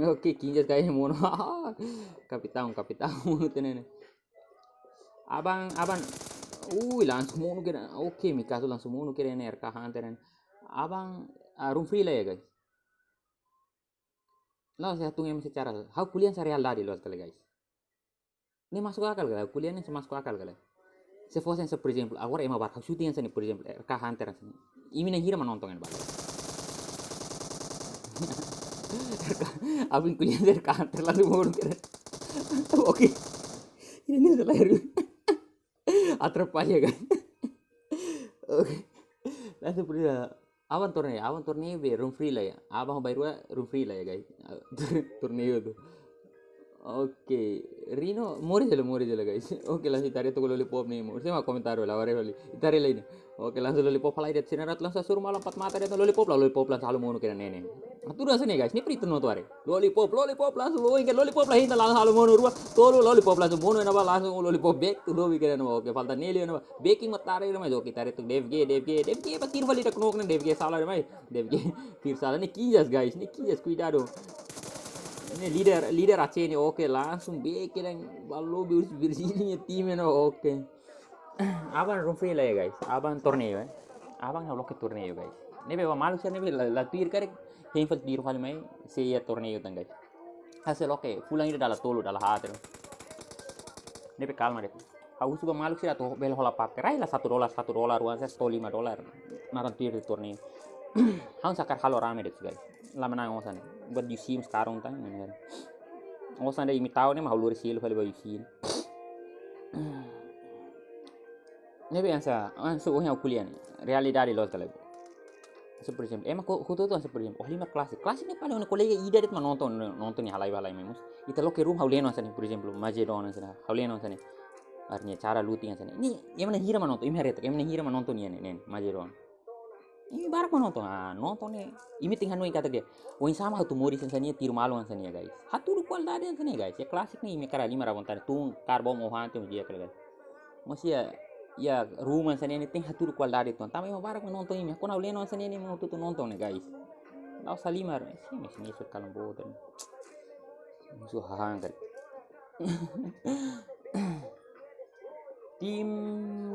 Oke, quinze kayaknya monu. Kapitaun, kapitaun monu tiha ona. Abang, abang. Ui, langsung monu kedan. Oke, Mikasu langsung monu kedan R K Hunter ne'e. Abang, ah, room free la iha, guys. La'ós hatún ema secara, ha'u ko'alia hanesan realidade loos ka lae, guys. Ne'e masuk akal ka lae, ko'alia ne'e sei masuk akal ka lae. Se fosse hanesan, por ezemplu, agora ema barak, ha'u shooting hanesan ne'e, por ezemplu, R K Hunter hanesan ne'e. Imi na'in hira mak nonton iha ne'ebá. Abang ko'alia hanesan R K Hunter lalu monu kedan. Oke. Ida-ne'e selalu atrapalla, guys. Oke. Langsung pergi lah. Abang torneiu, abang torneiu be room free la iha. Abang bairrua room free la iha, guys. Torneiu tu. Oke, Rino, moris hela, moris hela, guys. Oke, langsung ita haree took lollipop ne'e, moris. Sema komentar hela, haree holi. Ita haree lai ne'e. Oke, langsung lollipop halai de'it, sira atu langsung hasoru malu empat mata de'it, lollipop la, lollipop langsung halo monu kedan ne'e ne'e. Atu rasa ne'e, guys, ne'e frito no tuare. Lollipop, lollipop langsung, oh, ingat lollipop la, ita langsung halo monu rua, tolu lollipop langsung monu, ne'ebá langsung, oh, lollipop back to lobby kedan, oke, falta Nelly, ne'ebá. Backing mak tara, ne'e, mas oke, ita haree took D F G, D F G, D F G, ba tiro fali ita knock ne'e, D F G sala, ne'e, mas. D F G, tiro sala, ne'e, Kinjas, guys, ne'e, Kinjas, kuidadu. Ne'e, líder, líder A C ne'e, oke, langsung back kedan, ba lobby urus Virginia time ne'e, oke. Aban round free la iha, guys. Aban torneiu, eh. Aban ha'u loke torneiu, guys. Ne'ebé ba maluk sira ne'ebé la, la tuir karik, hein fali tiro fali mai, sei iha torneiu tan, guys. Hasil oke, fulan ida dala tolu, dala haat. Ne'ebé kalma de'it. Ha'u husu ba maluk sira atu bele hola parte. Rai la satu dolar, satu dolar, wan sa sto lima dolar. Naran tuir di torneiu. Ha'u hakarak halo rame de'it, guys. La manán osan ne'e. Buat di sim sekarang tan, ne'e. Osan ne'e imi tau ne'e, mas ha'u lori selu fali ba yu sim. Ne'ebé hanesan, hanesan ohin ha'u ko'alia ne'e. Realidade loos ka lae. So, por ezemplu, ema ko, hotu-hotu hanesan, por ezemplu, oh, Olimar Classic. Classic ne'e paling ne'e kolega ida de'it mak nonton, nonton ne'e halai ba halai mak moos. Ita loke room ha'u lee no hanesan ne'e, por ezemplu, Magedon hanesan ne'e, ha'u lee no hanesan ne'e. Artinya cara lutin hanesan ne'e. Ne'e, ema na'in hira mak nonton, imi haree took, ema na'in hira mak nonton iha ne'e, ne'e, Magedon. Imi barak mak nonton, ah, nonton ne'e. Imi tenke hanoin katak dehan, oinsá mak atu moris hanesan ne'e, tiro malu hanesan ne'e, guys. Hatudu kualidade hanesan ne'e, guys. Iha Classic ne'e, imi hakarak halimar à vontade, tun, karbon, oh, han, tun, dia, guys. Maibé iha, iha room hanesan ne'e, tenke hatudu kualidade uitoan. Tanba ema barak mak nonton imi, kuandu ha'u lee no hanesan ne'e, ema hotu-hotu nonton ne'e, guys. La'ós halimar, sim, sim, sim, kalan boot. Musuh hahang karik. Tim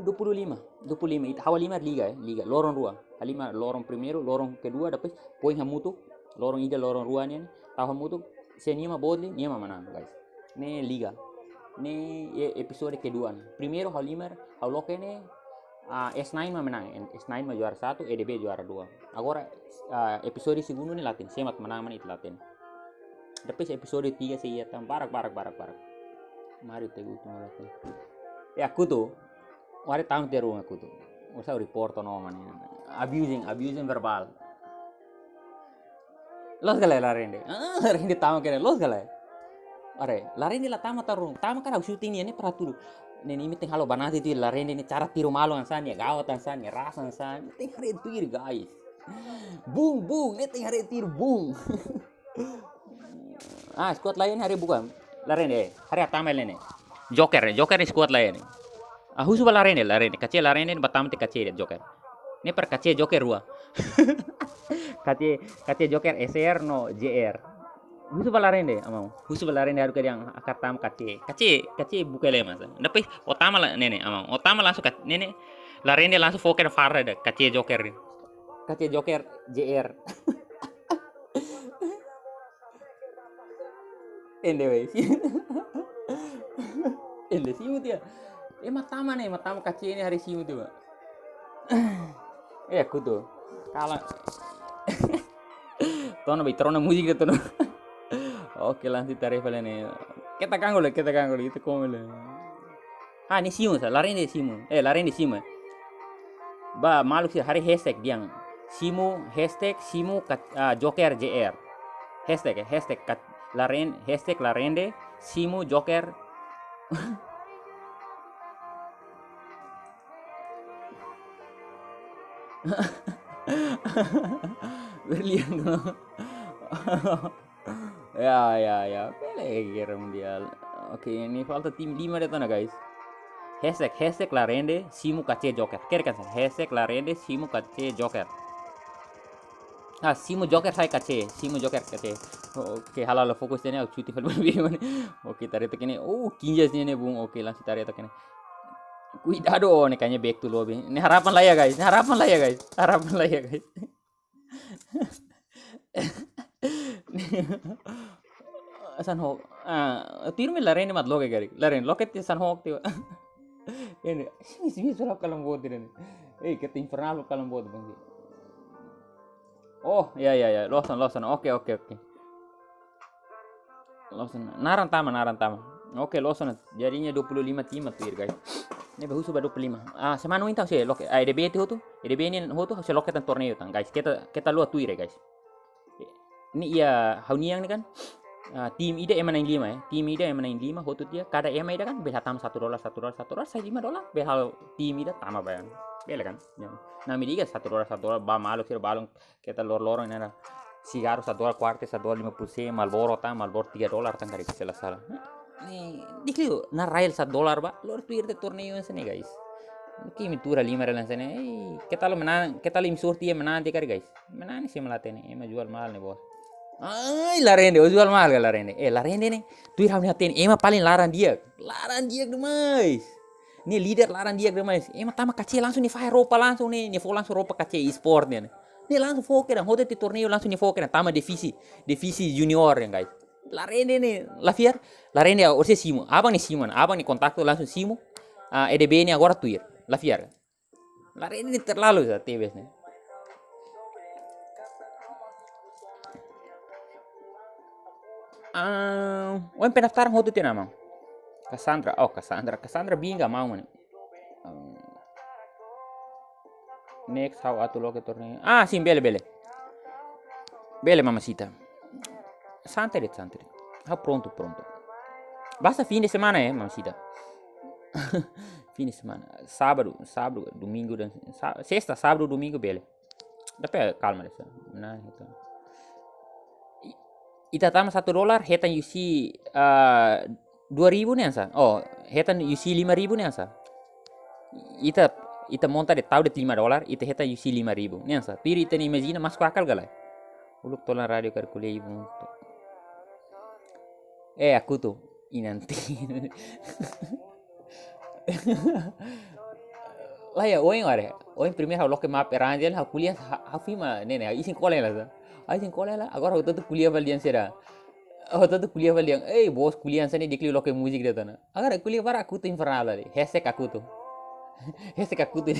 dua puluh lima, dua puluh lima, it-, ha'u halimar liga, eh, liga, loron rua. Halimar loron primeiru, loron kedua, depois poin hamutuk, loron ida, loron rua nian, tau hamutuk, se nia mak boot liu, nia mak manán, guys. Ne'e liga. Ne'e e-, episode kedua ne'e. Primeiru ha'u halimar, ha'u loke ne'e, ah, S nine mak manán, en-, S nine mak juara satu, E D B juara dua. Agora, ah, episode segundu ne'e la hatene, sé mak manán mak ne'e ita la hatene. Depois episode tiga sei iha tan, barak, barak, barak, barak. Mario Tegutu, malu. Ya, Kutu. Haree tama tiha ruma, Kutu. Orsida report no mane. Abusing, abusing verbal. Loos ka lae, Larende? Ah, Larende tama kedas, loos ka lae? Haree, Larende la tama tiha ruma. Tama karik ha'u shooting nia ne'e para tudu. Ne'e, ne'e imi tenke halo banati tuir Larende ne'e, cara tiro malu hanesan ne'e, gawat hanesan ne'e, ras hanesan ne'e. Tenke haree tuir, guys. Bung, bung, ne'e tenke haree tuir, bung. Ah, squad lain haree buka. Larende, haree hatama hela ne'e. Joker, Joker ne'e squad lain ne'e. Ah, husu ba Larende, Larende. Kace Larende, ba tama tiha kace de'it Joker. Ne'e para kace Joker rua. Kace, kace Joker S R no J R. Husu ba Larende, amau. Husu ba Larende haruka dehan hakarak tama kace. Kace, kace buka hela masa. Depois, ó tama la, ne'e ne'e, amau. Ó tama langsung ka, ne'e ne'e. Larende langsung foka fara de'it, kace Joker. Kace Joker J R. Ende, wes. Ende, simu tiha. Ema tama ne'e, ema tama kace ne'e haree simu tiha. Eh, Kutu. Kalan. Tono, bai, tono múzika, tono. Oke, langsung ita haree fali ne'e. Keta ganggu lai, keta ganggu lai, ita kome lai. Ah, ne'e simu sa, Larende simu. Eh, Larende simu, eh. Ba, maluk sira haree hashtag dehan. Simu, hashtag simu kat-, ah, Joker J R. Hashtag, eh, hashtag kat-, Laren-, hashtag Larende simu Joker. Berlian. Ya, ya, ya. Pele Guerra Mundial. Oke, ne'e falta tim lima de'it ona, guys. Hashtag, hashtag Larende simu kace Joker. Kere kan, hashtag Larende simu kace Joker. Ah, simu Joker sai kace, simu Joker kace. Oke, halo, halo, fokus ne'e, ha'u cuti fali bali mane. Oke, ita haree took ne'e. Oh, Kinjas ne'e, ne'e, bung. Oke, langsung ita haree took ne'e. Kuidadu, oh, ne'e kayaknya back to lobby. Ne'e harapan la iha, guys. Ne'e harapan la iha, guys. Harapan la iha, guys. Sanhok. Ah, tiro mai Larende mak loke karik. Larende, loke tiha Sanhok tiha. Ini, simi, simi, sudah kalan boot ini. Eh, keta infernal kalan boot, bung. Oh, ya, ya, ya. Loos ona, loos ona. Oke, oke, oke. Loos ona. Naran tama, naran tama. Oke, loos ona. Jadinya dua puluh lima tim mak tuir, guys. Ne'ebé husu ba dua puluh lima. Ah, semana oin tau sei loke. Ah, E D B tiha hotu. E D B ne'e hotu, sei loke tan torneiu tan, guys. Keta, keta haluha tuir, guys. Ne'e iha ha'u-nian ne'e kan. Ah, tim ida ema na'in-lima, eh. Tim ida ema na'in-lima, hotu tiha, kada ema ida kan, bele hatama satu dolar, satu dolar, satu dolar, sai lima dolar, bele halo tim ida tama ba. Bele kan? Ya. Nah, mi diga satu dolar, satu dolar, ba malu, kira balun, keta lor-loron ne'e. Sigarru satu dolar kuarta, satu dolar lima puluh sen, Marlboro tan, Marlboro tiga dolar tan karik se la sala. Ne'e, di'ak liu, na rael satu dolar ba, lori tuir de'it torneiu hanesan ne'e, guys. Ke mi tuur lima real hanesan ne'e, eh, keta lo menang, keta lo imi sorte menang tiha karik, guys. Menang ne'e sei la hatene, ema jual mahal ne'e, bos. Ai, la rende, o jual mahal ka la rende. Eh, la rende ne'e, tuir ha'u-nia hatene, ema paling laran di'ak. Laran di'ak demais. Ne'e líder laran di'ak demais. Ema tama kace langsung nia fahe roupa langsung ne'e, nia fó langsung roupa kace e-sport ne'e. Ne'e langsung fó kedan, hotu tiha torneiu langsung nia fó kedan, tama divisi, divisi junior ne'e, guys. La rende ne'e, la fiar, la rende, orsida simu, aban nia simu, aban nia kontaktu langsung simu, ah, E D B ne'e agora tuir, la fiar. La rende ne'e terlalu sa, tebes ne'e. Ah, ohin pendaftaran hotu tiha ona, maun? Cassandra, oh, Cassandra, Cassandra binga, maun, mane. Ah, next, ha'u atu loke torneiu. Ah, sin, bele, bele. Bele, Mamacita. Santai de'it, santai de'it. Ha'u prontu, prontu. Basta fim de semana, eh, Mamacita. Fim de semana. Sábadu, sábadu, domingu dan sa-, sesta, sábadu, domingu, bele. Tapi kalma de'it. Nah, itu. I-, ita tama satu dolar, hetan U C, ah, dua ribu ne'e hanesan. Oh, hetan U C lima ribu ne'e hanesan. Ita, ita monta de'it, tau de'it lima dolar, ita hetan U C lima ribu ne'e hanesan. Tuir ita-nia imajina, masuk akal ka lae? Uluk tolan rádiu karik ko'alia ibu. Eh, Akuto, inanti. Lae, ohin, haree. Ohin primeiru ha'u loke map Erangel, ha'u ko'alia, ha-, ha'u afirma, ne'e, ne'e, isin kolen la sa. Ha'u isin kolen la, agora ha'u hotu-hotu ko'alia fali dehan sira. Ha'u hotu-hotu ko'alia fali dehan, ei, bos, ko'alia hanesan ne'e di'ak liu loke múzika de'it ona. Agora ko'alia barak Akuto infernal ali. Hashtag Akuto. Hashtag Akuto.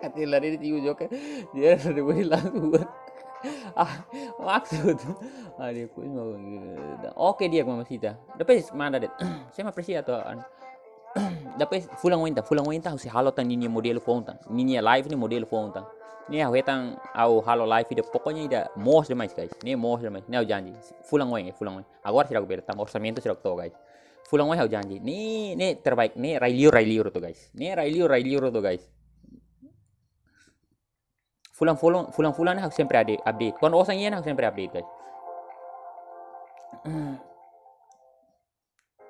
Katil lari di tiu joker. Dia sudah boleh langsung buat. Ah, maksud. Ah, dia pun mau. Oke, di'ak, Mamacita. Depois manda de'it. Sei mai apresia to, an. Depois fulan oin tan, fulan oin tan, husi halo tan ninia modelu foun tan. Ninia live ne'e modelu foun tan. Ne'e ha'u hetan ha'u halo live ida, pokoknya ida moos demais, guys. Ne'e moos demais. Ne'e ha'u janji. Fulan oin, eh, fulan oin. Agora sira bele, tanba orsamentu sira to'o, guys. Fulan oin ha'u janji. Ne'e, ne'e terbaik, ne'e rai-liur, rai-liur to, guys. Ne'e rai-liur, rai-liur to, guys. Fulan, fulan, fulan, fulan ha'u sempre ade-, update. Kuandu osan iha ha'u sempre update, guys.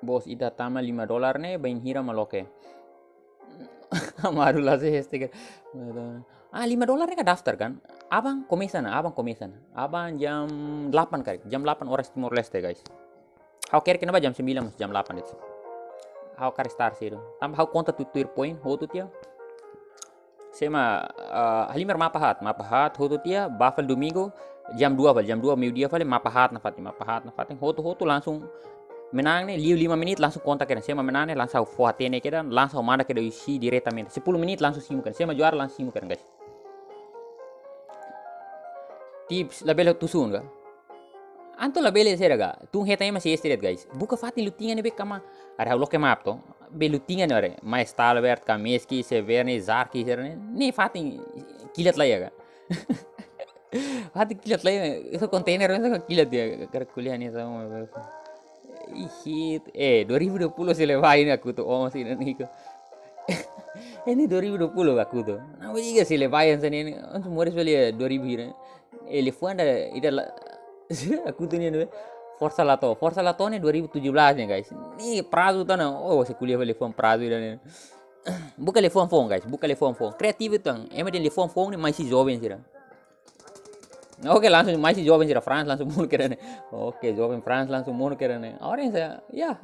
Bos, ita tama lima dolar ne'e, bainhira mak loke? Amaru la se hashtag. Ah, lima dolar ne'e ka daftar kan? Aban komesa ona, aban komesa ona. Aban jam delapan karik, jam delapan oras Timor-Leste, guys. Ha'u hakerek ona ba jam sembilan, mas jam delapan de'it. Ha'u karik start sedu. Tanba ha'u konta tuir poin, hotu tiha. Sei mai, eh, halimar mapa haat, mapa haat, hotu tiha, ba fali domingu, jam dua fali, jam dua, meiudia fali, mapa haat nafatin, mapa haat nafatin, hotu, hotu langsung menang ne'e, liu lima menit langsung konta kedan, sei mai menang ne'e, langsung fó hatene kedan, langsung manda kedan U C diretamente. Sepuluh menit langsung simu kedan, sei mai juara langsung simu kedan, guys. Tips, labele tun sun ka? Entaun labele sira ka? Tun hetan ema sei stress, guys. Buka fatin lutingan ne'ebé kama. Haree ha'u loke map to. Be lutingan ne'e haree. Mai Stalbert ka, Meski, Severne, Zarki, sira ne'e. Ne'e fatin kilat laiha ka? Fatin kilat laiha. Esa kontainer, esa kilat de'it. Karik ko'alia hanesan ne'e. Ih, shit. Eh, dua ribu dua puluh sei la bá ne'e Akuto, oh, masih ada nih. Ne'e dua ribu dua puluh Akuto. Nah, beli ga sei la bá hanesan ne'e. Antes moris beli dua ribu hira. Eh, liafuan ida, ida la, Akuto ne'e, ne'e. Forsa la to'o. Forsa la to'o ne'e dua ribu tujuh belas ne'e, guys. Ne'e prazu tan, oh, sei ko'alia fali liafuan prazu ida ne'e. Buka liafuan foun, guys. Buka liafuan foun. Kreativu tan. Ema dehan liafuan foun ne'e mai husi joven sira. Oke, langsung mai husi joven sira Frans langsung monu kedan ne'e. Oke, joven Frans langsung monu kedan ne'e. Agora ne'e sa, ya.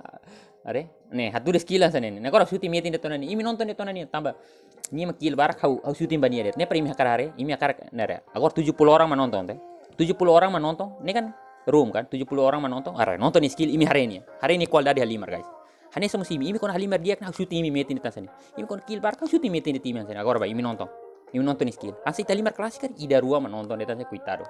Haree. Ne'e, hatudu skill hanesan ne'e. Ne'e agora shooting metin de'it ona ne'e. Imi nonton de'it ona ne'e, tanba nia mak kill barak, ha'u, ha'u shooting ba nia de'it. Ne'e para imi hakarak haree, imi hakarak ne'e haree. Agora tujuh puluh orang mak nonton, teh. Tujuh puluh orang mak nonton. Ne'e kan room kan, tujuh puluh orang mak nonton. Haree, nonton nia skill, imi haree nia. Haree nia kualidade halimar, guys. Hanesan mós imi, imi kuandu halimar di'ak ne'e ha'u shooting imi metin de'it hanesan ne'e. Imi kuandu kill barak, ha'u shooting metin de'it imi hanesan ne'e. Agora ba, imi nonton. Imi nonton nia skill. Hanesan ita halimar klasik kan, ida rua mak nonton de'it hanesan ne'e, koitadu.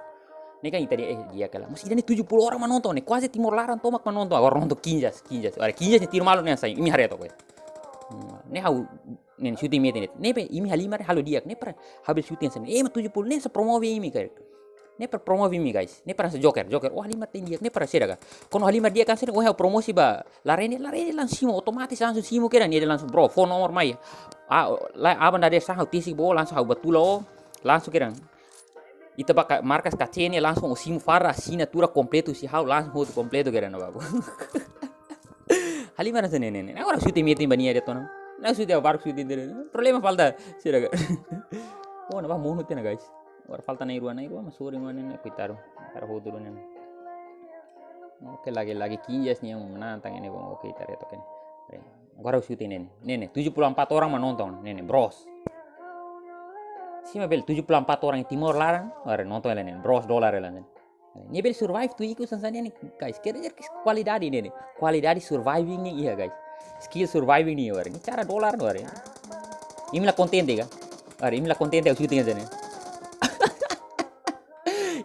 Ne'e kan ita dehan, eh, di'ak hela. Mas ida-ne'e tujuh puluh orang mak nonton ne'e, kuaze Timor laran tomak mak nonton. Agora nonton kinjas, kinjas. Haree kinjas nia tiru malu ne'e hanesan, imi haree to, guys. Hmm, ne'e ha'u, ne'e shooting metin de'it. Ne'ebé imi halimar halo di'ak, ne'e para ha'u bele shooting hanesan ne'e. Eh, mak tujuh puluh ne'e sei promove imi, guys. Ne'e para promove imi, guys. Ne'e para hanesan joker, joker. Oh, halimar teen di'ak, ne'e para sira ka. Kuandu halimar di'ak hanesan ne'e, oh, ha'u promosi ba Larene, Larene langsung simu, otomatis langsung simu kedan, ne'e langsung, "Bro, fó nomor mai." Ah, la, aban dadeer-saan ha'u tesik ba ó, langsung ha'u bá tula ó, langsung kedan. Ita ba ka-, markas K C ne'e langsung ó simu fara, asinatura kompletu husi ha'u, langsung hotu kompletu kedan, babu. Halimar hanesan ne'e, ne'e, ne'e. Agora shooting metin ba nia de'it ona. Ne'e shooting, baru shooting de'it. Problema falta sira ka. Oh, ne'ebá monu tiha ona, guys. Agora falta na'in-rua, na'in-rua mak sorin ona ne'e, koitadu. Para hotu dulu ne'e. Oke, lagi, lagi kinjas nia menantang ini, bang. Oke, ita lihat, oke. Oke. Agora shooting ne'e, ne'e. Ne'e, ne'e, tujuh puluh empat orang mak nonton. Ne'e, ne'e, bros. Sima bele tujuh puluh empat orang Timor laran, agora nonton hela ne'e, bros dolar hela ne'e. Nia bele survive tuir ikus hanesan ne'e, guys. Quer dizer que kualidade ne'e, ne'e. Kualidade surviving ne'e iha, guys. Skill surviving ne'e, agora. Ne'e cara dolar, agora. Imi la kontente ka? Agora, imi la kontente ha'u shooting hanesan ne'e.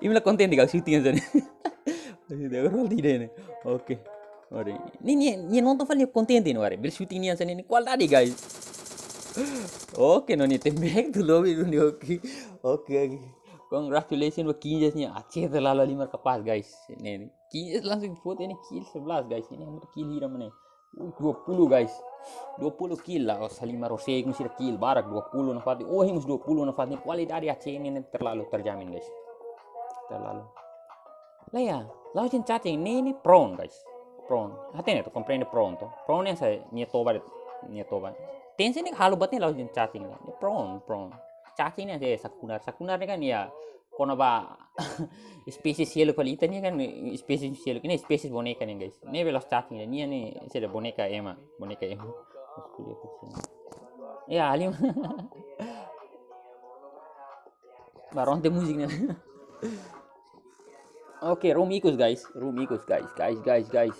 Imi la kontente ka ha'u shooting hanesan ne'e. Maksudnya, agora roll tidak ini. Oke. Agora, ne'e, ne'e, ne'e nonton fali ne'e kontente ne'e, agora. Bele shooting ne'e hanesan ne'e, ne'e kualidade, guys. Oke, no, ne'e tem back to lobby dulu ne'e, oke. Oke, oke. Congratulations ba kinjas ne'e, Aceh terlalu halimar kapás, guys. Ne'e, ne'e. Kinjas langsung foto ne'e kill sebelas, guys. Ne'e, ne'e, kill hira mak ne'e. Uh, dua puluh, guys. Dua puluh kill la'ós halimar ho segu sira kill barak, dua puluh nafatin. Oh, hemos dua puluh nafatin. Kualidade Aceh ne'e, ne'e terlalu terjamin, guys. Terlalu. Laiha, la'ós dehan cacing, ne'e, ne'e prone, guys. Prone. Hatene to'ok, komprende prone to'ok. Prone ne'e hanesan nia toba de'it, nia toba. Tencent ne'e halo buat ne'e la'ós dehan cacing. Ne'e prone, prone. Cacing ne'e hanesan sakunar. Sakunar ne'e kan ya, kona-ba spesies seluk fali ita ne'e kan, spesies seluk. Ne'e spesies boneka ne'e, guys. Ne'ebé la'ós cacing ne'e, nia ne'e hanesan boneka ema, boneka ema. Ya, halimar. Baronte musik ne'e. Oke, room ikus, guys. Room ikus, guys. Guys, guys, guys.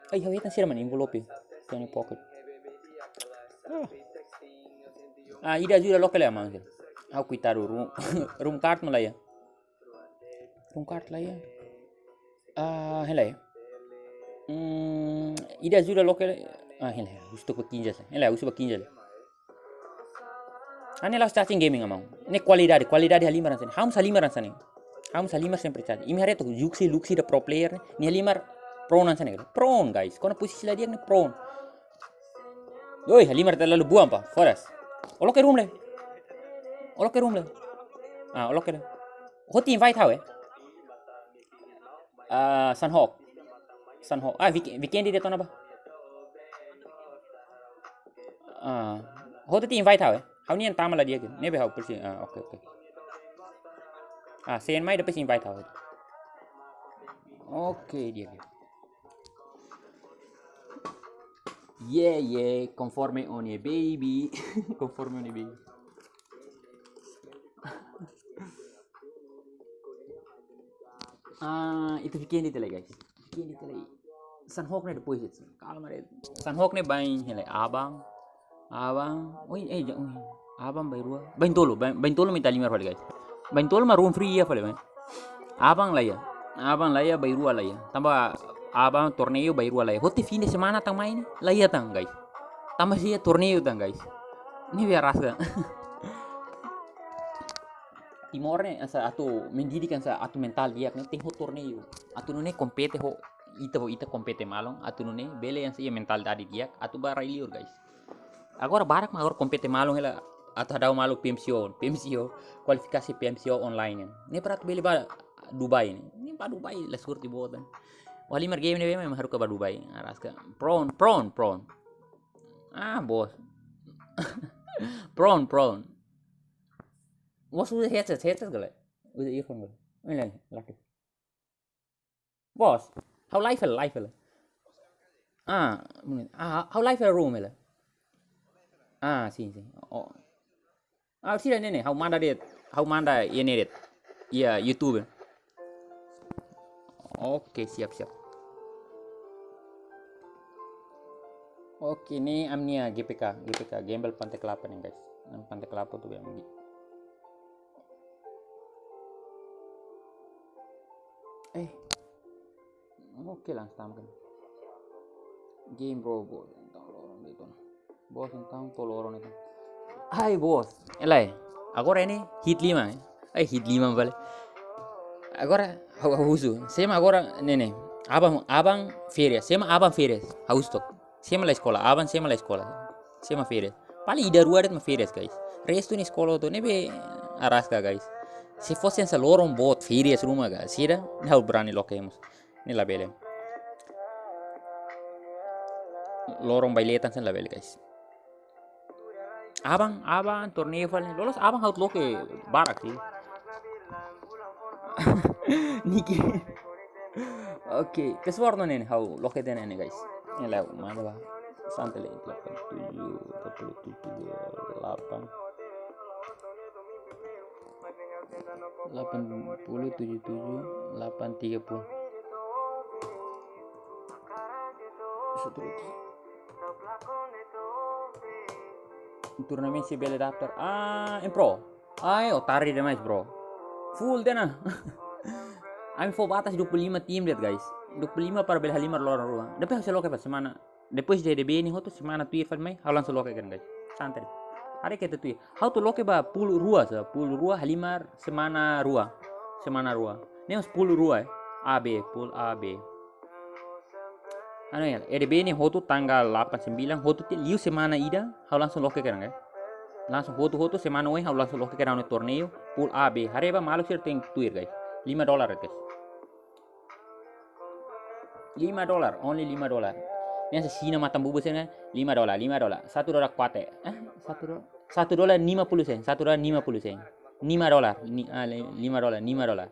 Ai, ha'u hetan sira mak ne'e envelope. Tony Pocket. Ah. Ah, ida ajuda loke le amang. Ha'u koitadu room, room card mak laiha. Room card laiha. Ah, hela ya. Hmm, ida ajuda loke le. Ah, hela ya. Husu ba kinjas. Hela ya, husu ba kinjas. Ne'e la'ós cacing gaming, amang. Ne'e kualidade, kualidade halimar hanesan ne'e. Ha'u mós halimar hanesan ne'e. Ha'u mós halimar sempre cacing. Imi haree to'ok Juksi, Luxi da pro player ne'e. Nia halimar prone hanesan ne'e. Prone, guys. Kona posisi la di'ak ne'e prone. Oi, halimar terlalu buam pa. Foras. Ó loke room le. Ó loke room le. Ah, ó loke le. Hotu invite ha'u, eh. Ah, Sanhok. Sanhok. Ah, Vik-, Vikendi de'it ona ba. Ah, hotu tiha invite ha'u, eh. Ha'u-nian tama la di'ak. Ne'ebé ha'u persi. Ah, oke, oke. Ah, send mai depois invite ha'u. Oke, di'ak, di'ak. Yeah, yeah, konforme ó-nia baby. Konforme ó-nia baby. Ah, ita Vikendi tiha lai, guys. Vikendi tiha lai. Sanhok ne'e depois de'it. Kalma de'it. Sanhok ne'e baibain hela Abang. Abang. Oi, eh, ja-, oi. Abang bainrua. Baintolu, bain, baintolu mak ita halimar fali, guys. Baintolu mak room free iha fali, bain. Abang laiha. Abang laiha, bainrua laiha. Tanba Abang torneiu, bainrua laiha. Hotu fim de semana tan mai ne'e. Laiha tan, guys. Tanba sira torneiu tan, guys. Ne'ebé araska. Timor ne'e hanesan atu mendidik hanesan atu mentál di'ak ne'e tenke ho torneiu. Atu nune'e kompete ho ita, ho ita kompete malu, atu nune'e bele hanesan iha mentalidade di'ak atu bá rai-liur, guys. Agora barak mak agora kompete malu hela atu hadau malu P M C O, P M C O, kualifikasi P M C O online. Ne'e para atu bele bá Dubai ne'e. Ne'e bá Dubai la sorte boot. Ó halimar game ne'ebé mak haruka bá Dubai. Araska. Prone, prone, prone. Ah, bos. Prone, prone. Bos uza headset, headset ka lae? Uza earphone ka lae? Ini lae, laki. Bos, ha'u live hela, live hela. Ah, menit. Ah, ha'u live hela room hela. Ah, sin, sin. Oh. Ah, sira ne'e ne'e, ha'u manda de'it, ha'u manda iha ne'e de'it. Iha YouTube. Oke, siap, siap. Oke, ne'e ami-nia G P K, G P K, Gamble Pantai Kelapa ne'e, guys. Ami Pantai Kelapa tu yang di. Eh. Oke, langsung tamu kan. Game, bro, bro. Entaun loron de'it ona. Bos, entaun to'o loron de'it ona. Ai, bos. Hela ya. Agora ne'e hit lima, eh. Ai, hit lima fali. Agora, ha'u, ha'u husu. Sé mak agora, ne'e ne'e. Aban, aban férias. Sé mak aban férias. Ha'u husu tok. Sé mak la eskola. Aban sé mak la eskola. Sé mak férias. Paling ida rua de'it mak férias, guys. Restu ne'e eskola hotu. Ne'ebé araska, guys. Se fosse hanesan loron boot férias ruma ka. Sira, ne'e ha'u brani loke mós. Ne'e labele. Loron bailetan hanesan labele, guys. Aban, aban, torneiu fali. Loloos aban ha'u loke barak sih. Niki. Oke, ke suar no ne'e ha'u loke tiha ne'e, guys. Ne'e la, mana ba? Santai le, delapan tujuh, dua puluh tujuh, delapan. Delapan puluh tujuh tujuh, delapan tiga puluh. Satu lagi. Turnamen se bele daftar. Ah, em pro. Ai, otáriu demais, bro. Full tiha ona. Ami fó batas dua puluh lima tim de'it, guys. Dua puluh lima para bele halimar loron rua. Depois ha'u sei loke ba semana. Depois de D B ne'e hotu semana tuir fali mai, ha'u langsung loke kedan, guys. Santai. Haree keta tuir. Ha'u atu loke ba pool rua sá, pool rua halimar semana rua. Semana rua. Ne'e mós pool rua, eh. A B, pool A B. Anu ya, E D B ne'e hotu tanggal delapan sembilan, hotu tiha liu semana ida, ha'u langsung loke kedan, guys. Langsung hotu-hotu semana oin, ha'u langsung loke kedan no torneiu, pool A B. Haree ba maluk sira tenke tuir, guys. Lima dolar, guys. Lima dolar, only lima dolar. Ne'e hanesan Xina matan bubu sira, lima dolar, lima dolar. Satu dolar kuat, eh. Eh, satu dolar. Satu dolar lima puluh sen, satu dolar lima puluh sen. Lima dolar, ni, ah, li-, lima dolar, lima dolar.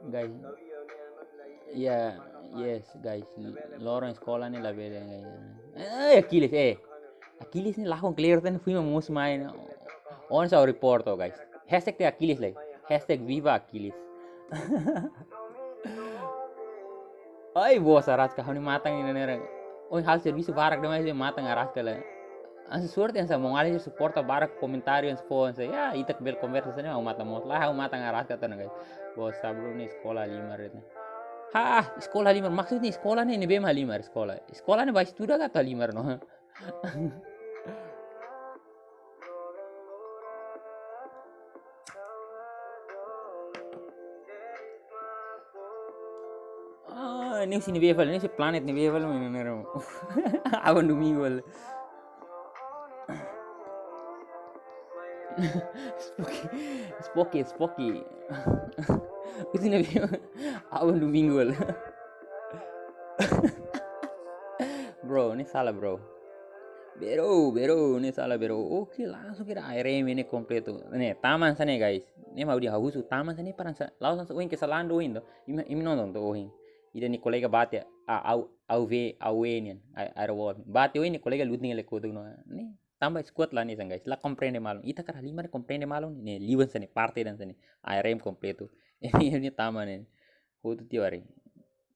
Guys. Ya, yes, guys. Loron eskola ne'e labele, guys. Eh, Achilles, eh. Achilles ne'e lakon clear tan fui ma mus main. On sa report to, guys. Hashtag te Achilles lai. Hashtag viva Achilles. Ai, bos araska, ha'u-nia matan ne'e ne'e. Oi, halo servisu barak demais, matan araska lai. Hanesan sorte hanesan maun-alin suporta barak komentáriu hanesan fó hanesan, ya, ita bele konversa hanesan ne'e, ha'u matan mós. Lae, ha'u matan araska tiha ona, guys. Bos, sabe ne'e eskola halimar ne'e. Ha, eskola halimar. Maksudnya eskola ne'e, ne'ebé mak halimar eskola. Eskola ne'e ba estuda ka atu halimar no. Ah, ne'e husi ne'ebé fali, ne'e husi planet ne'ebé fali, mana, mana. Aban Domingu fali. Spoki, spoki, spoki. Husi ne'ebé, aban Domingu fali. Bro, ne'e sala, bro. Bro, bro, ne'e sala, bro. Oke, langsung kira A R M ne'e kompletu. Ne'e, tama hanesan ne'e, guys. Ne'e mak ha'u dehan ha'u husu, tama hanesan ne'e para hanesan, la'ós hanesan ohin ke salando ohin to. Imi, imi nonton to ohin. Ida-ne'e kolega bate, a, au, au ve, au ve nian, a, airwall. Bate ohin ne'e kolega lutin ele kotuk no. Ne'e, tanba squad la hanesan, guys. La komprende malu. Ita hakarak halimar komprende malu. Ne'e, liu hanesan ne'e, parte hanesan ne'e. A R M kompletu. Ne'e, ne'e tama ne'e. Hotu tiha waring.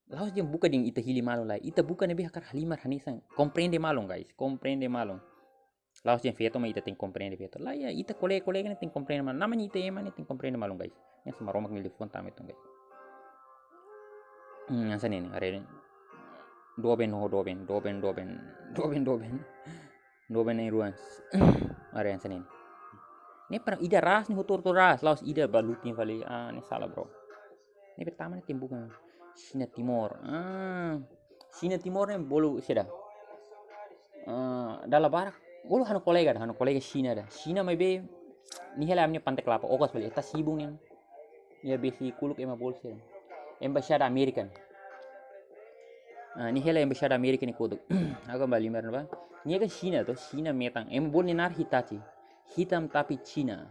La'ós dehan buka dehan ita hili malu lai. Ita buka ne'ebé hakarak halimar hanesan. Komprende malu, guys. Komprende malu. La'ós dehan feto mak ita tenke komprende feto. Lae, ya, ita kolega-kolega ne'e tenke komprende malu. Namanya ita ema ne'e tenke komprende malu, guys. Yang sama Roma kami telepon tama itu, guys. Hmm, hanesan ne'e, haree. Doben, no, doben, doben, doben. Doben, doben. Doben ne'e ruan. Haree hanesan ne'e. Ne'e para ida ras ne'e hotu-hotu ras. La'ós ida ba lutin fali. Ah, ne'e sala, bro. Ne'ebé tama ne'e tempu kan. Xina Timor. Ah. Xina Timor ne'e bolu saida. Ah, dala barak. Bolu ha'u-nia kolega ida, ha'u-nia kolega Xina ida. Xina maibé nia hela ami-nia Pante Klapa, okas fali, ita sibuk nian. Nia besi kuluk ema bolu saida. Embaixada Amérika. Ah, nia hela Embaixada Amérika nia kotuk. Agora ba halimar ne'ebá. Nia kan Xina to, Xina metan. Ema bolu nia naran Hitachi. Hitam tapi Cina.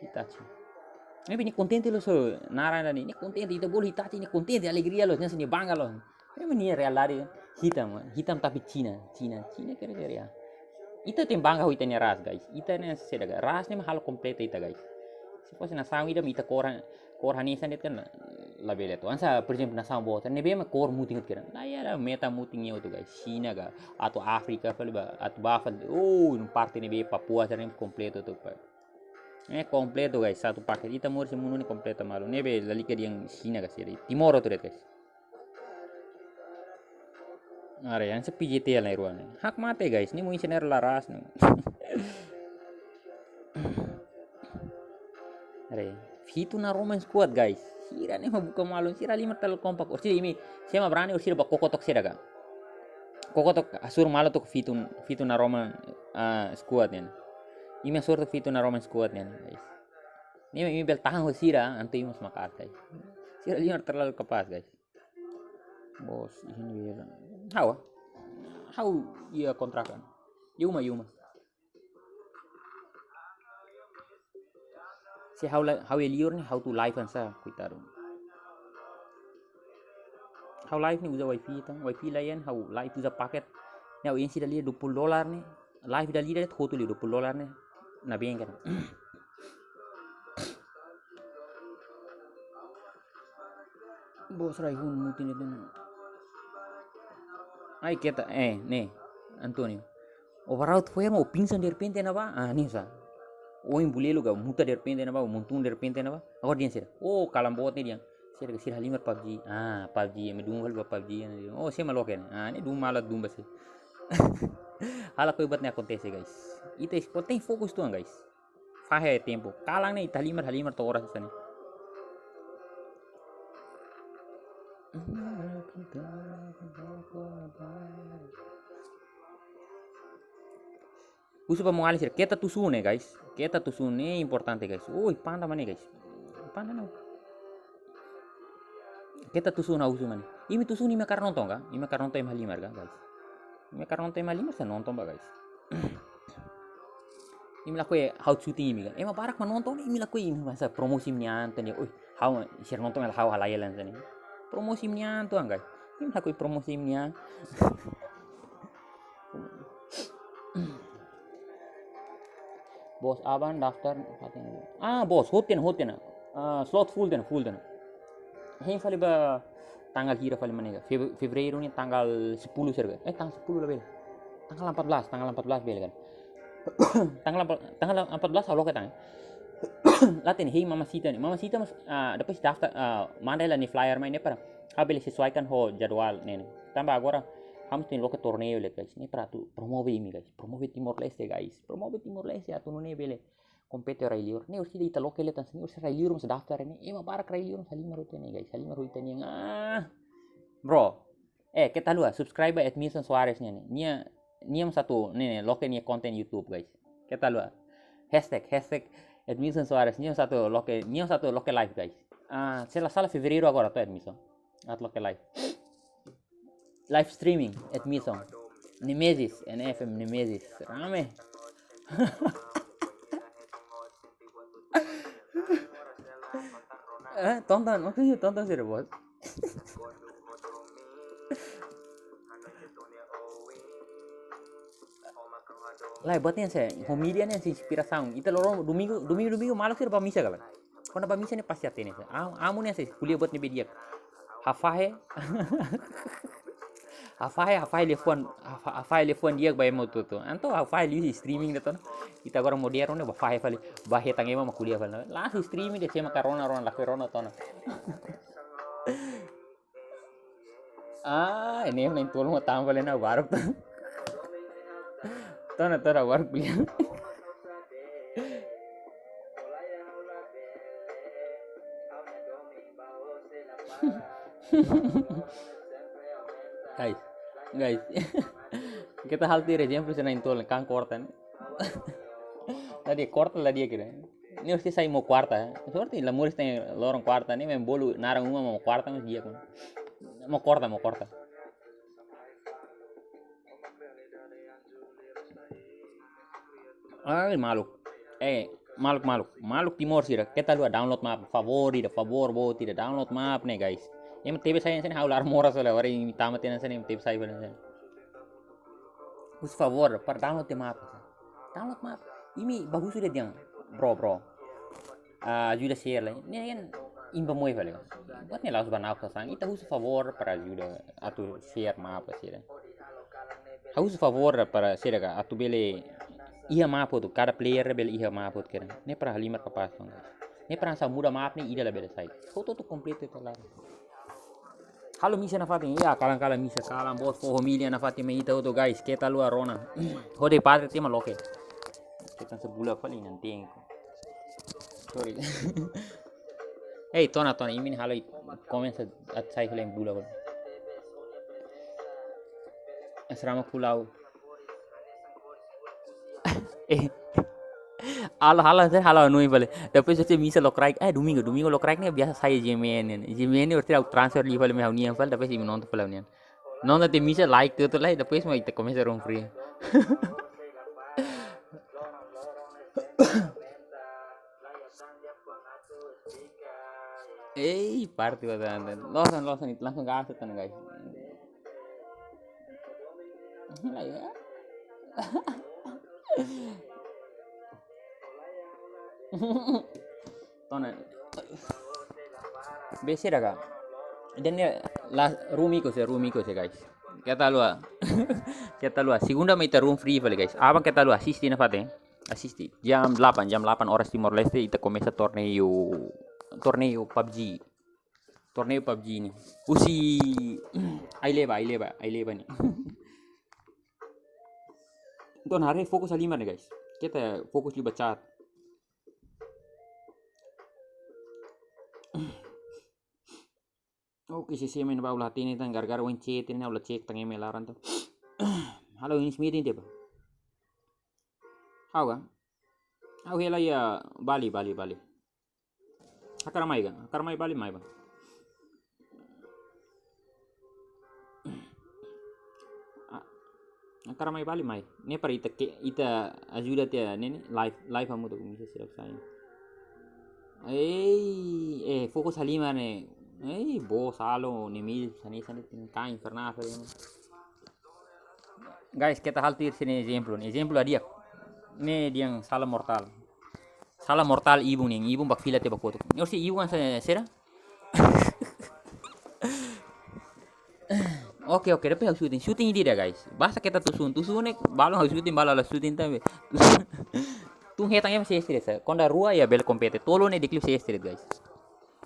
Hitachi. Ne'ebé nia kontente loos naran ida-ne'e. Nia kontente, ita bolu Hitachi, nia kontente, alegria loos, nia sente bangga loos. Memang nia realidade hitam, hitam tapi Cina, Cina, Cina kira-kira ya. Ita tenke bangga ho ita-nia ras, guys. Ita ne'e saida ka, ras ne'e mak halo kompleta ita, guys. Se fosse nasaun ida mak ita kór, kór hanesan de'it kan labele to. Hanesan, por ezemplu, nasaun boot, ne'ebé mak kór mutin hotu kedan. Lae, ya, metan mutin hotu, guys. Xina ka, atu Áfrika fali ba, atu ba fali. Oh, parte ne'ebé Papua sira-ne'e kompletu to, pa. Ne'e kompletu, guys, satu paket. Ita moris iha mundu ne'e kompleta malu. Ne'ebé lalika dehan Xina ka sira. Timor hotu de'it, guys. Haree, hanesan P J T L ne'e rua ne'e. Hakmatek, guys, ne'e mak ensinar la ras ne'e. Haree, hitu naroman squad, guys. Sira ne'e mak buka malu, sira halimar terlalu kompak. Orsida imi, sé mak brani, orsida bá kokotok sira ka. Kokotok hasoru malu to'o fitu, fitu naroman, ah, squad ne'e. Imi hasoru to'o fitu naroman squad ne'e, guys. Ne'e imi bele tahan ho sira, entaun imi mós maka'as, guys. Sira halimar terlalu kapás, guys. Bos, iha ne'ebé. Ha'u, ha'u iha kontrakan. Yuma, yuma. Se ha'u la, ha'u iha liur ne'e, ha'u atu live hanesan, koitadu. Ha'u live ne'e uza wifi tan, wifi la iha, ha'u live uza paket. Ne'e ha'u enxe dala ida dua puluh dolar ne'e, live dala ida hotu liu dua puluh dolar ne'e. Na bengkel. Bos rai hun mutin itu. Ai keta, eh, ne'e, Antonio. O barau tu foyer mo pingsan derrepente ne'ebá. Ah, ne'e sa. O em bulelo ga muta derrepente ne'ebá, o montun derrepente ne'ebá. Agora dia sira. Oh, kalan boot ne'e dia. Sira, sira halimar PUBG. Ah, PUBG, ema dun hal ba PUBG. Oh, sé mak loke ne'e. Ah, ne'e dun malu dun ba sé. Halo koi buat ne'e akontese, guys. Ita esporte fokus tuan, guys. Fahe tempu. Kalan ne'e ita halimar, halimar to'o oras hanesan ne'e. Husu ba maun-alin sira, keta tusun ne'e, guys. Keta tusun ne'e importante, guys. Ui, panda mana, guys? Panda não. Keta tusun, ha'u husu mane. Imi tusun, imi hakarak nonton ka? Imi hakarak nonton ema halimar ka, guys? Imi hakarak nonton ema halimar, sá nonton ba, guys. Imi lakohi ha'u shooting imi ka. Ema barak mak nonton, imi lakohi imi hanesan promosi imi-nia an tan dehan. Oi, ha'u sira nonton hela ha'u halai hela hanesan ne'e. Promosi imi-nia an tuan, guys. Imi lakohi promosi imi-nia an. Bos, aban daftar. Ah, bos, hotu ona, hotu ona. Ah, slot full ona, full ona. Hein fali ba tanggal hira fali mane ka? Feve-, Fevereiru ne'e tanggal sepuluh sira ka? Eh, tanggal sepuluh labele. Tanggal empat belas, tanggal empat belas bele kan. Tanggal empat, tanggal empat belas ha'u loke tan. La hatene, hein Mamacita ne'e. Mamacita mós, ah, depois daftar, ah, manda hela nia flyer mai ne'e para ha'u bele sesuaikan ho jadwal ne'e. Tanba agora ha'u mós tenke loke torneiu lai, guys. Ne'e para atu promove imi, guys. Promove Timor-Leste, guys. Promove Timor-Leste atu nune'e bele kompete rai-liur. Ne'e orsida ita loke lai tan, ne'e orsida rai-liur mós daftar ne'e. Ema barak rai-liur mós halimar hotu ne'e, guys. Halimar hotu ne'e. Ah. Bro. Eh, keta haluha subscribe ba Edmilson Soares ne'e. Nia, nia mós atu ne'e, ne'e, loke nia konten YouTube, guys. Keta haluha. Hashtag, hashtag Edmilson Soares. Nia mós atu loke, nia mós atu loke live, guys. Ah, se la sala Fevereiru agora to'o, Edmilson. Atu loke live. Live streaming, Edmilson. Nemesis, N F M Nemesis. Rame. Eh, tonton, maksudnya tonton sih, bos. Lai, buat ne'e hanesan, ho media ne'e hanesan inspirasaun. Ita loron domingu, domingu, domingu malu sira bá misa ka lae. Kuandu bá misa ne'e pasti hatene. Am-, amu ne'e hanesan, ko'alia buat ne'ebé di'ak. Hafahe. Hafahe, hafahe liafuan, hafa-, hafahe liafuan di'ak ba ema hotu-hotu. Entaun hafahe liu streaming de'it ona. Ita agora modernu ne'e bá fahe fali, bá hetan ema mak ko'alia fali. Langsung streaming de'it, sé mak rona, rona, lakohi rona tiha ona. Ah, ne'e na'in-tolu mak tama fali ona baruk. Tiha ona, tiha ona baruk beli. Guys, guys. Keta halo tiha ezemplu hanesan na'in-tolu, kan korta ne'e. Tadi korta la di'ak kira. Ne'e orsida sai mós kuarta. Sorte la moris tan loron kuarta ne'e, maibé bolu naran uma mós kuarta mós di'ak. Mós korta, mós korta. Ai, maluk. Eh, maluk, maluk. Maluk Timor sira, keta haluha download map, favór ida, favór boot ida, download map ne'e, guys. Ema tebe sai hanesan ne'e, ha'u laran moras fali, agora imi tama tiha hanesan ne'e, ema tebe sai fali hanesan ne'e. Husu favór, para download tiha map. Download map. Imi bá husu de'it dehan, bro, bro. Ah, ajuda share lai. Ne'e kan imi bá moe fali. Buat ne'e la'ós ba na'ok sasán. Ita husu favór para ajuda atu share map sira. Ha'u husu favór para sira ka atu bele iha map hotu, kada player bele iha map hotu keren. Ne'e para halimar kapás ona. Ne'e para hanesan muda map ne'e ida labele sai. Hotu-hotu kompletu ita laran. Halo misa nafatin, ya, kalan-kalan misa, kalan bos, foho milha nafatin mai ita hotu, guys, keta haluha rona. Hodi padre tema loke. Keta hanesan bula fali nan tengo. Sorry. Ei, tona, tona, imi-nia halo i-, komen sa at sai helen bula bula. Asrama pulau. Eh. Halo, halo, saya halo anu fali. Depois saya misa lokraik. Eh, domingu, domingu lokraik ne'e biasa sai G M N ne'e. G M N ne'e berarti au transfer li fali mai ha'u-nian fali, depois imi nonton fali ha'u-nian. Nonton tiha misa like tuh tuh lah, depois mai ita komesa room free. Ei, parte ba tanta. Losan, losan, ita langsung gas tan, guys. Lah, ya. Tona. Besi dah, Kak. Dan ya, la, rumi ko se, rumi ko se, guys. Keta haluha. Keta haluha. Segunda mai ita room free fali, guys. Abang keta haluha, asisti nafatin. Asisti. Jam delapan, jam delapan oras Timor Leste, ita komesa torneiu, torneiu pabji. Torneiu pabji ne'e. Husi Aileba, Aileba, Aileba ne'e. Entaun haree fokus halimar ne'e, guys. Keta fokus liu ba chat. Oke, sesi main ba ulah tini tan gara-gara wen chat ini ulah cek tang email laran tu. Halo, ini meeting tiha ba? Hau kan? Hau hela ya Bali, Bali, Bali. Hakarak mai kan? Hakarak mai Bali mai ba. Ah, hakarak mai Bali mai. Ne'e para ita ke, ita ajuda tiha ne'e, ne'e live, live hamutuk bisa siap saya. Ei, eh, fokus halimar ne'e. Ei, bos halo ne'e mil sani sani tin kain pernah apa yang. Guys, keta halo tuir sini ezemplu. Ezemplu di'ak. Ne'e dehan sala mortál. Sala mortál ibun ne'e, ibun bá fila tiha ba kotuk. Ne'e husi ibun kan se-, sera? Oke, oke, depois ha'u shooting. Shooting ida, guys. Basta keta tusun. Tusun ne'e, balun ha'u shooting, balun ha'u shooting também. Tun hetan ema sei stress. Kuandu rua ya bele kompete. Tolu ne'e di'ak liu sei stress, guys.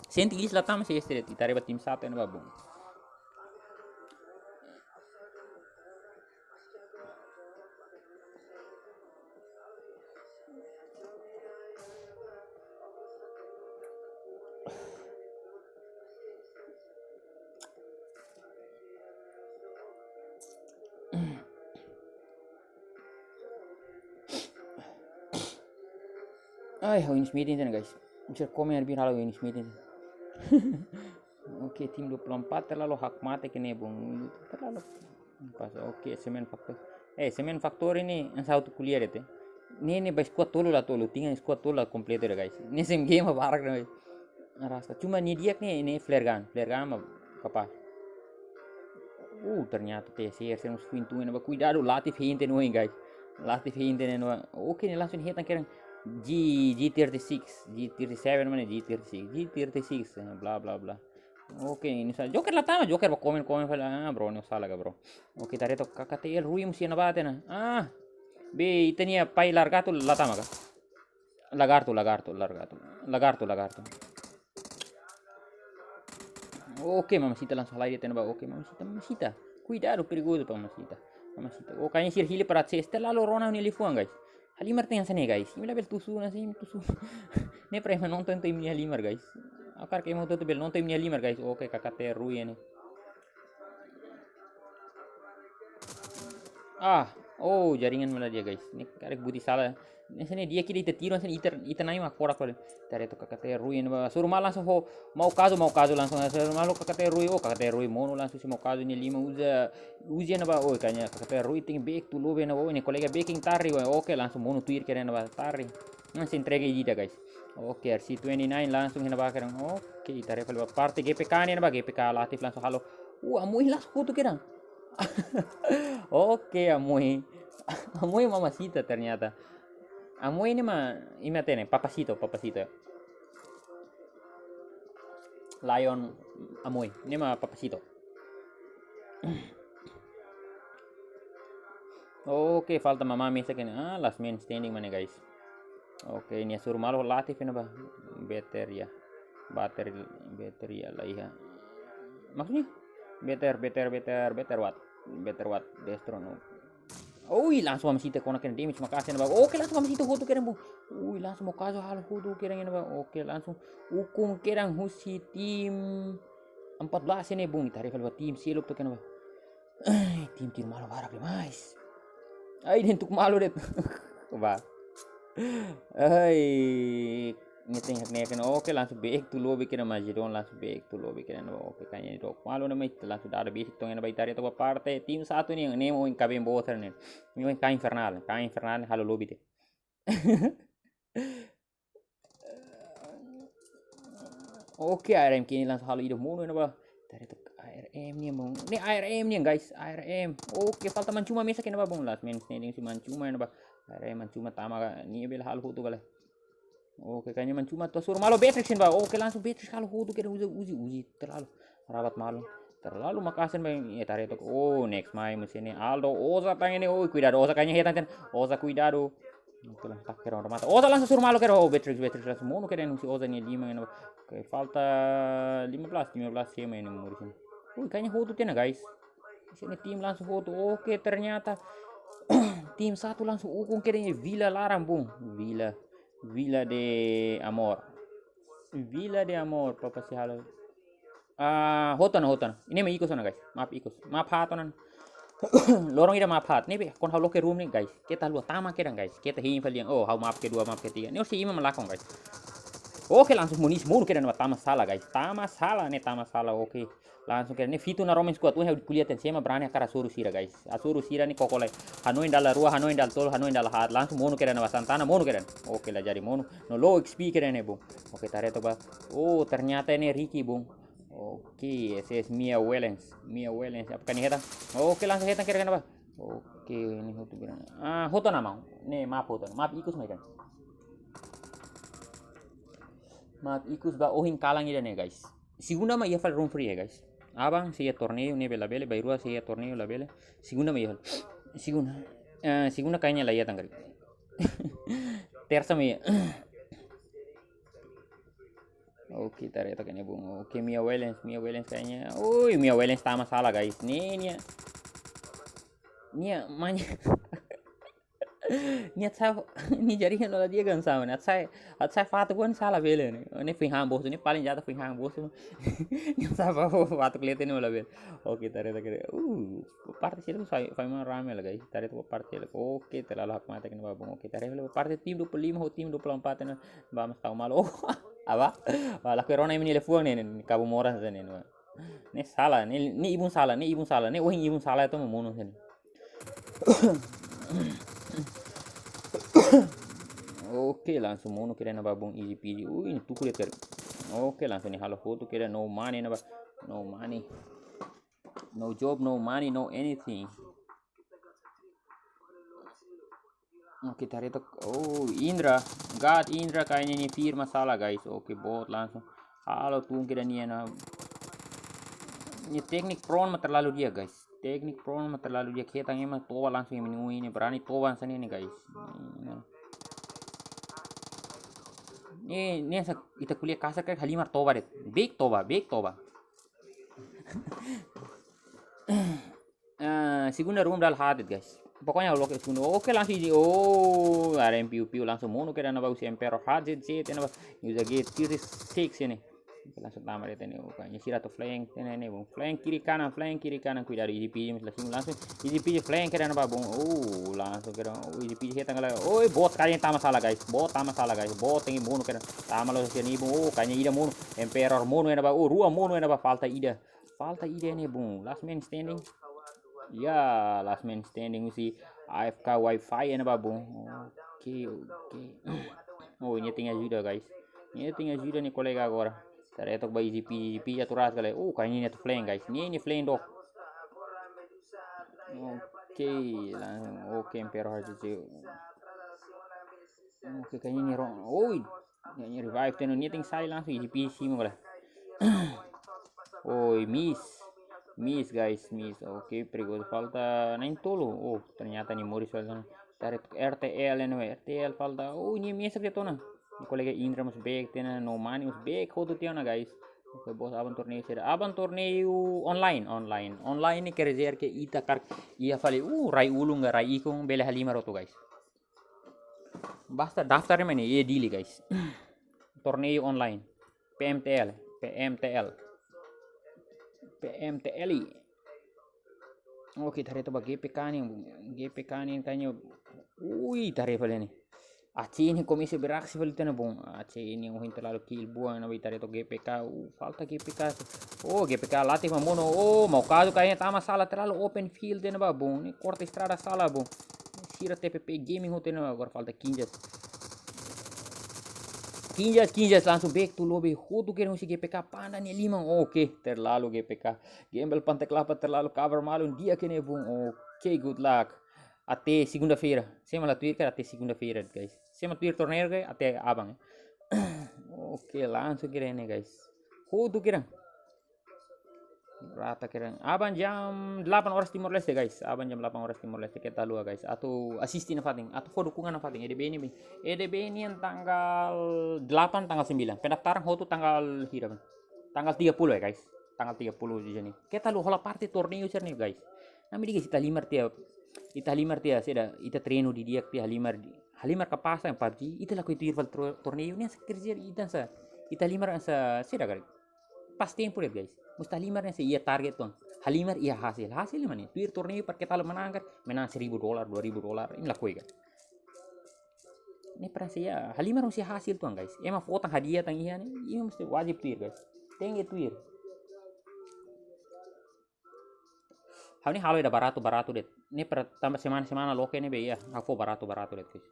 Sente iis la tama sei stress. Ita haree ba tim satu ne'ebá bom. Ai, ha'u inis meeting tan, guys. Bisa komen bi halo inis meeting. Oke, tim dua puluh empat terlalu hak mate kene bung. Terlalu pas. Oke, semen faktor. Eh, semen faktor ini yang satu kuliah deh. Ne'e, ne'e ba squad tolu la tolu, tingan squad tolu la kompletu ida, guys. Ne'e sem game apa barak dah, guys. Arrasta. Cuma ne'e di'ak ne'e, ne'e flare gun, flare gun mah kapás. Uh, ternyata T C R sem pintu ne'ebá kuidadu, Latif hente no, guys. Latif hente no. Oke, ne'e langsung hetan kerang G, G thirty-six, G thirty-seven mana G thirty-six, G thirty-six, eh, bla bla bla. Oke, ini sa Joker la tama, Joker ba komen komen fali, ah, bro, ne'e sala ka, bro. Oke, ita haree to'ok K K T L Rui musi na bate na. Ah, be, ita-nia pai lagartu la tama ka? Lagartu, lagartu, lagartu. Lagartu, lagartu. Oke, Mamacita langsung halai de'it ne'ebá. Oke, Mamacita, Mamacita. Kuidadu, perigozu pa Mamacita. Mamacita. Oh, kayaknya sira hili para C S T lalu rona ne'e liafuan, guys. Halimar tenke hanesan ne'e, guys. Imi labele tusu, nasi tusu. Ne'e para ema nonton to'o imi-nia halimar, guys. Hakarak ema hotu-hotu bele nonton imi-nia halimar, guys. Oke, K K T Rui ne'e. Ah, oh, jaringan malah dia, guys. Ne'e karik buti sala. Ne'e sini dia kira ita tiru, sini ita, ita nai mak korak kali. Ita haree to'ok K K T Rui ne'ebá. Soru malu langsung ho, mau kazu, mau kazu langsung. Soru malu K K T Rui, oh, K K T Rui monu langsung husi mau kazu nia liman uza, uza ne'ebá, oh, kayaknya K K T Rui tenke back to lobe ne'ebá, oh, nia kolega backing tari, oh, oke, langsung monu tuir kira ne'ebá tari. Nah, si entrega ida, guys. Oke, R C twenty-nine langsung iha ne'ebá kerang. Oke, ita haree fali ba parte G P K ne'e ne'ebá, G P K Latif langsung halo. Uh, Amui langsung kutu kerang. Oke, Amui. Amui Mamacita ternyata. Amui ne'e mak, imi hatene, Papacito, Papacito. Lion Amui, ne'e mak Papacito. Oke, falta Mama mesak ne'e. Ah, last man standing mana, guys. Oke, nia soru malu Latif ne'ebá. Better ya. Bateri, better ya la iha. Maksudnya? Better, better, better, better what? Better what? Destro no. Ui, langsung Mama Sita kona kedan damage maka'as iha ne'ebá. Oke, langsung Mama Sita hotu kedan, bung. Ui, langsung Mokazo halo hotu kedan iha ne'ebá. Oke, langsung ukun kedan husi tim empat belas iha ne'e, bung. Ita haree fali ba tim seluk to'o iha ne'ebá. Ai, tim tiru malu barak demais. Ai, den tuku malu de'it. Ba. Ai, ne'e tem hakne'e kedan. Oke, langsung back to lobby kedan, Magedon langsung back to lobby kedan. Oke, kayaknya ini dok malu ne'e, langsung dada basic tong iha ne'ebá. Ita haree to'o ba parte tim satu ne'e, ne'e mak ohin kaben botar ne'e. Ne'e mak ohin kain infernal, kain infernal halo lobby de'it. Oke, A R M kini langsung halo ida monu iha ne'ebá. Ita haree to'o A R M nian, bung. Ne'e A R M nian, guys, A R M. Oke, falta Manchuma mesak iha ne'ebá, bung. Last man standing husi Manchuma iha ne'ebá. A R M Manchuma tama ka, nia bele halo hotu ka lae. Oke, kayaknya Manchuma atu hasoru malu Beatrix iha ne'ebá. Oke, langsung Beatrix halo hotu kedan, Uzi, Uzi, Uzi, terlalu rabat malu. Terlalu maka'as iha ne'ebá, ita haree to'o. Oh, next mai musim ne'e Aldo, Oza tang ne'e. Oh, kuidadu, Oza kayaknya hetan ten. Oza kuidadu. Oke, langsung tak kedan remata. Oza langsung hasoru malu kedan. Oh, Beatrix, Beatrix langsung monu kedan husi Oza nia liman iha ne'ebá. Oke, falta lima belas, lima belas sema iha ne'e, moris ne'e. Ui, kayaknya hotu tiha ona, guys. Sini tim langsung hotu. Oke, ternyata tim satu langsung ukun kedan iha Vila laran, bung. Vila, Vila de Amor. Vila de Amor, papa si halo. Ah, hotu ona, hotu ona. Ne'e mak ikus ona, guys. Map ikus. Map haat ona. Loron ida map haat. Ne'ebé, kuandu ha'u loke room ne'e, guys. Keta haluha tama kedan, guys. Keta hein fali dehan, oh, ha'u map kedua, map ketiga. Ne'e husi ema mak lakon, guys. Oke, langsung Moniz monu kedan, tama sala, guys. Tama sala, ne'e tama sala, oke. Langsung kedan, ne'e fitu ona roman squad. Weh, ha'u ko'alia ten, sema brani hakarak hasoru sira, guys. Hasoru sira ne'e koko lae. Hanoin dala rua, hanoin dala tolu, hanoin dala haat. Langsung monu kedan, ne'ebá Santana monu kedan. Oke, la jadi monu. No low X P kedan ne'e, bung. Oke, ita haree to'o ba. Oh, ternyata ne'e Ricky, bung. Oke, S S Mia Wellens. Mia Wellens. Apakah nia hetan? Oke, langsung hetan kedan iha ne'ebá. Oke, ne'e hotu kedan. Ah, hotu ona maun. Ne'e map hotu ona. Map ikus mai kedan. Map ikus ba ohin kalan ida ne'e, guys. Segunda mak iha fali room free ya, guys. Aban sei iha torneiu ne'ebé labele, bainrua sei iha torneiu labele. Segunda mak iha fali. Segunda. Eh, segunda kayaknya la iha tan karik. Tersa mak iha. Oke, ita haree to'o iha ne'e, bung. Oke, Mia Wellens, Mia Wellens kayaknya. Ui, Mia Wellens tama sala, guys. Ne'e, nia. Nia, manya. Nia sa, nia jari kan la dia kan sama. Nia sa, nia sa fatuk kan sala bele ne'e. Ne'e foin han bosu, ne'e paling jata foin han bosu. Nia sa fatuk leten ne'e labele. Oke, ita haree to'o iha ne'e. Uh, parte sira sai, fai mak rame la, guys. Ita haree to'o parte sira. Oke, terlalu hakmatek iha ne'ebá, bung. Oke, ita haree to'o parte tim dua puluh lima ho tim dua puluh empat ne'e. Ba mas tau malu. Oh, apa? Wah, laku rona imi nia liafuan ne'e, ne'e, kabu moras ne'e, ne'e. Ne'e sala, ne'e, ne'e ibun sala, ne'e ibun sala, ne'e ohin ibun sala atu monu sini. Oke, langsung monu kedan iha ne'ebá, bung, easy peasy. Ui, ne'e tuku de'it karik. Oke, langsung nia halo hotu kedan, no money iha ne'ebá. No money. No job, no money, no anything. Oke, ita haree to'o. Oh, Indra. God Indra kayaknya nia firma sala, guys. Oke, bot langsung halo tun kedan nia ona. Nia teknik prone mak terlalu di'ak, guys. Teknik prone mak terlalu di'ak. Hetan ema toba langsung ema nia oin ne'e, brani toba hanesan ne'e, guys. Ne'e, ne'e hanesan ita ko'alia kasar karik halimar toba de'it. Back toba, back toba. Eh, segunda room dala haat de'it, guys. Pokoknya loke segunda. Oke, langsung ini. Oh, A R M piu-piu langsung monu kedan iha ne'ebá husi Emperor H Z Z iha ne'ebá. Uza G thirty-six ini. Oke, langsung tama de'it ne'e. Oke, nia sira atu flank iha ne'e, ne'e, bung. Flank kiri kanan, flank kiri kanan. Kuidadu, easy peasy, langsung, langsung. Easy peasy flank kedan iha ne'ebá, bung. Oh, langsung kedan. Oh, easy peasy hetan ka lae. Oi, bot kayaknya tama sala, guys. Bot tama sala, guys. Bot tenke monu kedan. Tama loos iha ne'e, bung. Oh, kayaknya ida monu. Emperor monu iha ne'ebá. Oh, rua monu iha ne'ebá. Falta ida. Falta ida ne'e, bung. Last man standing. Ya, last man standing husi A F K Wi-Fi iha ne'ebá, bung. Oke, oke. Oh, nia tenke ajuda, guys. Nia tenke ajuda nia kolega agora. Ita haree to'o ba easy peasy, easy peasy atu ras ka lae. Oh, kayaknya nia atu flank, guys. Nia, nia flank dok. Oke, langsung. Oke, Emperor H Z Z. Oke, kayaknya nia ro-, oi. Nia, nia revive tiha ona, nia tenke sai langsung, easy peasy mak ka lae. Oi, miss. Miss, guys, miss. Oke, perigozu, falta na'in-tolu. Oh, ternyata nia moris falta. Ita haree R T L iha ne'ebá, R T L falta. Oh, nia mesak de'it ona. Nia kolega Indra mós back tiha ona, no money mós back hotu tiha ona, guys. Oke, bos, aban torneiu sira. Aban torneiu online, online. Online ne'e quer dizer que ita karik iha fali, uh, rai ulun ka rai ikun bele halimar hotu, guys. Basta daftar ne'e mai ne'e, iha Dili, guys. Torneiu online. P M T L, P M T L. P M T L. Oke, ita haree to'ok ba G P K nian, bung. G P K nian kayaknya, ui, ita haree fali ne'e. Aceh ne'e komesa beraksi fali tiha ona, bung. Aceh ne'e ohin terlalu kill buang, ne'ebé ita haree to'ok G P K, uh, falta G P K. Oh, G P K latih ba monu. Oh, mau kazu kayaknya tama sala, terlalu open field tiha ona ba, bung. Ne'e korta estrada sala, bung. Sira T P P Gaming hotu tiha ona ba, agora falta Kinjas. Kinjas, Kinjas langsung back to lobby. Hotu kedas husi G P K, panda nia liman. Oke, terlalu G P K. Gamble Pante Kelapa terlalu kabar malu, di'ak ne'e, bung. Oke, good luck. Até segunda-feira. Sé mak la tuir karik até segunda-feira, guys. Sé mak tuir torneiu karik até aban, eh. Oke, langsung kedas ne'e, guys. Hotu kedas. Rata kedas. Aban jam delapan horas Timor Leste, guys. Aban jam delapan horas Timor Leste, keta haluha, guys. Atu asiste nafatin, atu fó dukungan nafatin. E D B nian, E D B nian tanggal delapan, tanggal sembilan. Pendaftaran hotu tanggal hira, bung? Tanggal tiga puluh, ya, guys. Tanggal tiga puluh di sini. Keta haluha hola parte torneiu sira-ne'e, guys. Ne'e mak di'ak, ita halimar tiha, ita halimar tiha, saida, ita treinu didi'ak tiha, halimar di, halimar kapás tiha PUBG, ita lakohi tuir fali tro-, torneiu ne'e, hanesan kerja ita hanesan, ita halimar hanesan, saida, karik. Pastempu de'it, guys. Mós ita halimar ne'e hanesan iha target uitoan. Halimar iha hasil. Hasil mak ne'e. Tuir torneiu para keta halimar menang karik, menang seribu dolar, dua ribu dolar. Imi lakohi karik. Ne'e para hanesan iha, halimar husi hasil uitoan, guys. Ema fó tan hadiah tan iha ne'e, imi mesti wajib tuir, guys. Tenke tuir. Ha'u ne'e halo ida baratu, baratu de'it. Ne'e para tanba semana-semana loke ne'ebé iha, ha'u fó baratu, baratu de'it, guys.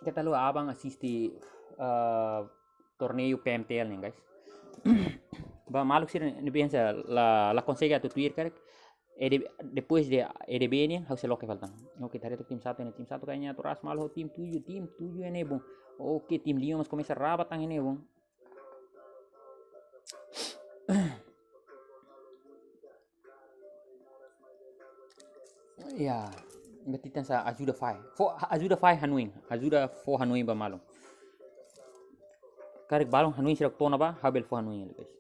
Keta haluha aban asiste, eh, torneiu P M T L nian, guys. Ba maluk sira ne'ebé hanesan la, la konsege atu tuir karik. E D, depois de E D B nian, ha'u sei loke fali tan. Oke, ita haree to'ok tim satu ne'e, tim satu kayaknya atu ras malu ho tim tujuh, tim tujuh ne'e, bung. Oke, tim lima mós komesa rabat tan ne'e, bung. Ya, berarti ita hanesan ajuda fai. Fó, ajuda fai hanoin, ajuda fó hanoin ba malu. Karik balun hanoin sira to'o ona ba, ha'u bele fó hanoin hela, guys.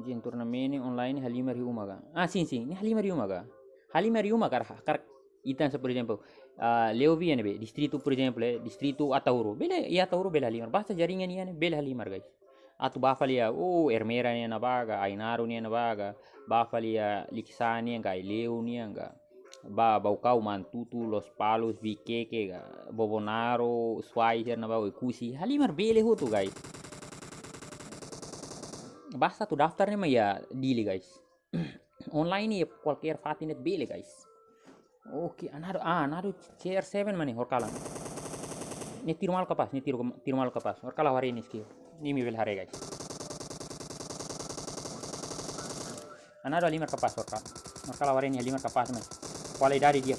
Jin turnamen ne'e online halimar iha uma ka? Ah, sin, sin. Ne'e halimar iha uma ka? Halimar iha uma karik, karik ita hanesan, por ezemplu, ah, Leovi ne'ebé, distritu, por ezemplu, eh, distritu Ataúro. Bele, iha Ataúro bele halimar. Basta jaringan nian ne'e bele halimar, guys. Atu bá fali iha, oh, Ermera nian ne'ebá ka, Ainaro nian ne'ebá ka, bá fali iha Likisá nian ka, Aileu nian ka, bá Baucau, Manatuto, Lospalos, Viqueque ka, Bobonaro, Suai sira ne'ebá, Oekusi, halimar bele hotu, guys. Basta atu daftar ne'e mak iha Dili, guys. Online iha kualkér fatin ne'e bele, guys. Oke, Anado, ah, Anado C R seven mak ne'e, horikalan. Ne'e tiru malu kapás, ne'e tiru, tiru malu kapás. Horikalan haree nia skill. Ne'e imi bele haree, guys. Anado halimar kapás, horikalan. Horikalan haree nia halimar kapás, man. Kualidade di'ak.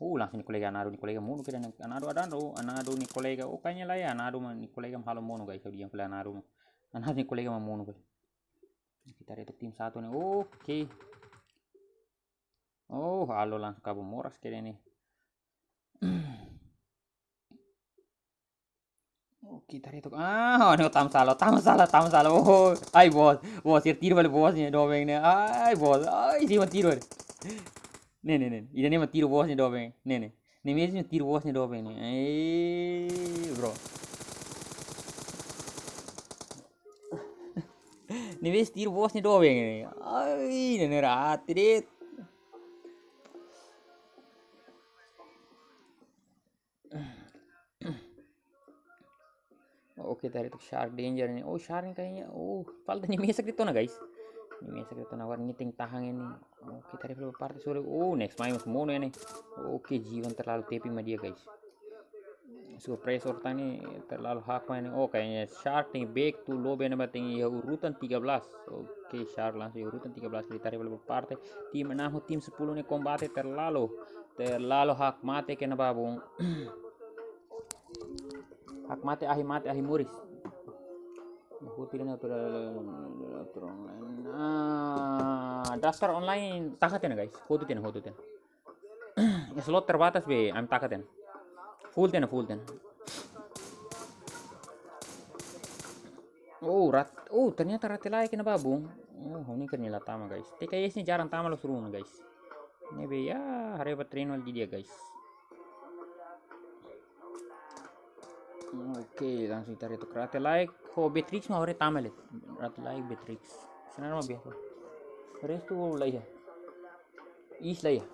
Uh, langsung nia kolega Anado, nia kolega monu kedas, Anado adan, oh, Anado nia kolega, oh, kayaknya lae, Anado mak nia kolega mak halo monu, guys, ha'u dehan fali Anado mak. Anado nia kolega mak monu, guys. Ita haree to'ok tim satu ne'e, oke. Oh, halo langsung kabun moras kedas ne'e. Oke, ita haree to'ok. Ah, ne'e tama sala, tama sala, tama sala. Oh, ai, bos, bos, sira tiru fali bos nia doben ne'e. Ai, bos, ai, sira tiru fali. Ne'e, ne'e, ne'e. Ida-ne'e mak tiru bos nia doben. Ne'e, ne'e. Ne'e mesmu tiru bos nia doben ne'e. Eh, bro. Ne'e mesmu tiru bos nia doben ne'e. Ai, ne'e, ne'e rate de'it. Oke, ita haree to'ok Shark Danger ne'e. Oh, Shark ne'e kayaknya. Oh, falta nia mesak de'it ona, guys. Nia mesak de'it ona, agora nia tenke tahan ne'e. Oke, ita haree fali parte sore. Oh, next mai mós monu ne'e. Oke, Jivan terlalu tepi mak di'ak, guys. Surprise orang ne'e terlalu hak mak ne'e. Oh, kayaknya Shark ne'e back to lobby ne'ebá tenke iha urutan tiga belas. Oke, Shark langsung iha urutan tiga belas, ita haree fali parte. Tim enam ho tim sepuluh ne'e kombate terlalu, terlalu hak mate kena babung. Hak mate, ahi mate, ahi moris. Huti ne'e atu, ah, daftar online taka tiha ona, guys. Hotu tiha ona, hotu tiha ona. Slot terbatas be, ami taka tiha ona. Full tiha ona, full tiha ona. Oh, rat, oh, ternyata Rate Laek ne'ebá bom. Oh, ha'u-nia kedas la tama, guys. T K S ne'e jarang tama loos ruma, guys. Ne'ebé ya, haree ba treinu hela didi'ak, guys. Oke, langsung ita retu Rate Laek. Ho Beatrix mak haree tama le. Rate Laek, Beatrix. Senar mak biasa. Restu laiha. Is laiha.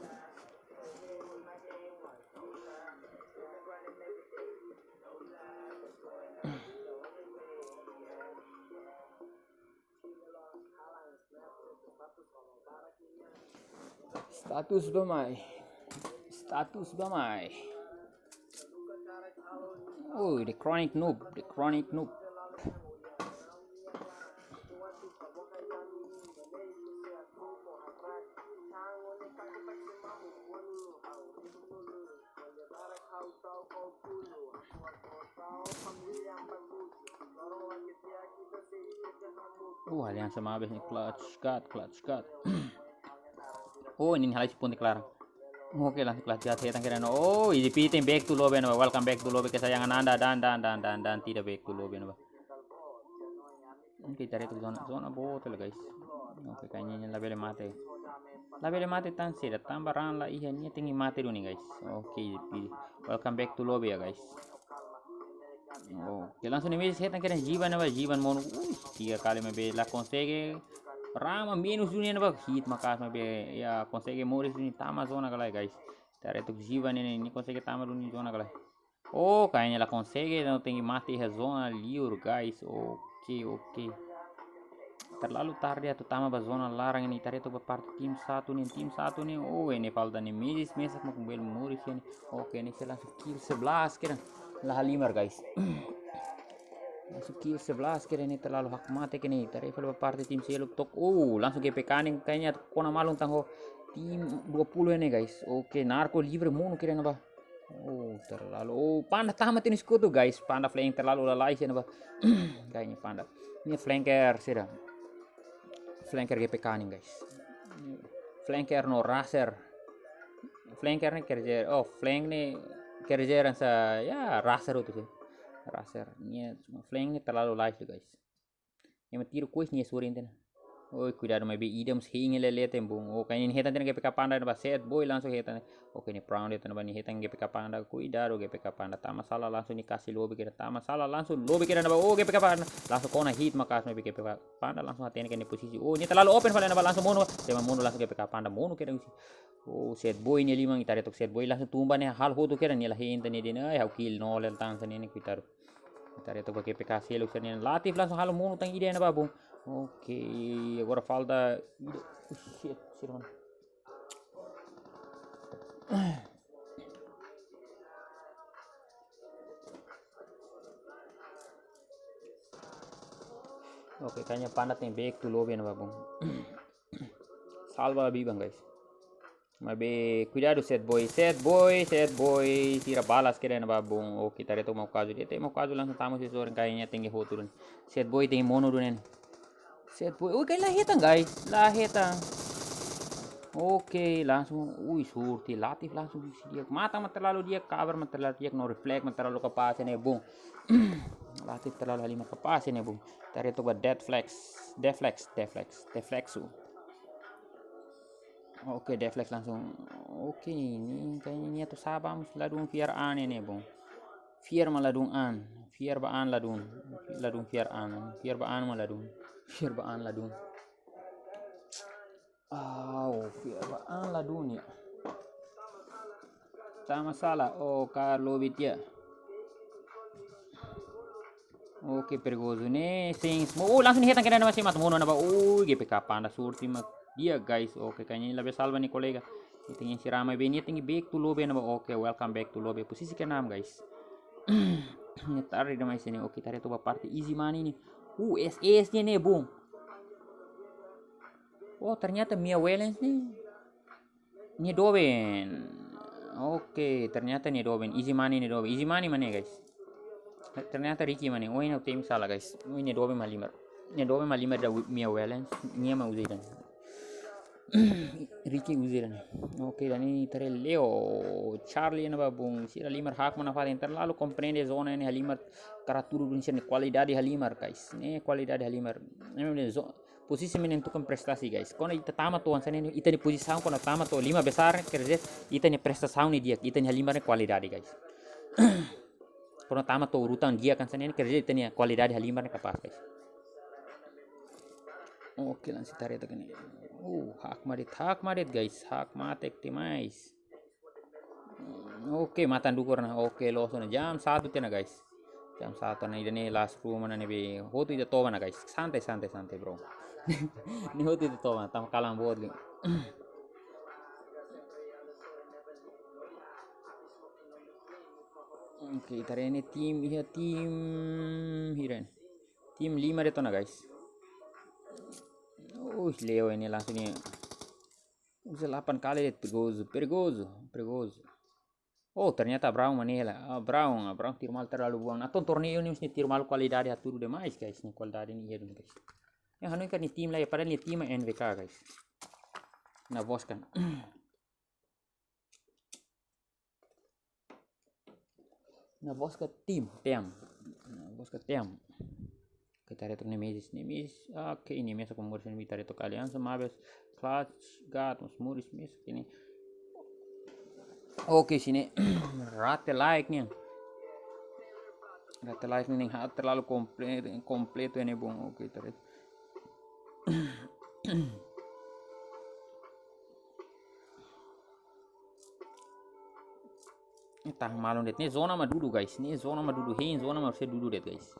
Status ba mai. Status ba mai. Oh, the chronic noob, the chronic noob. Oh, Aliansa Mabes ne'e clutch shot, clutch shot. Oh, ne'e halai si ponte klaran. Oke, langsung clutch shot hetan kedas. Oh, E D P tem back to lobby ne'ebá. Welcome back to lobby, kesayangan Anda, dan, dan, dan, dan, dan, tidak back to lobby ne'ebá. Oke, ita retu zona, zona boot hela, guys. Oke, kayaknya ne'e labele mate. Labele mate tan sedu, tanba run laiha, nia tenke mate duni, guys. Oke, pi-, welcome back to lobby ya, guys. Oke, langsung Nemesis hetan kedas Jivan ne'ebá, Jivan monu. Ui, tiga kali maibé la konsege. Run mak menus duni ne'ebá, hit maka'as maibé ya konsege moris duni, tama zona ka lae, guys. Ita retu Jivan ne'e, nia konsege tama duni zona ka lae. Oh, kayaknya la konsege, nia tenke mate iha zona liur, guys. Oke, oke. Terlalu tarde atu tama ba zona laran ne'e, ita retu ba parte tim satu ne'e, tim satu ne'e. Oh, ne'e falta Nemesis mesak mak bele moris iha ne'e. Oke, ne'e sei langsung kill sebelas kedas. La halimar, guys. Langsung kill sebelas kedas ne'e, terlalu hakmatek ne'e. Ita retu ba parte tim seluk tok. Oh, langsung G P K ne'e kayaknya kona malu tan ho tim dua puluh ne'e, guys. Oke, Narco livre monu kedas ne'ebá. Oh, terlalu. Oh, Panda tama tiha nia skutu, guys. Panda flank terlalu lalais iha ne'ebá. Kayaknya Panda. Nia flanker saida. Flanker G P K ne'e, guys. Flanker no rusher. Flanker ne'e kerja, oh, flank ne'e kerja hanesan, ya, rusher hotu sih. Rusher. Nia flank ne'e terlalu lalais, guys. Ema tiru kuis nia suri enten. Oi, kuidadu maibé ida mós hein hela leten bom. Oke, nia hetan tiha G P K Panda ne'ebá, Sad Boy langsung hetan. Oke, nia prone hetan ba, nia hetan G P K Panda. Kuidadu G P K Panda. Tama sala langsung nia kasi lobby kedas. Tama sala langsung lobby kedas ne'ebá. Oh, G P K Panda. Langsung kona hit maka'as maibé G P K Panda langsung hatene kedas nia posisi. Oh, nia terlalu open fali ne'ebá, langsung monu. Sema monu langsung G P K Panda monu kedas. Oh, Sad Boy nia liman, ita retu Sad Boy langsung tumba ne'e halo hotu kedas, nia la hein tan ne'e de'it. Ai, ha'u kill nol hela tan hanesan ne'e, kuidadu. Ita retu ba G P K seluk hanesan ne'e. Latif langsung halo monu tan ida ne'ebá bom. Oke, agora falta ida. Oh, shit, shit, mano. Oke, kayaknya Panda tem back to lobby ne'ebá bom. Salva la biban, guys. Maibé kuidadu Sad Boy, Sad Boy, Sad Boy, tira balas kedas ne'ebá bom. Oke, ita retu Mau Kazu, de'it Mau Kazu langsung tama husi sorin, kayaknya tenke hotu duni. Sad Boy tenke monu duni. Sad Boy, oke, la hetan, guys, la hetan. Oke, langsung, ui, surti, Latif langsung husi di'ak. Matan mak terlalu di'ak, cover mak terlalu di'ak, no reflect mak terlalu kapás ne'e bom. Latif terlalu halimar kapás ne'e bom. Ita retu ba Dead Flex, Dead Flex, Dead Flex, Dead Flex su. Oke, Dead Flex langsung. Oke, ne'e kayaknya nia atu saba mós ladún fiar an ne'e bom. Fiar mak ladún an. Fiar ba an ladún. Ladún fiar an. Fiar ba an mak ladún. Fiar ba an ladún. Au, fiar ba an ladún ya. Tama sala. Oh, ka lobby tiha. Oke, perigozu ne'e. Sim, oh, langsung hetan kedas ne'ebá, sei mata monu ne'ebá. Oh, G P K Panda surti mak di'ak, guys. Oke, kayaknya labele salva nia kolega. Nia tenke sira maibé, nia tenke back to lobby ne'ebá. Oke, welcome back to lobby. Posisi keenam, guys. Nia tarde demais ne'e. Oke, ita retu ba parte Easy Money ne'e. Uh, S S ne'e, ne'e bom. Oh, ternyata Mia Wellens ne'e. Nia doben. Oke, ternyata nia doben. Easy Money nia doben. Easy Money mak ne'e, guys. Ternyata Ricky mak ne'e. Oh, ne'e ha'u temi sala, guys. Oh, nia doben mak halimar. Nia doben mak halimar ida Mia Wellens. Nia mak uza ida-ne'e. Ricky Uzi ne'e. Oke, ida-ne'e ita haree Leo, Charlie ne'ebá bom. Sira halimar hakmatek nafatin, terlalu komprende zona ne'e halimar, karik tudu duni sira-nia kualidade halimar, guys. Ne'e kualidade halimar. Ne'e zo-, pozisi menentukan prestasi, guys. Kuandu ita tama to'o hanesan ne'e, ita-nia pozisaun kuandu tama to'o lima besar, quer dizer, ita-nia prestasaun ne'e di'ak, ita-nia halimar ne'e kualidade, guys. Kuandu tama to'o urutan di'ak hanesan ne'e, quer dizer, ita-nia kualidade halimar ne'e kapás, guys. Oke, lansa ita haree to'ok ne'e. Uh, hakmatek, hakmatek, guys. Hakmatek demais. Hmm, oke, matan dukur ona. Oke, loos ona. Jam satu tiha ona, guys. Jam satu ona, ida-ne'e last room ona ne'ebé hotu ita toba ona, guys. Santai, santai, santai, bro. Ne'e hotu ita toba ona, tama kalan boot liu. Oke, ita haree ne'e tim, iha tim hira ne'e. Tim lima de'it ona, guys. Uh, Leo ne'e langsung ne'e. Uza delapan kali de'it, perigozu, perigozu, perigozu. Oh, ternyata Brown mak ne'e hela. Ah, Brown, ah, Brown tiru malu terlalu buang. Entaun torneiu ne'e mesti tiru malu kualidade hatudu demais, guys. Ne'e kualidade ne'e iha duni, guys. Ne'e hanoin katak nia tim laiha, padahal nia tim N W K, guys. Ne'e Boskan. Ne'e Boskan tim, tem. Ne'e Boskan tim. Oke, ita haree to'ok Nemesis, Nemesis. Oke, Nemesis aku murus ini, ita haree to'ok Aliansa, Mabes, Clutch, Gat, Mos Muris, Mes, ini. Oke, sini. Rate like ne'e. Rate like ne'e, ha, terlalu komple-, kompletu ne'e, bom. Oke, ita haree. Ita malu de'it. Ne'e zona mak dudu, guys. Ne'e zona mak dudu. Hein zona mak sei dudu de'it, guys.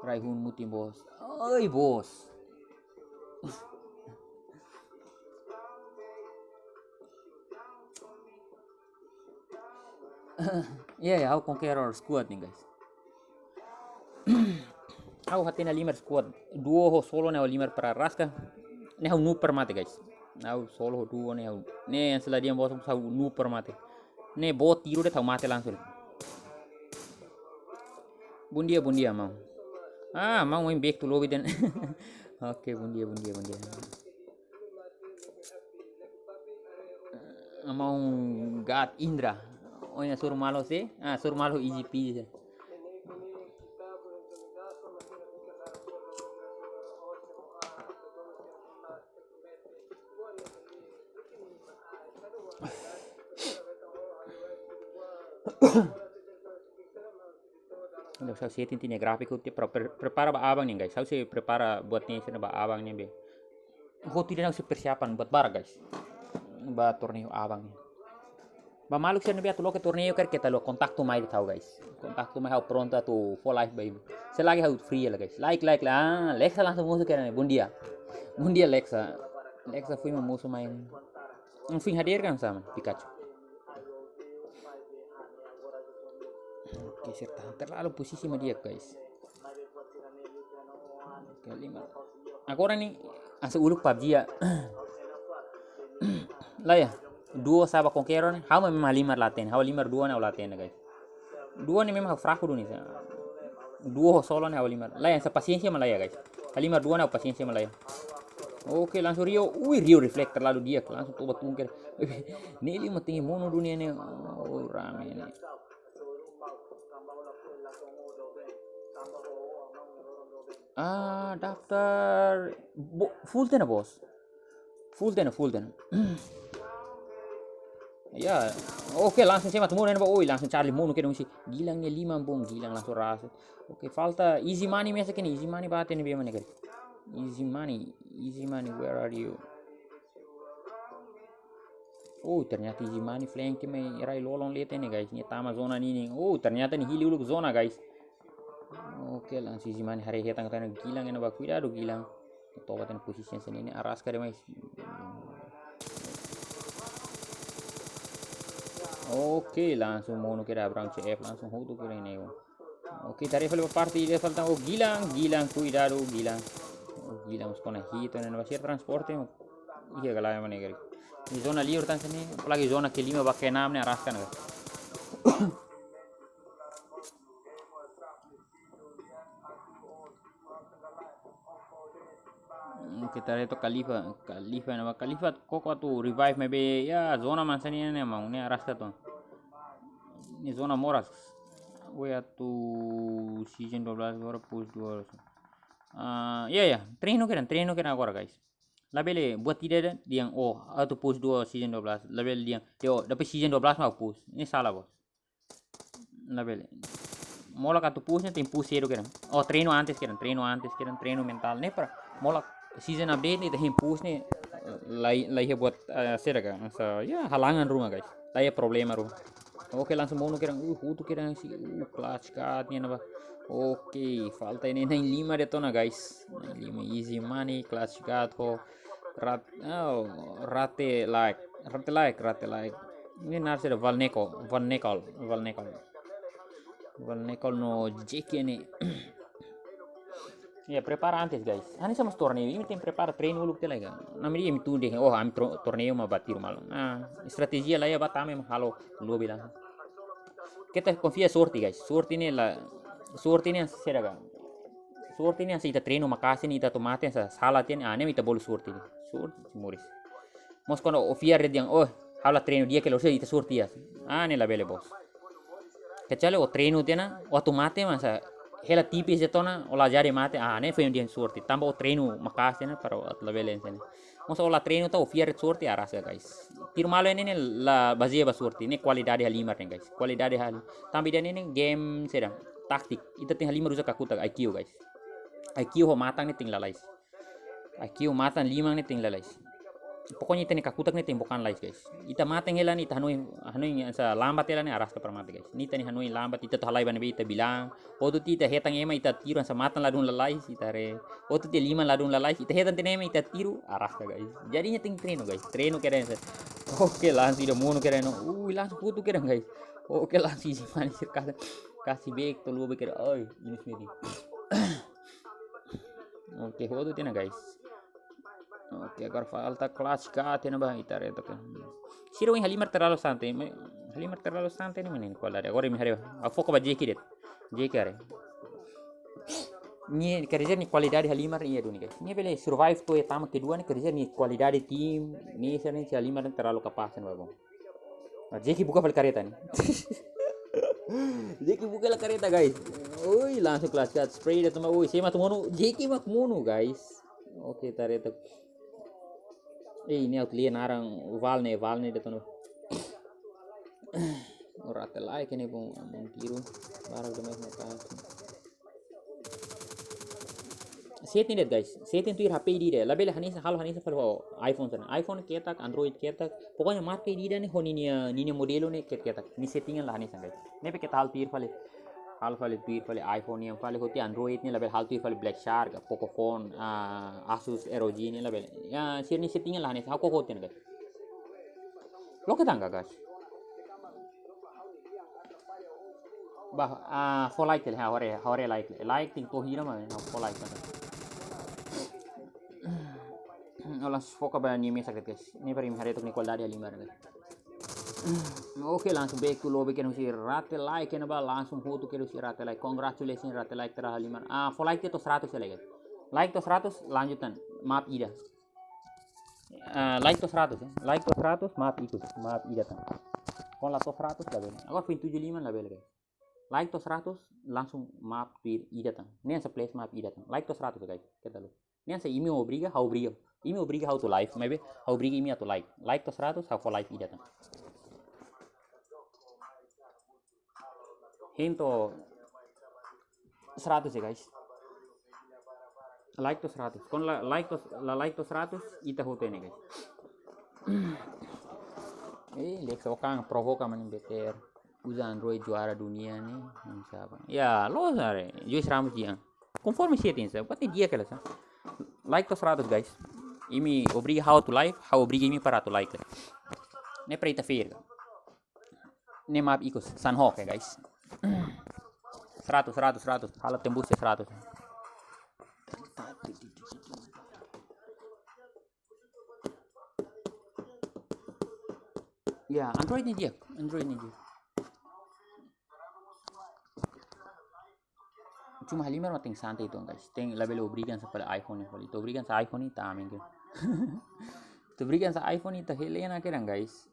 Rai hun mutin, bos. Oi, bos. Iya, ya, ha'u Conqueror squad ne'e, guys. Ha'u hatene halimar squad. Duo ho solo ne'e ha'u halimar para rasik. Ne'e ha'u noob para mate, guys. Ha'u solo ho duo ne'e ha'u. Ne'e yang seladian bos ha'u noob para mate. Ne'e boot tiru de'it ha'u mate langsung. Bom dia, bom dia, maun. Ah, maun, maun back to lobby then. Oke, bom dia, bom dia, bom dia. Maun Gat Indra. Oh, ya, suruh malu sih. Ah, suruh malu easy peasy. Entaun, ha'u sei setting tiha nia gráfiku tiha para pre-, prepara ba aban ne'e, guys. Ha'u sei prepara buat ne'e, sei ba aban ne'e be. Hotu ida-ne'e ha'u sei persiapan buat barak, guys. Ba torneiu aban ne'e. Ba maluk sira ne'ebé atu loke torneiu karik ita haluha kontaktu mai de'it ha'u, guys. Kontaktu mai, ha'u prontu atu fó live ba imi. Se lagi ha'u free hela, guys. Like, like, like. Ah, Lexa langsung mosu karik ne'e. Bom dia. Bom dia, Lexa. Lexa foin mak mosu mai. Foin hadir kan sama Pikachu. Oke, serta terlalu posisi mak di'ak, guys. Oke, lima. Agora ne'e, hanesan uluk PUBG ya. Laiha, duo sá ba Conqueror ne'e, ha'u memang halimar la hatene, ha'u halimar duo ne'e ha'u la hatene, guys. Duo ne'e memang ha'u fraku duni sá. Duo ho solo ne'e ha'u halimar. Laiha, hanesan pasiénsia mak laiha, guys. Halimar duo ne'e ha'u pasiénsia mak laiha. Oke, langsung Rio. Ui, Rio reflect terlalu di'ak, langsung toba tungker. Ne'e lima tinggi mono dunia ne'e. Oh, rame ne'e. Ah, daftar. Bo-, full tiha ona, bos. Full tiha ona, full tiha ona. Ya, oke, langsung sema temu nena ba, oi, langsung Charlie monu kedas husi. Gilang ne'e lima bom, Gilang langsung rasa. Oke, falta Easy Money mesak ne'e, Easy Money bate ne'e be mana kari. Easy Money, Easy Money, where are you? Oh, ternyata Easy Money flank mai rai lolon leten ne'e, guys. Nia tama zona ninin. Oh, ternyata nia hili uluk zona, guys. Oke, langsung Easy Money haree hetan, kata Gilang ne'e ba, kuidadu Gilang. Toba tiha ona posisi hanesan ne'e, araska demais. Oke, langsung monu kedas Abraham C F, langsung hotu kedas ne'e. Oke, ita haree fali ba parte ida, falta, oh, Gilang, Gilang, kuidadu Gilang. Oh, Gilang, mos kona hitu ne'e, ba sira transporte. Iya, gala mana kari. Di zona liur tan sini, apalagi zona kelima ba keenam ne'e araska ne'e. Oke, ita haree took Khalifa, Khalifa ne'ebá, Khalifa koko atu revive maibé, ya, zona mak hanesan ne'e, maun, ne'e arraska took. Ne'e zona moras. Oke, atu season dua belas agora, push dua belas. Ah, ya, ya, treinu kedan, treinu kedan agora, guys. Labele buat ida dehan, oh, atu push dua season dua belas. Labele dehan, yo, depois season dua belas mak push. Ne'e sala, bos. Labele. Molok atu push ne'e tenke push sedu kedan. Oh, treinu antes kedan, treinu antes kedan, treinu mentál. Ne'e para molok season update ne'e ita hein push ne'e, eh, la iha, la iha buat, eh, saida ka. Hanesan, ya, halangan ruma, guys. La iha problema ruma. Oke, langsung monu kedan, uh, hotu kedan sih, uh, clutch card ne'e ne'ebá. Oke, falta ne'e na'in lima de'it ona, guys. Na'in lima easy money, clutch card ho. Rat, oh, Rate Like, Rate Like, Rate Like. Ne'e naran saida, Valneko, Valnekol, Valnekol. Valnekol no Jeki ne'e. Ya, prepara antes, guys. Hanesan mós torneiu, imi tenke prepara treinu uluk tiha lai ka. Namiri imi tun dehan, oh, ami tro-, torneiu mak bá tiru malu. Ah, estratéjia la iha, bá tama mak halo lobby langsung. Keta konfia sorte, guys. Sorte ne'e la, sorte ne'e saida ka. Sorte ne'e hanesan ita treinu maka'as ne'e, ita atu mate hanesan sala tiha ne'e, ah, ne'e mak ita bolu sorte ne'e. Sorte, moris. Mós kuandu ó fiar dehan, oh, ha'u la treinu di'ak hela, orsida ita sorte ya. Ah, ne'e labele, bos. Kecuali ó treinu tiha ona, ó atu mate mak hanesan hela tipis de'it ona, ó la jadi mate, ah, ne'e foin dehan sorte. Tanba ó treinu maka'as tiha ona, para ó atu labele hanesan ne'e. Mós ó la treinu tiha, ó fiar sorte, arraska, guys. Tiru malu ne'e, ne'e la bazeia ba sorte, ne'e kualidade halimar ne'e, guys. Kualidade halimar. Tanba ida-ne'e ne'e game saida, taktik. Ita tenke halimar uza kakutak, I Q, guys. I Q ho matan ne'e tenke lalais. I Q matan liman ne'e tenke lalais. Pokoknya ita-nia kakutak ne'e tenke bokan lalais, guys. Ita matan hela ne'e, ita hanoin, hanoin hanesan lambat hela ne'e, arraska para mate, guys. Ne'e ita-nia hanoin lambat, ita atu halai ba ne'ebé ita bilang. Hotu tiha ita hetan ema, ita tiru hanesan matan ladún lalais, ita haree. Hotu tiha liman ladún lalais, ita hetan tiha ema, ita tiru, arraska, guys. Jadi ita tenke treinu, guys. Treinu kedan hanesan. Oke, langsung ida monu kedan ona. Ui, langsung hotu kedan, guys. Oke, langsung isi manis, kasih, kasih back, tolu back kedan. Oi, ini sendiri. Oke, hotu tiha ona, guys. Oke, agora falta clutch card tiha ona ba, ita haree took. Sira ohin halimar terlalu santai, me-, halimar terlalu santai ne'e, menino, kualidade. Agora imi haree, ha'u foka ba Jeki de'it. Jeki haree. Nia, quer dizer, nia kualidade halimar iha duni, guys. Nia bele survive to'o iha tama kedua ne'e, quer dizer, nia kualidade tim, nia sira ne'e, se halimar terlalu kapás ne'e, bá bom. Ah, Jeki buka fali kareta ne'e. Jeki buka fali kareta, guys. Oi, langsung clutch card spray de'it ona. Oi, sé mak atu monu? Jeki mak monu, guys. Oke, ita haree took. Eh, ne'e outlet naran Valne, Valne de'it ona. Ora te like ne'e bom, bom tiru. Barak demais na kan. Setting de'it, guys. Setting tuir H P ida-idak. Labele hanesan, halo hanesan fali ho iPhone hanesan. iPhone ketak, Android ketak. Pokoknya marka ida-idak ne'e ho ninia, ninia modelu ne'e ket-, ketak. Nia setting la hanesan, guys. Ne'ebé keta halo tuir fali. Halo fali tuir fali iPhone nian fali, hotu tiha Android ne'e labele halo tuir fali Black Shark, Pocophone, ah, Asus R O G ne'e labele. Ya, sira-nia setting la hanesan. Ha'u koko tiha ona, guys. Loke tangga, guys. Ba, ah, fó like tiha lai, ha'u haree, ha'u haree like. Like tenke to'o hira mak, ha'u fó like tiha lai. Ó langsung foka ba nia mesak de'it, guys. Ne'e para imi haree took nia kualidade halimar, guys. Oke, langsung back to lobby kedan husi Rate Like ne'ebá, langsung hotu kedan husi Rate Like. Congratulations Rate Like, terhalimar. Ah, fó like to'o seratus ya, guys. Like to'o seratus, lanjut tan. Map ida. Ah, like to'o seratus ya. Like to'o seratus, map ikus, map ida tan. Kuandu la to'o seratus, labele. Agora foin tujuh lima, labele, guys. Like to'o seratus, langsung map tuir ida tan. Ne'e hanesan place map ida tan. Like to'o seratus, guys. Keta haluha. Ne'e hanesan imi obriga, ha'u obriga. Imi obriga ha'u atu live, maibé ha'u obriga imi atu like. Like to'o seratus, ha'u fó like ida tan. Hein to'o seratus ya, guys. Like to'o seratus. Kuandu la like to'o, la like to'o seratus, ita hotu ne'e, guys. Eh, Lex Okan provoka manin B T R. Uza Android juara dunia ne'e, insya Allah. Ya, loos haree. Juiz Ramos di'ak. Konforme setting sa, buat ne'e di'ak hela sa. Like to'o seratus, guys. Imi obriga ha'u atu live, ha'u obriga imi para atu like. Ne'e para ita fair. Ne'e map ikus, Sanhok ya, guys. Seratus, seratus, seratus. Halo tembus ya seratus. Ya, Android ne'e di'ak, Android ne'e di'ak. Cuma halimar mak tenke santai uitoan, guys. Tenke labele obriga hanesan pela iPhone ne'e fali. Ita obriga hanesan iPhone ita amen ke. Ita obriga hanesan iPhone ita hela ona kedan, guys.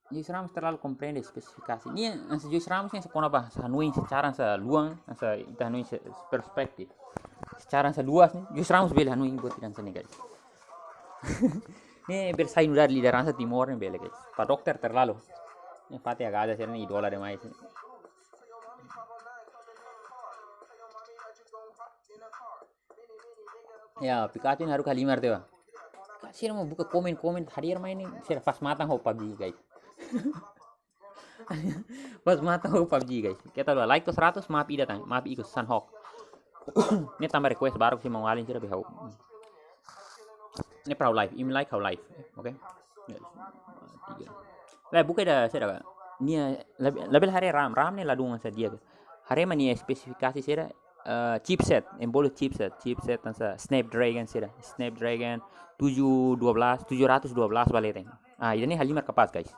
Joyce Ramos terlalu komprende spesifikasi. Nia, hanesan Joyce Ramos ne'e hanesan kona-ba, hanesan hanoin secara hanesan luan, hanesan ita hanoin se-, perspektif. Secara hanesan luas ne'e, Joyce Ramos bele hanoin buat ida hanesan ne'e, guys. Ne'e bele sai nu'udar lideransa Timor ne'e bele, guys. Para dokter terlalu. Ne'e fatin agora sira-ne'e idola demais. Ya, Pikachu ne'e haruka halimar tiha ona. Ka sira mak buka komen-komen hadir mai ne'e, sira fase matan ho PUBG, guys. Fase matan ho PUBG, guys. Keta haluha, like to'o seratus, maaf ida tan, maaf ikus, Sanhok. Ne'e tanba request baru sira mak alin sira be ha'u. Ne'e para ha'u live, imi like ha'u live, oke? Tiga. Lah, buka ida, sira ka. Nia, labele, labele haree RAM, RAM ne'e ladún hanesan di'ak. Haree mak nia spesifikasi sira, eh, chipset, ema bolu chipset, chipset hanesan Snapdragon sira, Snapdragon tujuh dua belas, tujuh ratus dua belas bele dehan. Ah, ida-ne'e halimar kapás, guys.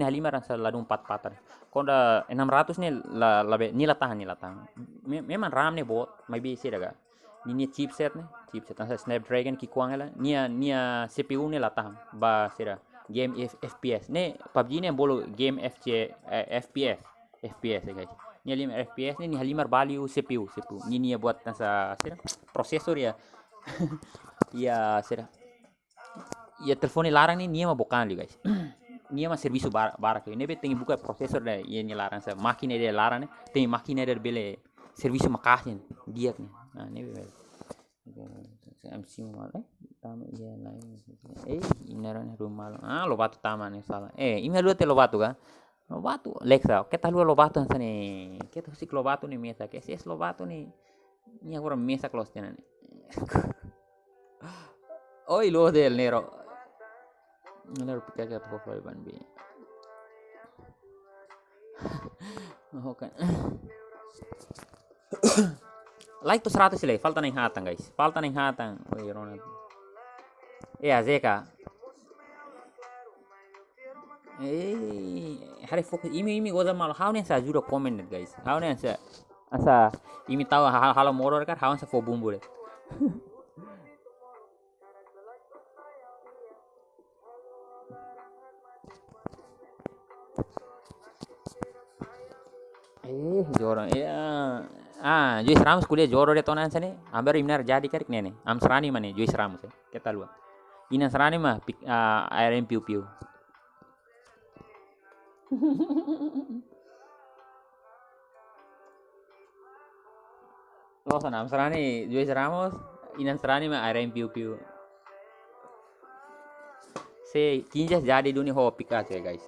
Ne'e halimar hanesan ladún pat-patan. Kuandu enam ratus ne'e la, la be, nia la tahan, nia la tahan. Me-, memang RAM ne'e boot, maibé sira ka. Nia, nia chipset ne'e, chipset hanesan Snapdragon ki'ikoan hela. Nia, nia CPU ne'e la tahan ba sira game F-, F P S. Ne'e PUBG ne'e bolu game F C, eh, F P S. F P S, ya, guys. Nia halimar F P S ne'e, nia halimar balu CPU, CPU. Nia, nia buat hanesan sira, prosesór ya. Ya, sira. Ya, telefone laran ne'e nia mak bokan liu, guys. Nia mak servisu bar-, barak liu. Ne'ebé tenke buka prosesór ida, ya, nia laran hanesan mákina ida laran ne'e. Tenke mákina ida bele servisu maka'as ne'e, di'ak ne'e. Nah, ne'ebé. M C mal, eh, tama, iya, lain. Eh, inaran rumah. Ah, Lobato tama ne'e sala. Eh, imi haluha tiha Lobato ka? Lobato, Lexa, keta haluha Lobato hanesan ne'e. Keta husik Lobato ne'e mesak. Ke ses Lobato ne'e. Nia agora mesak loos tiha ona ne'e. Oi, lo del Nero. Nero pika ke apa kau ban bi. Oke. Like to'o seratus lai, falta na'in-haat tan, guys. Falta na'in-haat tan. Oi, Ronald. Eh, Azeka. Eh, haree fokus. Imi, imi goza malu. Ha'u ne'e hanesan ajuda komen de'it, guys. Ha'u ne'e hanesan, hanesan imi tau ha-, halo modo kan, ha'u hanesan fó bumbu de'it. Eh, jodoh. Eh, ah, ah, Joyce Ramos ko'alia jodoh de'it ona hanesan ne'e. Amber imnar jadi karik ne'e ne'e. Amsrani mak ne'e, Joyce Ramos, eh. Keta haluha. Inan Amsrani mak, pik-, ah, A R M piu-piu. Loos ona, Amsrani, Joyce Ramos, inan Amsrani mak A R M piu-piu. Se kinjas jadi duni ho Pikachu, guys.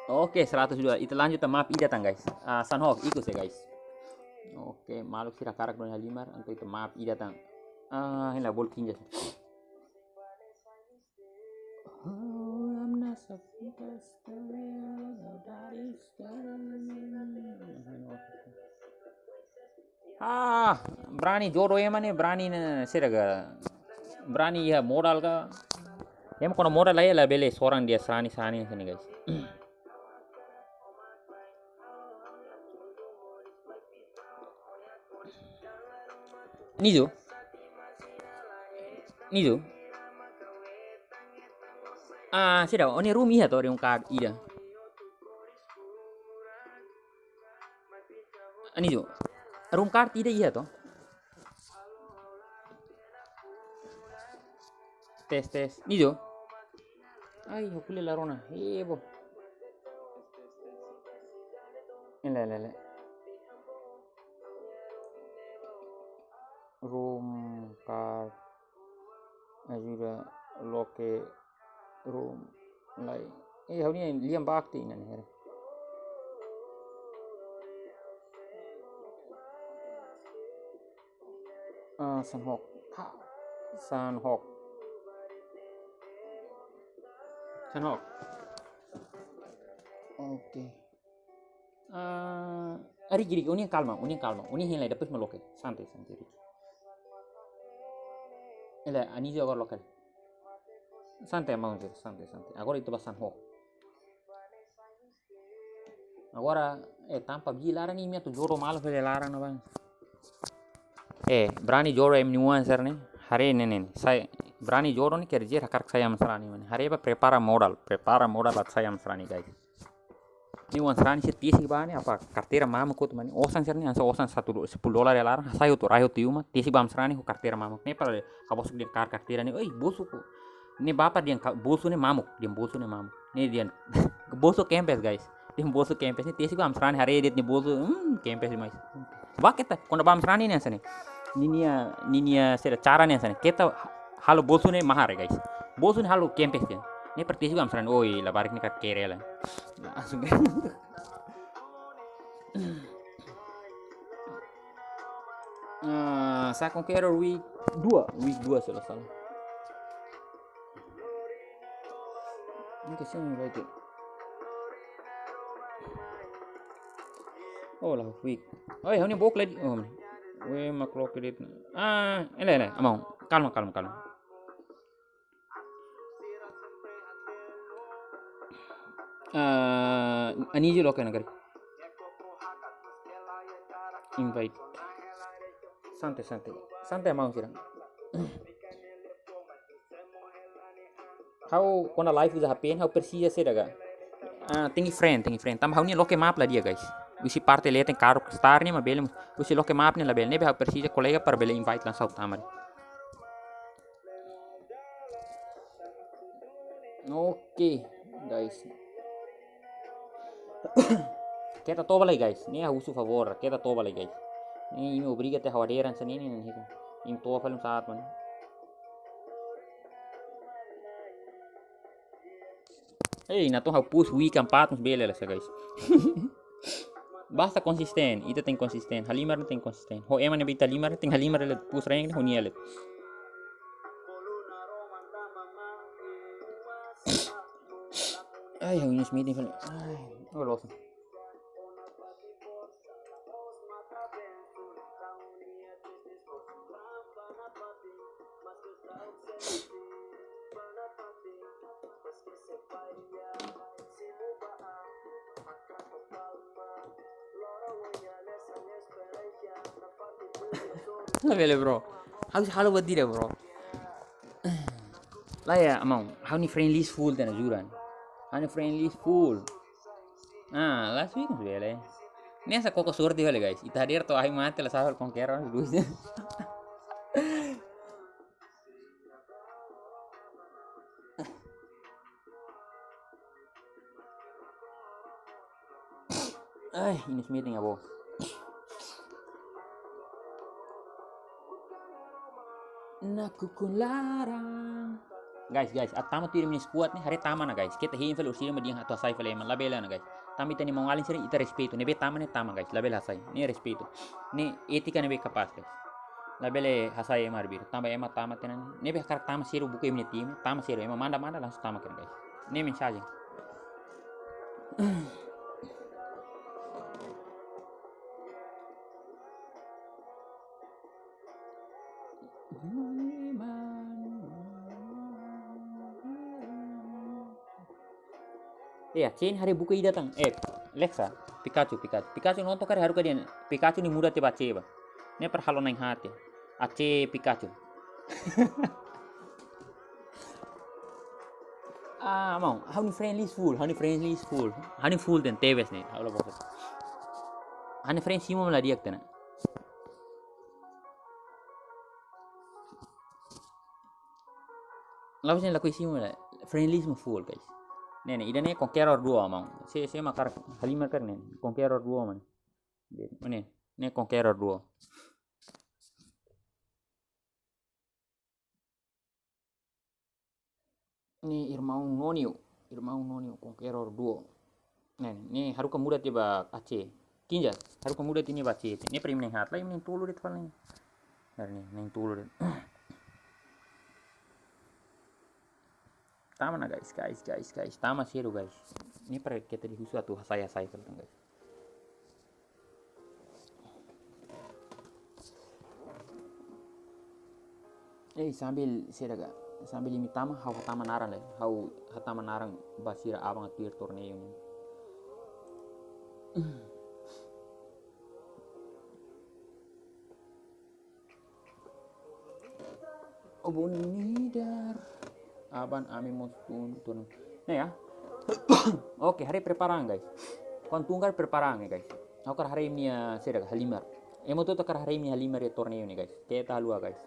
Oke, seratus dua. Ita lanjut, maaf ida tan, guys. Ah, Sanhok, ikus ya, guys. Oke, maluk sira hakarak dua halimar, entaun ita maaf ida tan. Ah, hela bol kinjas. Oh, I'm not so fast, that is Ah, brani jodoh ema ne'e, brani ne'e, sira ka. Brani iha modal ka. Ema kona modal lai labele soran dehan sarani-sarani hanesan ne'e, guys. Nizo. Nizo. Ah, sira, ó-nia room iha to, room card ida. Nizo. Room card ida iha to. Tes, tes. Nizo. Ai, ha'u ko'alia la rona. Heboh. Ele, ele, ele. Room card. Ajuda loke room lai. Eh, ha'u-nia lian bak tiha ona ne'e. Ah, Sanhok. Ha, Sanhok. Sanhok. Oke. Ah, Riki, Riki, ó-nia kalma, ó-nia kalma. Ó-nia hein lai, depois mak loke. Santai, santai, Riki. Ele, Anísio agora loke. Sante, maun, sante, sante. Agora ita ba san ho. Agora, eh, tanba bi laran ne'e imi atu jodo malu fali laran ne'ebá. Eh, brani jodo ema nia oan sira-ne'e. Haree ne'e ne'e. Sai, brani jodo ne'e quer dizer hakarak sai amsrani, mane. Haree ba prepara modal, prepara modal atu sai amsrani, guys. Ne'e oan sira-ne'e se tesik ba ne'e, apa karteira mamuk hotu, mane. Osan sira-ne'e, hanesan osan satu do-, sepuluh dolar iha laran, hasai hotu, rai hotu iha uma, tesik ba amsrani ho karteira mamuk. Ne'e para kabosok dehan kar-, karteira ne'e, oi, bolsu ko. Ne'e bapa dehan ka-, bolsu ne'e mamuk, dehan bolsu ne'e mamuk. Ne'e dehan bolsu kempes, guys. Dehan bolsu kempes, ne'e tesik ba amsrani, haree de'it nia bolsu, hmm, kempes demais. Ba keta, kuandu ba amsrani ne'e hanesan ne'e. Ninia, ninia saida, cara ne'e hanesan ne'e. Keta halo bolsu ne'e mahar, guys. Bolsu ne'e halo kempes de'it. Ne'e para tesik ba amsrani, oi, labarik ne'e karik kere la. Langsung. Ah, sa conqueror week dua, week dua se la sala. Nunka sih invite. Oh, la week. Oh, ya, ini bok lagi. Oh, we maklok edit. Ah, ele, ele, amau. Kalma, kalma, kalma. Ah, Anísio loke ona karik. Invite. Sante, sante. Sante, maun sira. Ha'u kuandu live uza H P nian, ha'u presiza saida ka? Ah, tenke friend, tenke friend. Tanba ha'u-nia loke map la di'ak, guys. Husi parte leten karik start ne'e mak bele, husi loke map ne'e labele. Ne'ebé ha'u presiza kolega para bele invite langsung tama. Oke, guys. Keta toba lai, guys. Ne'e ha'u husu favór, keta toba lai, guys. Ne'e imi obriga tiha ha'u hadeer hanesan ne'e, ne'e, ne'e. Imi toba fali saat, mane. Ei, natoon ha'u push week keempat mós bele la sa, guys. Basta konsisten, ita tenke konsisten. Halimar ne'e tenke konsisten. Ho ema ne'ebé ita halimar, tenke halimar de'it, push rank ho nia de'it. Ai, ha'u-nia meeting fali. Ai, oh, loos. Labele, bro. Ha'u halo buat ida, bro. Lae, amau. Ha'u-nia friend list full tiha ona, jura. Ha'u-nia friend list full. Ah, last week mós bele. Ne'e sa koko sorte fali, guys. Ita hadeer to'o ahi mate la sala conqueror, guys. Ai, ini meeting ya, bo. Nakukun laran. Guys, guys, atu tama tuir imi-nia squad ne'e, haree tama ona, guys. Keta hein fali orsida mak dehan atu hasai fali ema, labele ona, guys. Tanba ita-nia maun-alin sira ita respeitu, ne'ebé tama ne'e tama, guys, labele hasai. Ne'e respeitu. Ne'e étika ne'ebé kapás, guys. Labele hasai ema arbiru. Tanba ema tama tiha ona. Ne'ebé hakarak tama sedu buka imi-nia tim, tama sedu. Ema manda, manda, langsung tama kedas, guys. Ne'e mensajen. Iya, Chen haree buka ida tan. Eh, Lexa, Pikachu, Pikachu. Pikachu nonton karik haruka dehan. Pikachu ne'e muda tiha ba Ace ba. Ne'e para halo na'in-haat. Ace Pikachu. Ah, maun, ha'u-nia friend list full, ha'u-nia friend list full. Ha'u-nia full tiha ona tebes ne'e, ha'u la bosan. Ha'u-nia friend simu la di'ak tiha ona. La'ós ne'e lakohi simu la. Friend list mós full, guys. Ne'e, ne'e, ida-ne'e Conqueror dua, maun. Se, se mak hakarak halimar karik ne'e. Conqueror dua, maun. Ne'e, ne'e Conqueror dua. Ne'e irmaun Nonio, irmaun Nonio Conqueror dua. Ne'e, ne'e haruka muda tiha ba Ace. Kinja, haruka muda tiha ne'e ba Ace. Ne'e para imi na'in-haat, lae imi na'in-tolu de'it fali ne'e. Ne'e, ne'e, na'in-tolu de'it. Tama ona, guys, guys, guys, guys. Tama sedu, guys. Ne'e para keta dehan husu atu hasai, hasai fali tan, guys. Eh, sambil sira ga, sambil imi tama, ha'u hatama naran lai. Ha'u hatama naran ba sira aban atu tuir torneiu ne'e. O Bonidar. Aban ami mós tun, tun. Ne'e ya. Oke, haree prepara an, guys. Kuandu tun karik prepara an, guys. Ha'u hakarak haree imi-nia, sira ga, halimar. Ema hotu-hotu hakarak haree imi-nia halimar iha torneiu ne'e, guys. Keta haluha, guys.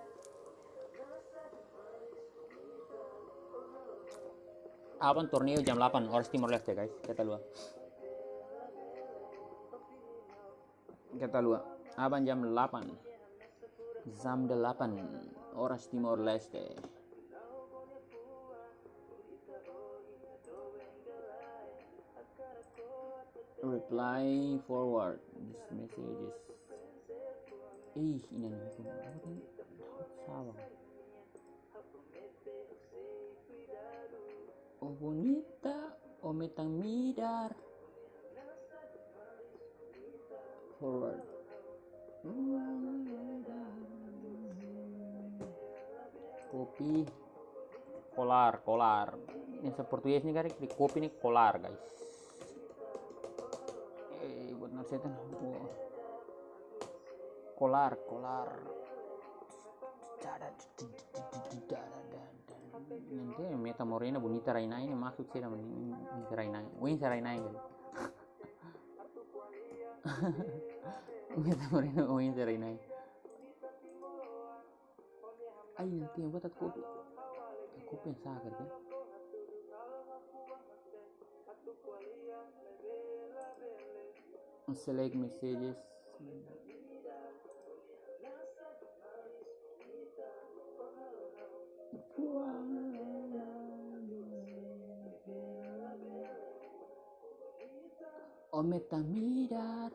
Aban torneiu jam delapan oras Timor-Leste, guys. Keta haluha. Keta haluha. Aban jam delapan. Jam delapan oras Timor-Leste. Reply forward these messages. Ih, ini nih, apa tadi? Sawa. O Bonita, o Metan Midar. Forward. Kopi. Kolar, kolar. Ne'e se portugés ne'e karik, di kopi ne'e kolar, guys. Eh, buat nasetan. Kolar, kolar. Nanti Metan Morena bonita rai-na'in ne'e maksud sira mani, bonita rai-na'in. Oinsá rai-na'in, guys. Metan Morena oinsá rai-na'in. Ai, nanti yang buat aku kopi. Kopi yang sakar, kan? Select messages. O Metan Midar.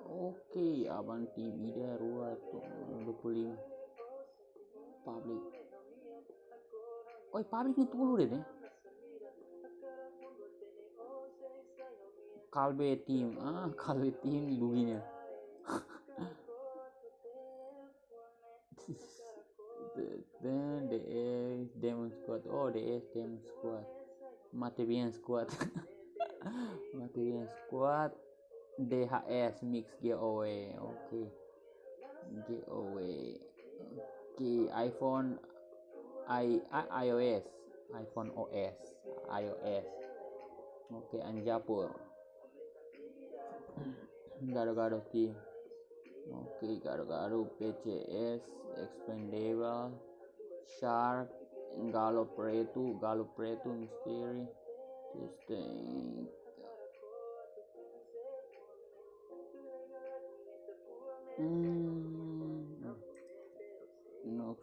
Oke, aban T V ida rua tu, dua puluh lima. Public. Oi, public ne'e tolu de'it, eh? Kalbe team. Ah, Kalbe team luginya. Then D S Demon Squad. Oh, D S Demon Squad. Mate bien squad. Mate bien squad. D H S Mix Giveaway. Oke. Giveaway. Oke, iPhone, i, i, iOS. iPhone O S. iOS. Oke, Anjapur. Gado-gado team. Oke, gado-gado, P C S, Expendable, Shark, Galo Preto, Galo Preto, Mystery, Testing. Hmm. Nox.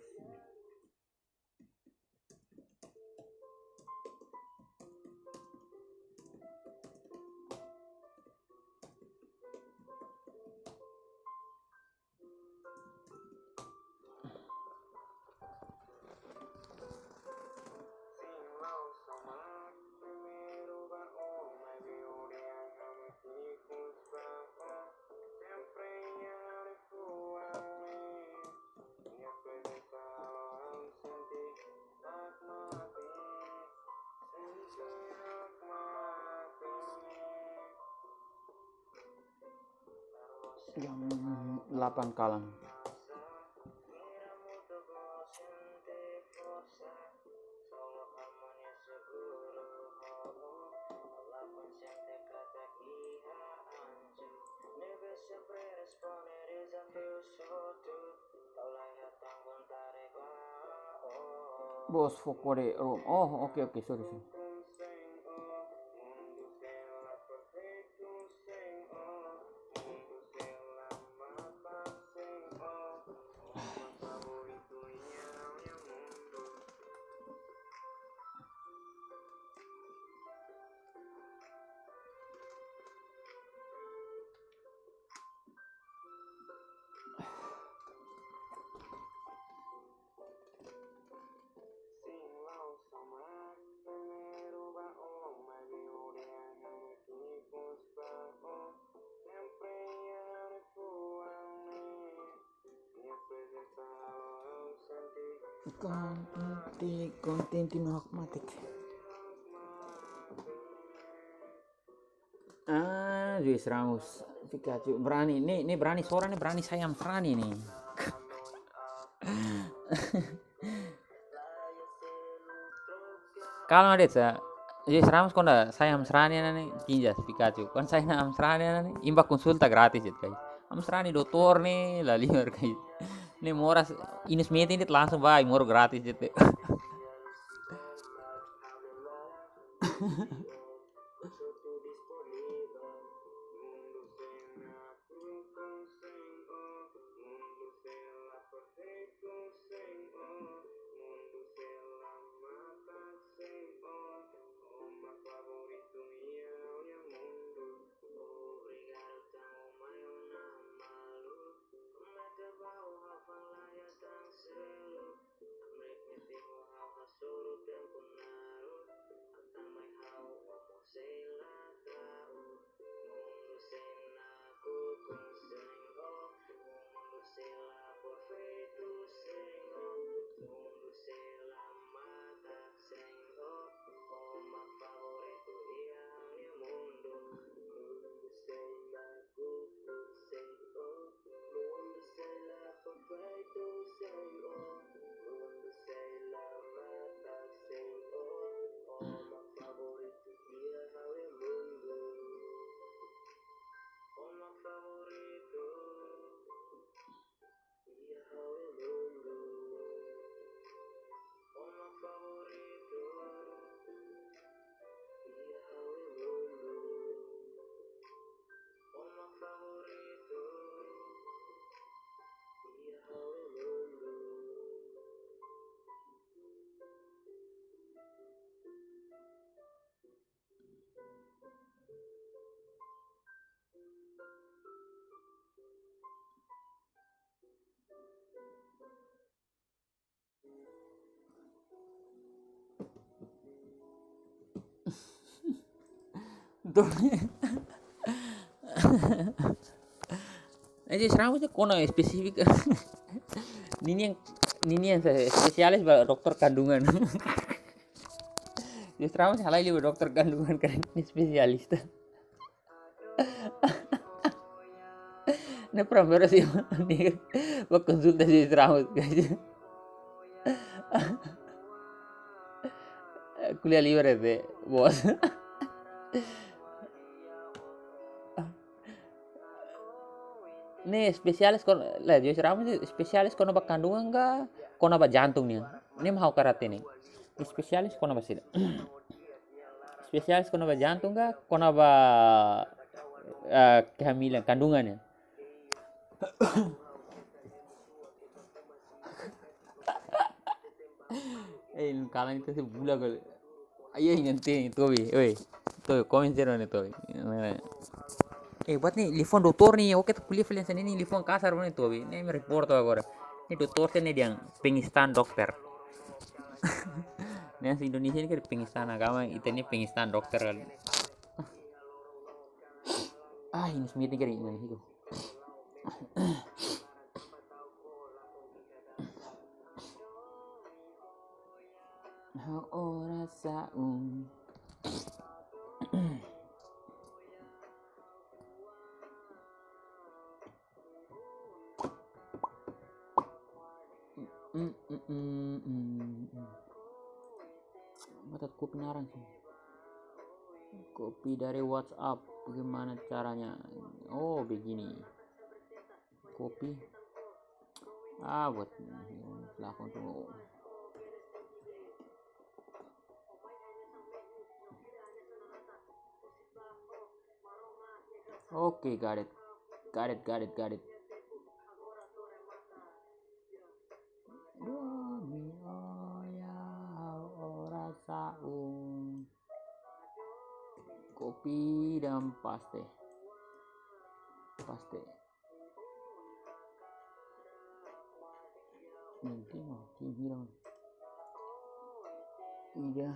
Jam delapan kalan. Bos, fó kode room. Oh, oke, oke, sorry, sorry. Kontente, kontente no hakmatek. Ah, Juiz Ramos, Pikachu berani, ne'e, ne'e berani soran, ne'e berani sai am-srani ne'e. Kalma de'it sa. Juiz Ramos kuandu sai am-srani ne'e, tinjas Pikachu. Kuandu sai am-srani ne'e, imi bá konsulta gratis de'it kai. Am-srani doutór ne'e, la liur kai. Ne'e moras, inus metin de'it langsung bá, moras gratis de'it. Doutór. Eh, Juiz Ramos ne'e kona espesífika. Ninian, ninian espesialis ba dokter kandungan. Juiz Ramos halai liu ba dokter kandungan, karena ne'e espesialista. Ne'e primeiru sih, ne'e bá konsulta Juiz Ramos. Kuliah liur de'it, bos. Ne'e espesialis kon, la, Juiz Ramos ne'e espesialis kona-ba kandungan ka, kona-ba jantung nian. Ne'e mak ha'u hakarak hatene. Espesialis kona-ba saida? Espesialis kona-ba jantung ka, kona-ba, eh, kehamilan, kandungan nian? Eh, kalan itu sih bula kali. Ayo, nanti, Tobi, oi. Tobi, komen zero ne'e, Tobi. Eh, buat ne'e, liafuan doutór ne'e, oke, atu kuliah fali hanesan ne'e, liafuan kasar ne'e, Tobi. Ne'e, imi report agora. Ne'e doutór sira ne'e dehan pengistaan dokter. Ne'e, se Indonesia ne'e kan pengistaan agama, ita ne'e pengistaan dokter kali. Ah, ini semua tinggal ini, itu. Ha'u orasaun. Mm, mm, mm, mm, mm. Mata kopi naran sih. Kopi dari WhatsApp, bagaimana caranya? Oh, begini. Kopi. Ah, buat belakang tuh. Oke, got it. Got it, got it, got it. Dua mi oya, ha'u orasaun. Kopi dan paste. Paste. Nanti mau dibilang. Iya.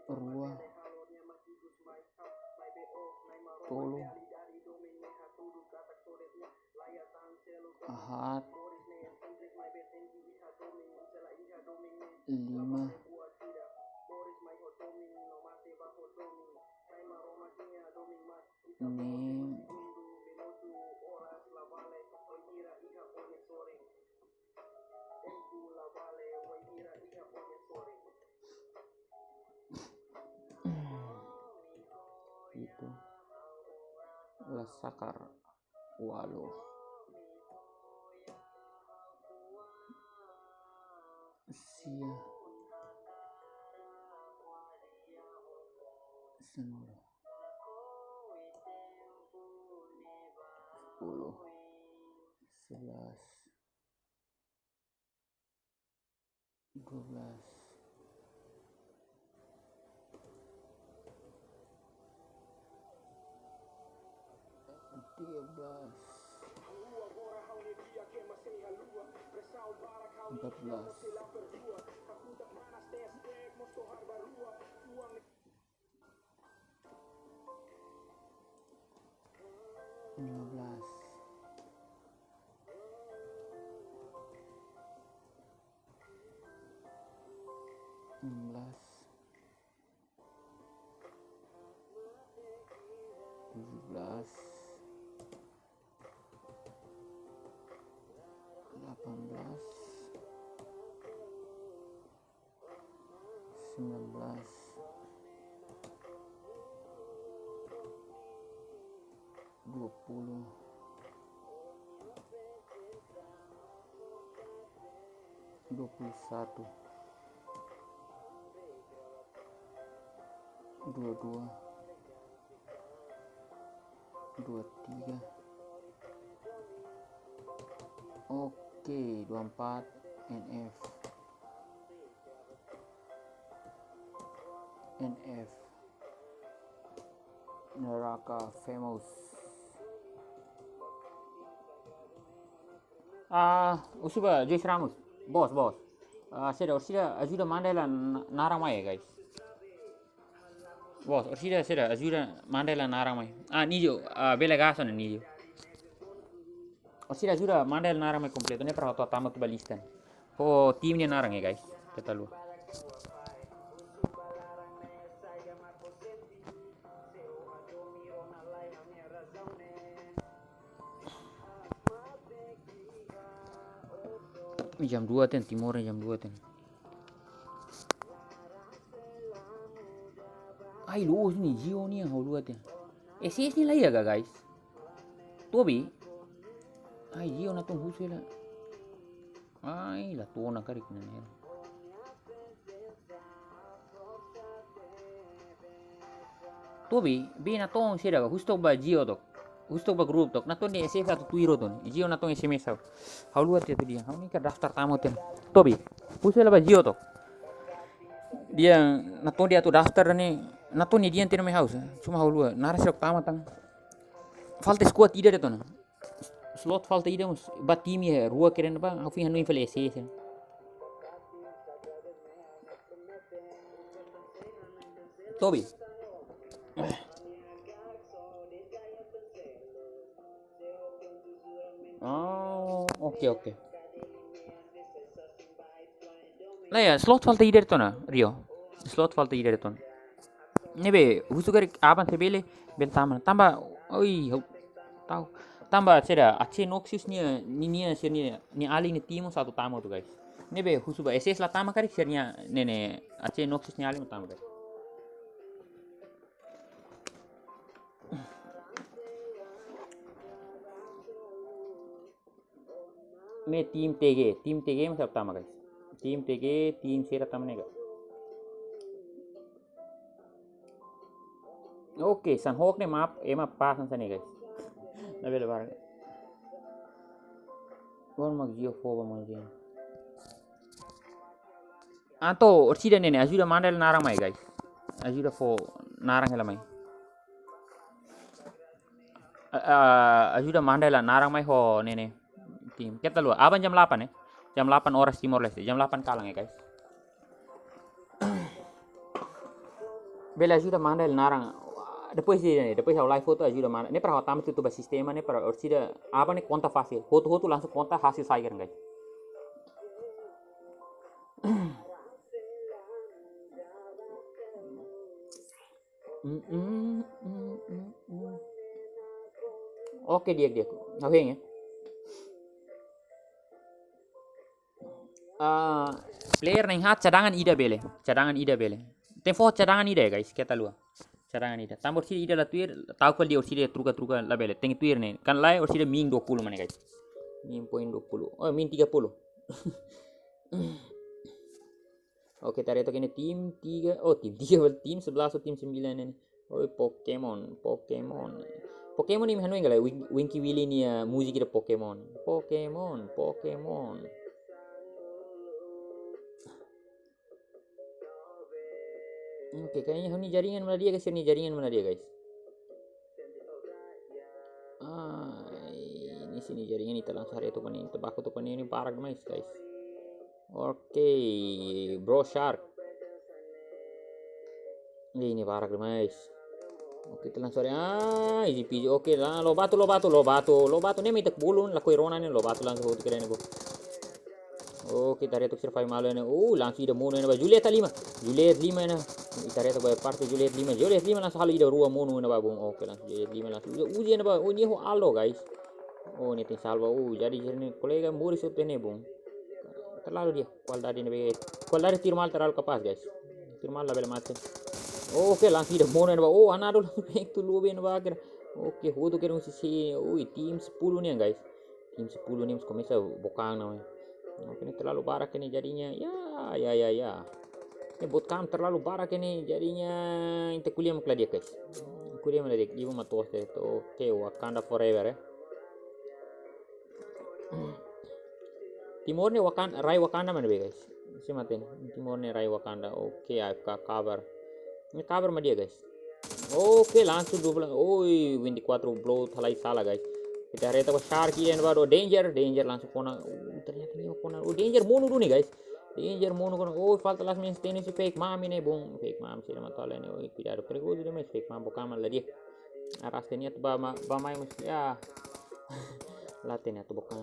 Rua. Tolu. Hat. Lima. Nim. Itu. Lasakar. Walu. Sia. Sanulu. Sepuluh. Sebelas. Dua belas. Tiga belas. Empat belas. Lima belas. Enam belas. Tujuh belas. Delapan belas. Sembilan belas. Dua puluh. Dua puluh satu. Dua dua. Dua tiga. Oke, dua empat. N F. N F. Neraka famous. Ah, husu ba Joyce Ramos. Bos, bos. Ah, saida, orsida ajuda manda hela na-, naran mai, guys. Bos, orsida, saida, ajuda manda hela naran mai. Ah, Nijo, ah, bele gaso na Nijo. Orsida ajuda manda hela naran mai kompletu, ne'e para atu tama tiha ba lista. Ho tim nia naran, eh, guys. Keta haluha. Jam dua tiha, Timor jam dua tiha. Ai, loos ne'e, Jio ne'e, ha'u haluha tiha. S S ne'e la iha ka, guys? Tobi. Ai, Jio natoon husu hela. Ai, la to'o ona karik ne'e. Tobi, be natoon saida ka, husu tok ba Jio tok. Husu tok ba grupu tok. Natoon de'it S S atu tuir hotu. Jio natoon S M S ha'u. Ha'u haluha tiha atu dehan. Ha'u ne'e ka daftar tama tiha. Tobi, husu hela ba Jio tok. Dehan natoon de'it atu daftar ne'e. Natoon nia dehan tiha mai ha'u sa. Cuma ha'u haluha. Naran sira tama tan. Falta skuad ida de'it ona. Slot falta ida mós ba tim iha rua keren ba, ha'u foin hanoin fali S S. Tobi. Oh, oke, oke. La iha, slot falta ida de'it ona, Rio. Slot falta ida de'it ona. Ne'ebé, husu karik aban se bele, bele tama. Tanba, oi, ha'u, tau. Tanba saida, A C Noxious nia, ni-, nia, sira-nia, nia alin nia tim mós atu tama hotu, guys. Ne'ebé, husu ba S S la tama karik, sira-nia, ne'e ne'e, A C Noxious nia alin tama, guys. Ne'e tim T G, tim T G mós atu tama, guys. Tim T G, tim sira tama ne'e, guys. Oke, Sanhok ne'e map, ema pas hanesan ne'e, guys. Labele barak. Wan mak Jio fó ba mano Jio. Anto, orsida ne'e ne'e, ajuda manda hela naran mai, guys. Ajuda fó naran hela mai. Ah, ah, ajuda manda hela naran mai ho ne'e ne'e. Tim. Keta haluha. Aban jam delapan, eh. Jam delapan oras Timor Leste. Jam delapan kalan, eh, guys. Bele ajuda manda hela naran. Wah, Depois de, depois ha'u live hotu ajuda mana. Ne'e para ha'u tama tutu ba sistema ne'e para orsida aban ne'e konta fasil. Hotu-hotu langsung konta hasil sai kedan, guys. Mm, mm, mm, mm, mm. Oke, di'ak, di'ak. Ha'u hein, ya. Ah, player na'in haat cadangan ida bele. Cadangan ida bele. Tenke fó cadangan ida, ya, guys. Keta haluha. Cadangan ida. Tanba orsida ida la tuir, tau kali orsida truka-truka labele. Tenke tuir ne'e. Kan lae orsida min dua puluh mak ne'e, guys. Min poin dua puluh. Oh, min tiga puluh. Oke, ita haree took iha ne'e tim tiga, oh, tim tiga, tim sebelas, oh, tim sembilan ne'e. Oh, Pokémon, Pokémon. Pokémon ne'e imi hanoin ka lae, Win-, Winky Willy nia, ah, múzika ida Pokémon. Pokémon, Pokémon. Oke, kayaknya ha'u-nia jaringan mana dia, guys, ha'u-nia jaringan mana dia, guys. Ah, ini sini jaringan, ita langsung haree took ba ne'e, ita baku took ba ne'e, ne'e barak demais, guys. Oke, Bro Shark. Ini barak demais. Oke, ita langsung haree. Ah, easy peasy. Oke, la, Lobato, Lobato, Lobato, Lobato. Ne'e mak ita bulun, lakohi rona ne'e, Lobato langsung hotu kedan ne'e, bro. Oke, ita haree took sira fai malu ne'e. Uh, langsung ida monu ne'ebá. Julieta lima. Julieta lima ne'e. Ita haree took ba parte Julieta lima. Julieta lima langsung halo ida rua monu ne'ebá, bung. Oke, langsung Julieta lima langsung. Uzi, Uzi ne'ebá. Oh, nia ho Aldo, guys. Oh, nia tenke salva. Uh, jadi, jadi ne'e kolega moris hotu ne'e, bung. Terlalu di'ak. Kualidade ne'ebé. Kualidade tiru malu terlalu kapás, guys. Tiru malu labele mate. Oke, langsung ida monu ne'ebá. Oh, Anadol back to lobby ne'ebá kedan. Oke, hotu kedan husi sira. Ui, tim sepuluh nian, guys. Tim sepuluh ne'e komesa bokan ona. Oke, ne'e terlalu barak ne'e jadinya. Ya, ya, ya, ya. Ne'e boot kam terlalu barak ne'e jadinya. Ita ko'alia mak la di'ak, guys. Ko'alia mak la di'ak. Ibu matos de. Oke, Wakanda forever, ya. Timor ne'e Wakan-, rai Wakanda mak ne'ebé, guys. Sé mak hatene. Timor ne'e rai Wakanda. Oke, A F K cover. Ne'e cover mak di'ak, guys. Oke, langsung dua belas. Oi, vinte e quatro blow, halai sala, guys. Ita haree took ba Shark ida ne'ebá, Danger, Danger langsung kona. Uh, ternyata nia kona. Oh, Danger monu duni, guys. Danger monu kona. Oh, falta last man standing husi Fake Mami ne'e, bung. Fake Mami sira matola ne'e. Oi, kuidadu, perigozu demais Fake Mami, bokan mak la di'ak. Arrasta nia atu ba ma-, ba mai mesti, ah. La hatene atu bokan.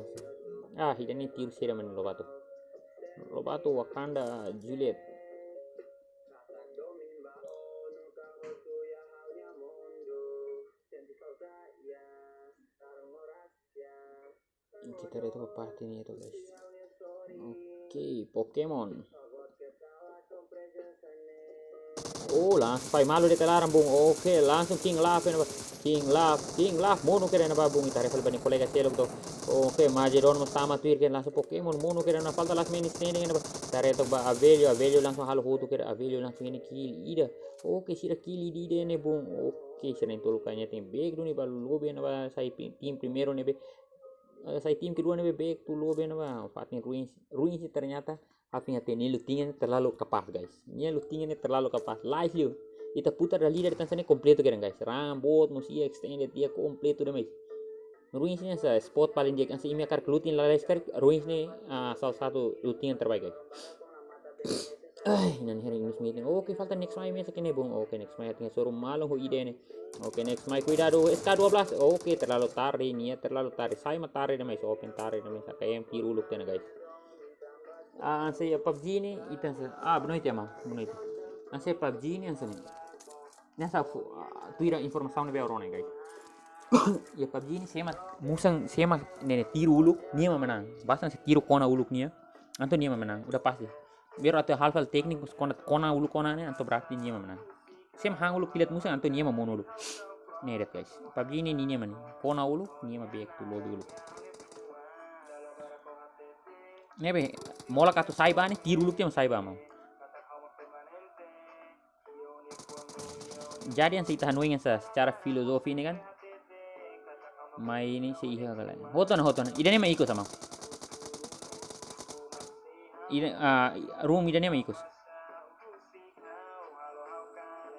Ah, ida-ne'e tiru sira mak ne'e Lobato. Lobato, Wakanda, Juliet. Ita haree took ba parte ne'e took, guys. Oke, Pokémon. Oh, langsung fai malu de'it laran, bung. Oke, langsung King Love ne'ebá. King Love, King Love monu kedan ne'ebá, bung. Ita haree fali ba nia kolega seluk took. Oke, Magedon mós tama tuir kedan, langsung Pokémon monu kedan ne'ebá, falta last man standing ne'ebá. Ita haree took ba Avelio, Avelio langsung halo hotu kedan, Avelio langsung iha ne'e kill ida. Oke, sira kill ida ne'e, bung. Oke, sira na'in-tolu kayaknya tenke back duni ba lobby ne'ebá, sai pri-, tim primeiru ne'ebé. Eh, sai tim kedua ne'ebé back to lobby ne'ebá. Fatin Ruins, Ruins ternyata ha'u hatene nia lutinha terlalu kapás, guys. Nia lutinha ne'e terlalu kapás. Lais liu. Ita putar dala ida de'it hanesan ne'e kompletu kedan, guys. Run, boot, mós iha, extended, iha kompletu demais. Ruins ne'e hanesan spot paling di'ak, hanesan imi hakarak lutin lalais karik, Ruins ne'e, ah, salah satu lutinha terbaik, guys. Ai, nan hering mis meeting. Oke, falta Next Mai mesak ne'e, bung. Oke, Next Mai hatene soru malu ho ida ne'e. Oke, Next Mai kuidadu, S K dua belas. Oke, terlalu tarde, nia terlalu tarde. Sai mak tarde demais, open tarde demais. A K M tiru uluk tiha ona, guys. Ah, hanesan iha PUBG ne'e, ita hanesan, ah, boa noite, amá. Boa noite. Hanesan iha PUBG ne'e, hanesan ne'e. Ne'e hanesan fu-, ah, tuir informasaun ne'ebé ha'u rona, guys. Iha PUBG ne'e sé mak, musan sé mak ne'e, ne'e tiru uluk, nia mak menang. Basta hanesan tiru kona uluk nia, entaun nia mak menang. Udah pasti. Baru atu hal fali tékniku, kona, kona uluk kona ne'e, entaun berarti nia mak menang. Sé mak han uluk pilot musan, entaun nia mak monu uluk. Ne'e de'it, guys. PUBG ne'e ninia mak ne'e. Kona uluk, nia mak back to lobby uluk. Ne'ebé, molok atu sai ba ne'e, tiru uluk tiha mak sai ba, mau. Jadi hanesan ita hanoin hanesan secara filozofi ne'e kan. Mai ne'e sei iha ka lae. Hotu ona, hotu ona. Ida-ne'e mak ikus, amá. Ida, ah, room ida-ne'e mak ikus.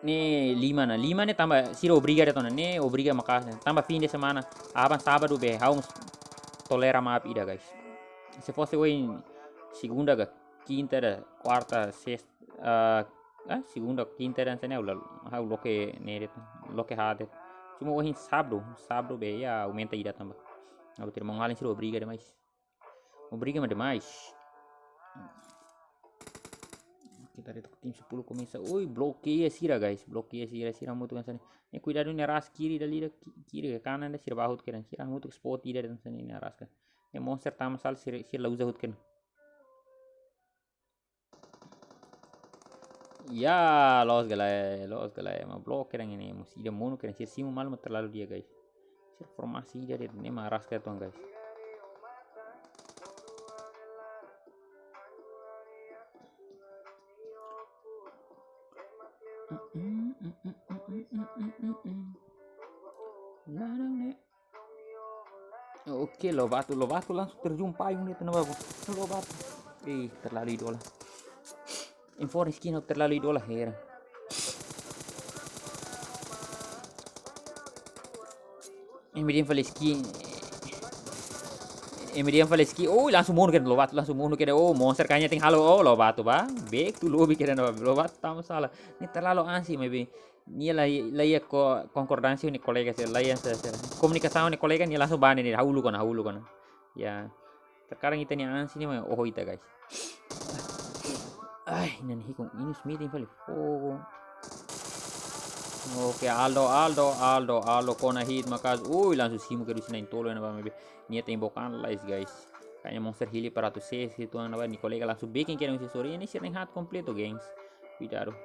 Ne'e lima ona, lima ne'e tanba sira obriga de'it ona, ne'e obriga maka'as ne'e. Tanba fim de semana, aban sábadu be, ha'u mós tolera maaf ida, guys. Se fosse ohin segunda ka kinta ka kuarta, sesta, ah, ah, segunda, kinta hanesan ne'e, ha'u la, ha'u loke ne'e de'it. loke haat. Cuma ohin sábadu, sábadu be iha aumenta ida tanba. Abu tira maun-alin sira obriga demais. Obriga mak demais. Ita haree to'ok tim sepuluh komesa. Oi, blokeia sira, guys. Blokeia sira, sira hamutuk hanesan ne'e. Ne'e kuidadu ne'e ras kiri dali ida ki-, kiri ka kanan ida sira ba hotu kedan. Sira hamutuk spot ida hanesan ne'e ras ka. Ne'e monster tama sala sira, sira la uza hotu kedan. Ya, loos ka lae, loos ka lae. Ema bloke kedan ne'e, mós ida monu kedan, sira simu malu mak terlalu di'ak, guys. Sira formasi ida de'it, ne'e mak ras ka tuan, guys. Larang ne'e. Oke, Lobato, Lobato langsung terjun payung de'it ne'ebá, bo. Lobato. Ih, terlalu idola. Inform skin terlalu idola, heran. Imi dehan fali skin. Imi dehan fali skin. Oh, langsung monu kedan Lobato, langsung monu kedan. Oh, monster kayaknya tenke halo. Oh, Lobato ba. Back to lobby kedan Lobato. Lobato tama sala. Ne'e terlalu ansi, maybe. Nia la, la iha ko-, konkordánsia ho nia kolega sira, la iha sa, sa. Komunikasaun ho nia kolega, nia langsung bá ne'e, hahú uluk ona, hahú uluk ona. Ya. Terkadang ita-nia ansi ne'e mak oho ita, guys. Ai, ne'e hikun, ini Smith ini fali. Oh. Oke, Aldo, Aldo, Aldo, Aldo, kona hit maka'as. Ui, langsung simu kedas na'in-tolu ne'ebá, maybe. Nia tem bokan lais, guys. Kayaknya monster hili para tu ses itu, ne'ebá, nia kolega langsung bikin kedan si sori. Ini sira haat kompletu, gengs. Kuidadu.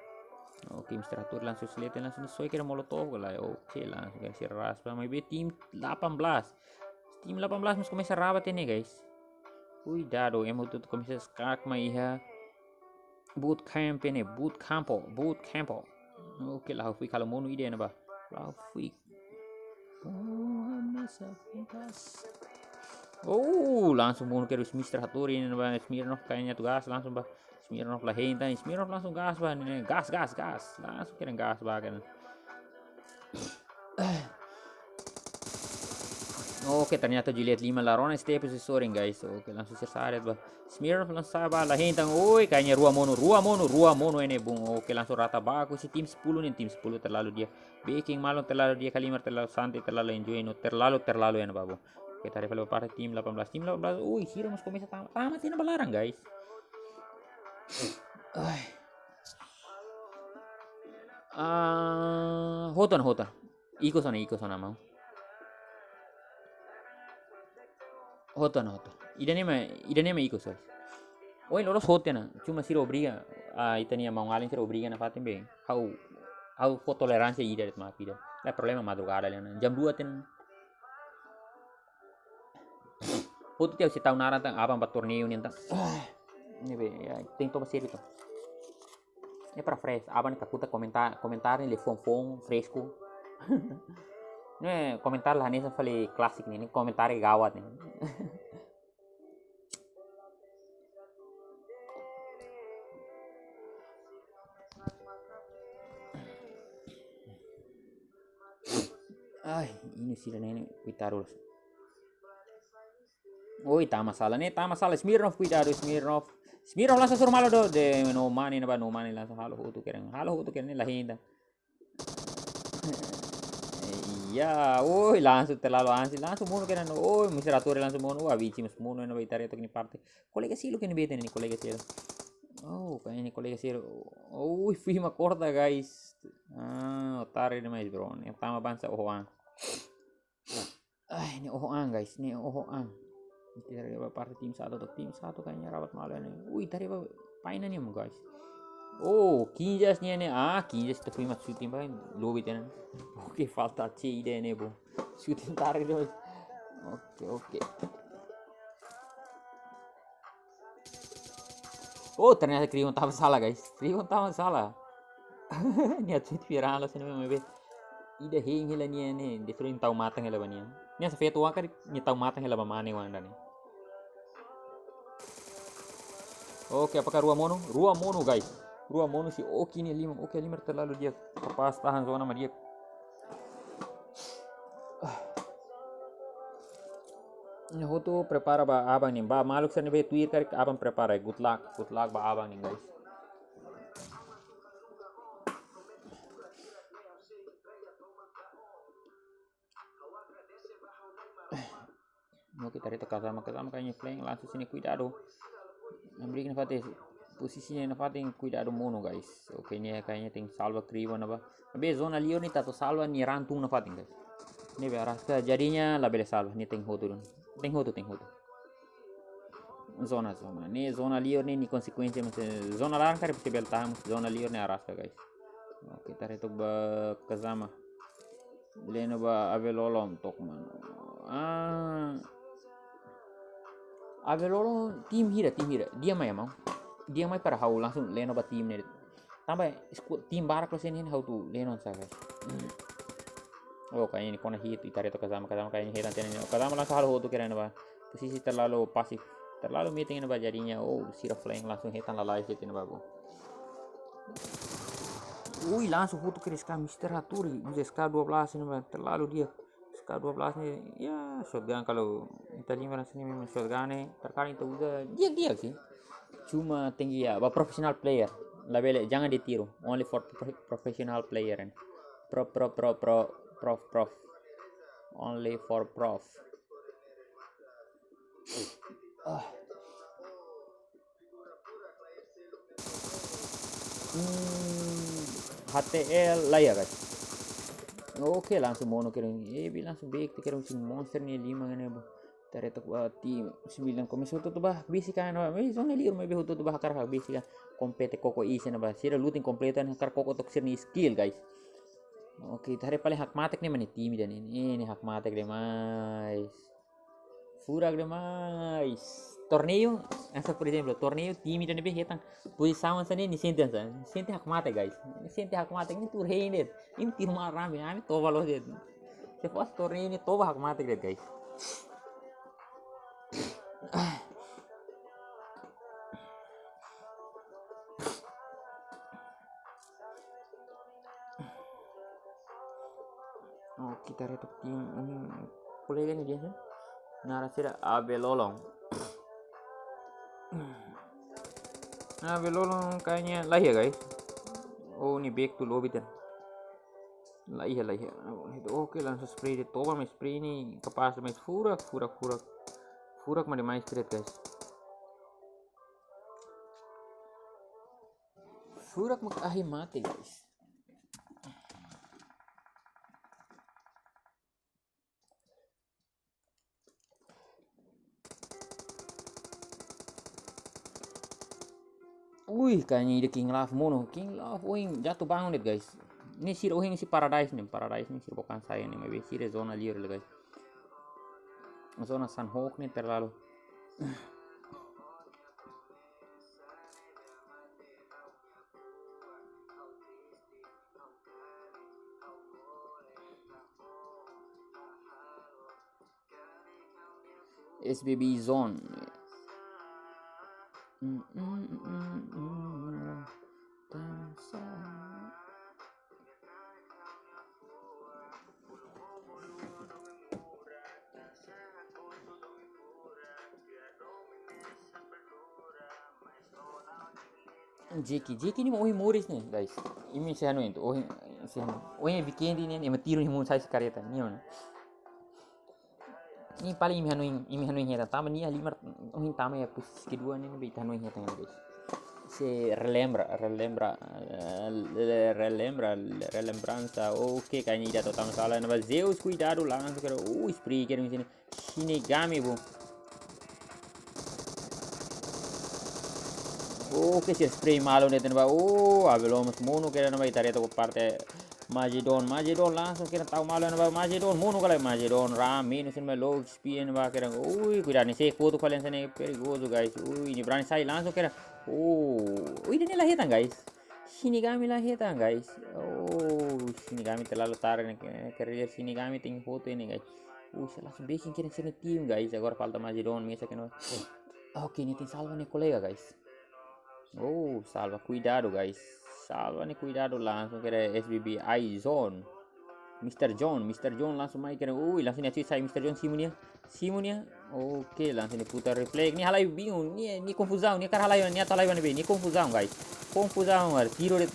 Oke, Mister Arthur langsung selete, langsung soi kedan molotov ka lae. Oke, langsung kedan sira ras ba. Maybe tim delapan belas. Tim delapan belas mós komesa rabat ne'e, guys. Kuidadu, ema hotu komesa skak mai iha. Boot camp ne'e, boot campo, boot campo. Oke, la fui kala monu ida ne'ebá. La fui. Oh, hamnesa pintas. Oh, langsung monu kedas Mister Hattori ne'ebá, Smirnoff kayaknya tugas langsung ba. Smirnoff la hein tan, Smirnoff langsung gas ba, ne'e, gas, gas, gas. Langsung kedan gas ba kan. Oke, ternyata Juliet lima la rona step si sorin, guys. Oke, langsung sira saret ba. Smirnoff langsung sa'e ba, la hein tan. Oi, kayaknya rua monu, rua monu, rua monu ne'e bung. Oke, langsung rata baku si tim sepuluh ne'e, tim sepuluh terlalu di'ak. Bikin malu terlalu di'ak, Kalimar terlalu santai, terlalu enjoy, no terlalu, terlalu ne'ebá, bung. Oke, ita haree fali ba parte tim delapan belas, tim delapan belas. Ui, sira mós komesa tama, tama tiha ona ba laran, guys. Ai. Ah, hotu ona, hotu ona. Ikus ona, ikus ona, maun. Hotu ona, hotu. Ida-ne'e mak, ida-ne'e mak ikus, guys. Oi, lolos hotu ona. Cuma sira obriga. Ah, ita-nia maun-alin sira obriga nafatin be. Ha'u, ha'u fó toleránsia ida de'it mak ida. La problema madrugada lian. Jam dua tiha ona. Hotu tiha husi tau naran tan aban ba torneiu nian tan. Ah, ne'ebé, ya, tenke toba sériu tan. Ne'e para fresh, aban kakutak komentár, komentár ne'e liafuan-fuan, fresku. Ne'e komentár la hanesan fali klasik ne'e, ne'e komentár gawat ne'e. Ai, ini sira ne'e, ne'e, kuitadu. Oi, tama sala ne'e, tama sala. Smirnoff, kuidadu, Smirnoff. Smirnoff langsung hasoru malu do, de no money ne'ebá, no money langsung halo hotu kedan. Halo hotu kedan ne'e la hein tan. Iya, oi, langsung terlalu ansi, langsung monu kedan. Oi, Mister Arthur langsung monu, wah, bici mós monu, ne'ebá ita haree to'ok nia parte. Kolega seluk ne'ebé ita-nia, kolega seluk. Oh, kayaknya kolega seluk. Oh, fui mak korta, guys. Ah, otáriu demais, bro. Ne'e tama bansa oho an. Ai, ne'e oho an, guys, ne'e oho an. Ita haree ba parte tim satu to'ok, tim satu kayaknya rabat malu ne'e. Ui, ita haree ba paina ne'e, guys. Oh, Kinjas ne'e, ne'e. Ah, Kinjas ita fui mak shooting ba, lobby tiha ona. Oke, falta C ida ne'e, bung. Shooting tarik de'it. Oke, oke. Oh, ternyata Krion tama sala, guys. Krion tama sala. Nia tweet viral loos ne'e, maybe. Ida hein hela nia ne'e, destruin tau matan hela ba nia. Nia sa feto wan karik, nia tau matan hela ba mane wan ida-ne'e. Oke, apakah rua monu? Rua monu, guys. Rua monu si Oki ne'e lima. Oke, lima terlalu di'ak, kapás tahan zona mak di'ak. Ne'e hotu prepara ba aban ne'e. Ba maluk sira ne'ebé tuir karik aban prepara. Good luck. Good luck ba aban ne'e, guys. Oke, ita haree took Kazama, Kazama kayaknya flank, langsung sini kuidadu. Ambil nafatin, posisi nafatin kuidadu monu, guys. Oke, ne'e kayaknya tenke salva kriba ne'ebá. Maibé zona liur ne'e atu salva nia raan tun nafatin, guys. Ne'ebé Araska jadinya labele salva, nia tenke hotu duni. Tenke hotu, tenke hotu. Zona, zona. Ne'e zona liur ne'e, nia konsekuénsia, mas, eh, zona laran karik bele tahan, mas zona liur ne'e Araska, guys. Oke, ita haree took ba Kazama. Leno ba Abel Olon took, mano. Ah. Abel Olon, tim hira, tim hira. Di'ak mai, maun. Di'ak mai para ha'u langsung leno ba tim ne'e. Tanba sku-, tim barak loos ne'e, ha'u atu leno sá, guys. Oh, kayaknya ne'e kona hit, ita haree took Kazama, Kazama kayaknya hetan tiha ne'e. Kazama langsung halo hotu kira ne'ebá. Posisi terlalu pasif. Terlalu meeting ne'ebá jadinya. Oh, sira flank langsung hetan lalais tiha ne'ebá, bo. Ui, langsung hotu kira SK Mister Hattori. Uza SK dua belas ne'ebá. Terlalu di'ak. SK dua belas ne'e, ya, shotgun kalau ita lima orang sini memang shotgun ne'e, terkadang ita uza di'ak-di'ak sih. Cuma tenke ya, ba professional player. Labele, jangan ditiru. Only for pro-, professional player, eh. Pro, pro, pro, pro, prof, prof. Only for prof. Ah. Hmm, H T L laiha, guys. Oke, langsung monu kira. Eh, bi langsung back, kira si monster ne'e lima ne'e, bo. Ita haree took ba tim sembilan komesa hotu-hotu ba basic kan, ba. Eh, zona liur maibé hotu-hotu ba hakarak basic kan. Kompete koko isin ba. Sira lutin kompletu hakarak koko took sira-nia skill, guys. Oke, ita haree paling hakmatek ne'e mak nia tim ida-ne'e. Ne'e, ne'e hakmatek demais. Furak demais. Torneiu, asa, por ezemplu, torneiu tim ida ne'ebé hetan pozisaun hanesan ne'e, nia sente hanesan, sente hakmatek, guys. Nia sente hakmatek, nia tuur hein de'it. Imi tiru malu rame, ami toba loos de'it. Se fosse torneiu ne'e toba hakmatek de'it, guys. Oh, ita haree took tim, hmm, kolega ne'e di'ak sih. Naran sira Abel Olon. Abel Olon kayaknya laiha, guys. Oh, nia back to lobby tan. Laiha, laiha. Oh, itu oke, langsung spray de'it, toba mai spray ne'e kapás, mai furak, furak, furak. Furak mak demais spray, guys. Furak mak ahi mate, guys. Ui, kayaknya ida King Love monu. King Love, ohin jatuh bangun de'it, guys. Ne'e sira ohin husi Paradise ne'e, Paradise ne'e sira bukan saya ne'e, maibé sira zona liur, guys. Zona Sanhok ne'e terlalu. S B B Zone. Mm, mm, mm, mm, mm. Jeki, Jeki ne'e mak ohin moris ne'e, guys. Imi sei hanoin took, ohin, sei hanoin. Ohin weekend ne'e, ema tiru nia monu sai husi kareta, ne'e ona. Ne'e paling imi hanoin, imi hanoin hetan, tanba nia halimar, ohin tama iha posisi kedua ne'e, ne'ebé ita hanoin hetan, guys. Se relembra, relembra, eh, le-, relembra, relembransa. Oke, kayaknya ida to'o tama sala, ne'ebá Zeus, kuidadu, langsung kira, uh, spray kira di sini. Shinigami, bo. Oke, sira spray malu ne'e tan ba. Oh, Abel Olon mós monu kira ne'ebá, ita haree took parte Magedon, Magedon langsung kira tau malu ne'ebá, Magedon monu kala, Magedon rame, no sin mai low X P ne'ebá kira. Ui, kuidadu ne'e, sei kotuk fali hanesan ne'e perigozu, guys. Ui, nia brani sai langsung kira. Oh, ui, ida-ne'e la hetan, guys. Shinigami la hetan, guys. Oh, Shinigami terlalu tarde ne'e, ke-, kira Shinigami tenke hotu ne'e, guys. Uh, sira langsung backing kira sira-nia tim, guys. Agora falta Magedon, mesak kena. Oke, nia tenke salva nia kolega, guys. Oh, salva, kuidadu, guys. Salva nia, kuidadu, langsung kira S B B I zone. Mister John, Mister John langsung mai kira. Ui, langsung nia sai Mister John, simu nia. Simu nia. Oke, langsung nia putar refleks. Nia halai bingung, nia, nia konfuzaun, nia hakarak halai, nia atu halai ba ne'ebé, nia konfuzaun, guys. Konfuzaun, guys. Tiru de'it.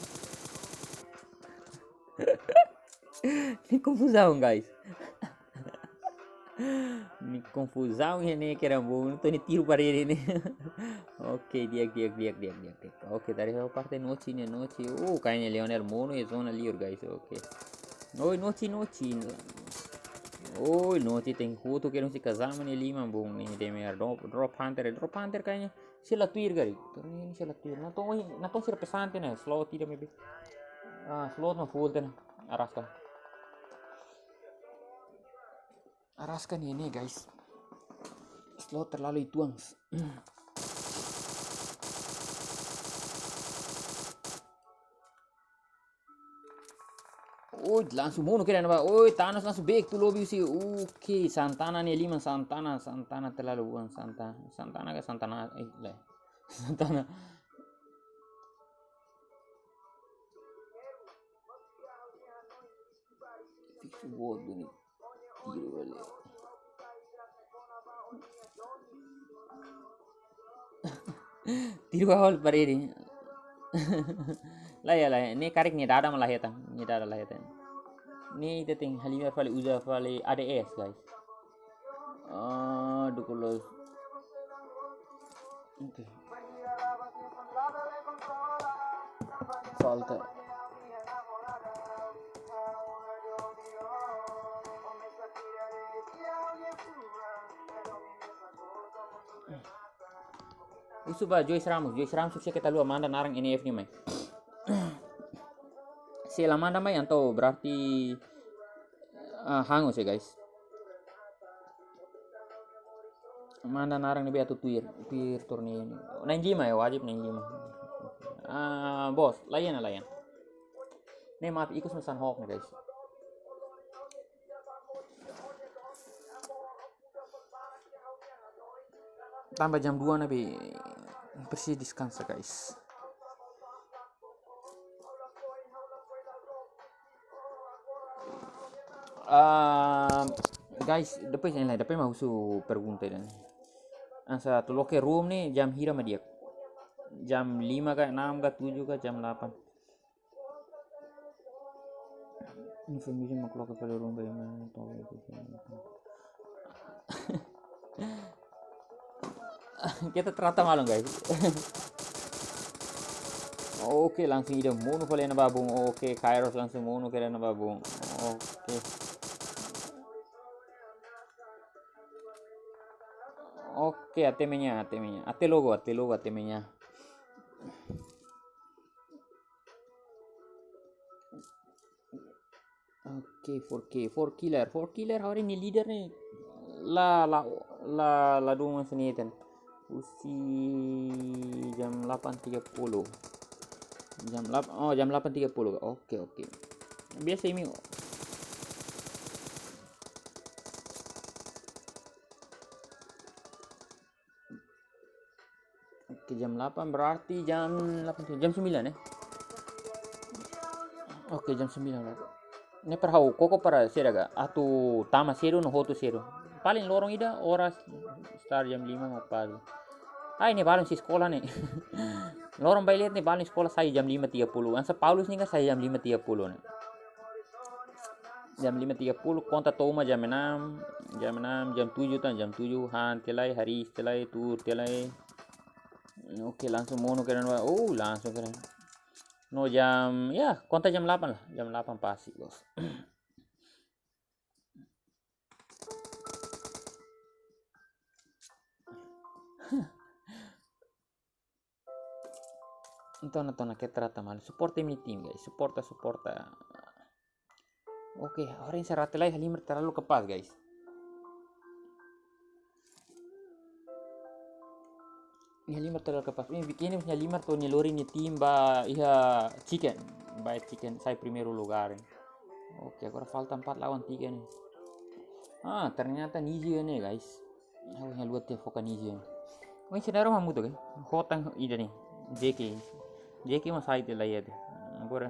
Nia konfuzaun, guys. Nia konfuzaun iha ne'e kedan bom, entaun nia tiru parede ne'e. Oke, di'ak, di'ak, di'ak, di'ak, di'ak, di'ak. Oke, dari parte noite ne'e, noite. Oh, kayaknya Lionel monu iha zona liur, guys. Oke. Oi, noite, noite. Oi, noite tenke hotu kedan husi kazama nia liman bom ne'e, demer drop, drop hunter, drop hunter kayaknya. Sira tuir gari. Tuir ne'e sira tuir. Natoon, natoon sira pesante ne'e. Slot ida maybe. Ah, slot mak full tiha ne'e. Araska. Araska ne'e, ne'e, guys. Slot terlalu ituan. Oi, langsung monu kedan ne'ebá. Oi, Thanos langsung back to lobby husi. Oke, Santana nia liman, Santana, Santana terlalu buan, Santana. Santana ka Santana, eh, lae. Santana. Fix wall duni. Tiru bele. Tiru awal parede. Lae, lae. Ne'e karik nia dada mak la hetan. Nia dada la hetan. Ne'e ita tenke halimar fali, uza fali A D S, guys. Ah, dukulos. Oke. Falta. Husu ba Joyce Ramos, Joyce Ramos, se keta haluha manda naran N F ne'e mai. Se la manda mai, entaun berarti, ah, hangus ya, guys. Manda naran ne'ebé atu tuir, tuir torneio ne'e. Na'in lima ya, wajib na'in lima. Ah, bos, la iha ona, la iha ona. Ne'e maaf, ikus mesan hok ne'e, guys. Tanba jam dua ne'ebé presiza deskansa, guys. Ah, guys, depois ne'e lae, depois mak husu pergunta ida-ne'e. Hanesan atu loke room ne'e jam hira mak di'ak? Jam lima ka, enam ka, tujuh ka, jam delapan? Information mak loke fali room ba ema. Keta trata malu, guys. Oke, langsung ida monu fali iha ne'ebá bom. Oke, Kairos langsung monu kedan iha ne'ebá bom. Oke. Oke, até amanhã, até amanhã. Até logo, até logo, até amanhã. Oke, four K, four killer, four killer, ha'u haree nia leader ne'e la, la, la, la duma sini ten. Husi jam delapan tiga puluh. Jam delapan, oh, jam delapan tiga puluh. Oke, oke. Biasa imi. Oke, jam delapan berarti jam delapan, jam sembilan, eh? Oke, jam sembilan berarti. Ne'e para ha'u koko para saida ka? Atu tama sedu no hotu sedu. Paling loron ida oras sekitar jam lima mak pas. Ai, ne'e balun sei sekolah ne'e. Loron Bailet ne'e balun sekolah sai jam lima tiga puluh. Hanesan Paulus ne'e kan sai jam lima tiga puluh ne'e. Jam lima tiga puluh, konta to'o uma jam enam, jam enam, jam tujuh tan, jam tujuh han tiha lai, hariis tiha lai, tuur tiha lai. Oke, langsung monu kedan ba, oh, langsung kedan. No jam, ya, konta jam delapan lah, jam delapan pasti, bos. Entaun, entaun, keta trata malu. Suporta imi-nia tim, guys. Suporta, suporta. Oke, ha'u haree Rate Laek halimar terlalu kapás, guys. Nia halimar terlalu kapás. Imi bikin nia halimar to'o nia lori nia tim ba iha chicken. Ba chicken, sai primeiru lugár. Oke, agora falta empat lawan tiga ne'e. Ah, ternyata Niji ne'e, guys. Ha'u haluha tiha foka Niji. Oin sira na'in-rua mak hamutuk, eh. Hotan ida ne'e. J K. J K mak sai tiha lai ida. Agora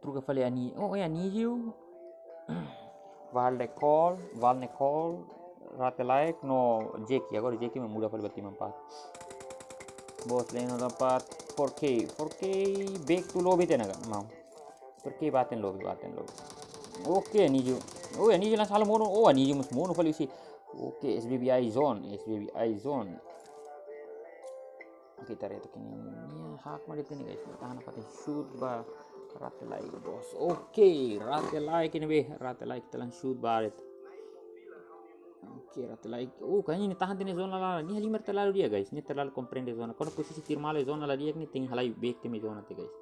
troka fali Ani-, oh, ya, Niji. Valde Cole, Valne Cole, Rate Laek no J K. Agora J K mak muda fali ba tim empat. Bos, leno dapat four K. Four K back to lobby tiha ona ka? Mau. Four K ba tiha ona lobby, ba tiha ona lobby. Oke, Niji. Oh, Anizio lansa halo mono. Oh, Anizio mós mono fali husi. Oke, S B B I zone, S B B I zone. Oke, ita haree took ne'e. Nia hakmatek ne'e, guys. Tahan apa teh? Shoot ba Rate Laek, bos. Oke, Rate Laek ne'ebé, Rate Laek ita lan shoot ba de'it. Oke, Rate Laek. Oh, kayaknya nia tahan tiha ona zona laran. Nia halimar terlalu di'ak, guys. Nia terlalu komprende zona. Kona posisi tuir malu zona la di'ak, nia tenke halai back tiha zona tiha, guys.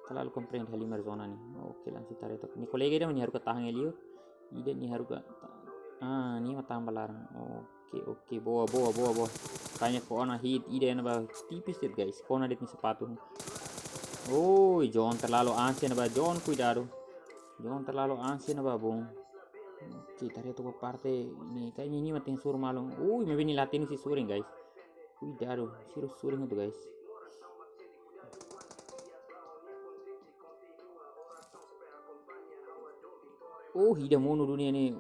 Terlalu komprende halimar zona ne'e. Oke, langsung ita haree took. Nia kolega ida mak nia haruka tahan iha liur. Ida nia haruka. Ah, nia mak tahan ba laran. Oke, oke. Boa, boa, boa, boa. Kayaknya kona hit ida ne'ebá tipis de'it, guys. Kona de'it nia sapatu. Oi, John terlalu ansi ne'ebá, John, kuidadu. John terlalu ansi ne'ebá, bom. Oke, ita haree took ba parte ne'e. Kayaknya nia mak tenke soru malu. Ui, maibé nia la hatene husi sorin, guys. Kuidadu, sira sorin hotu, guys. Oh, ida mono duni ne'e.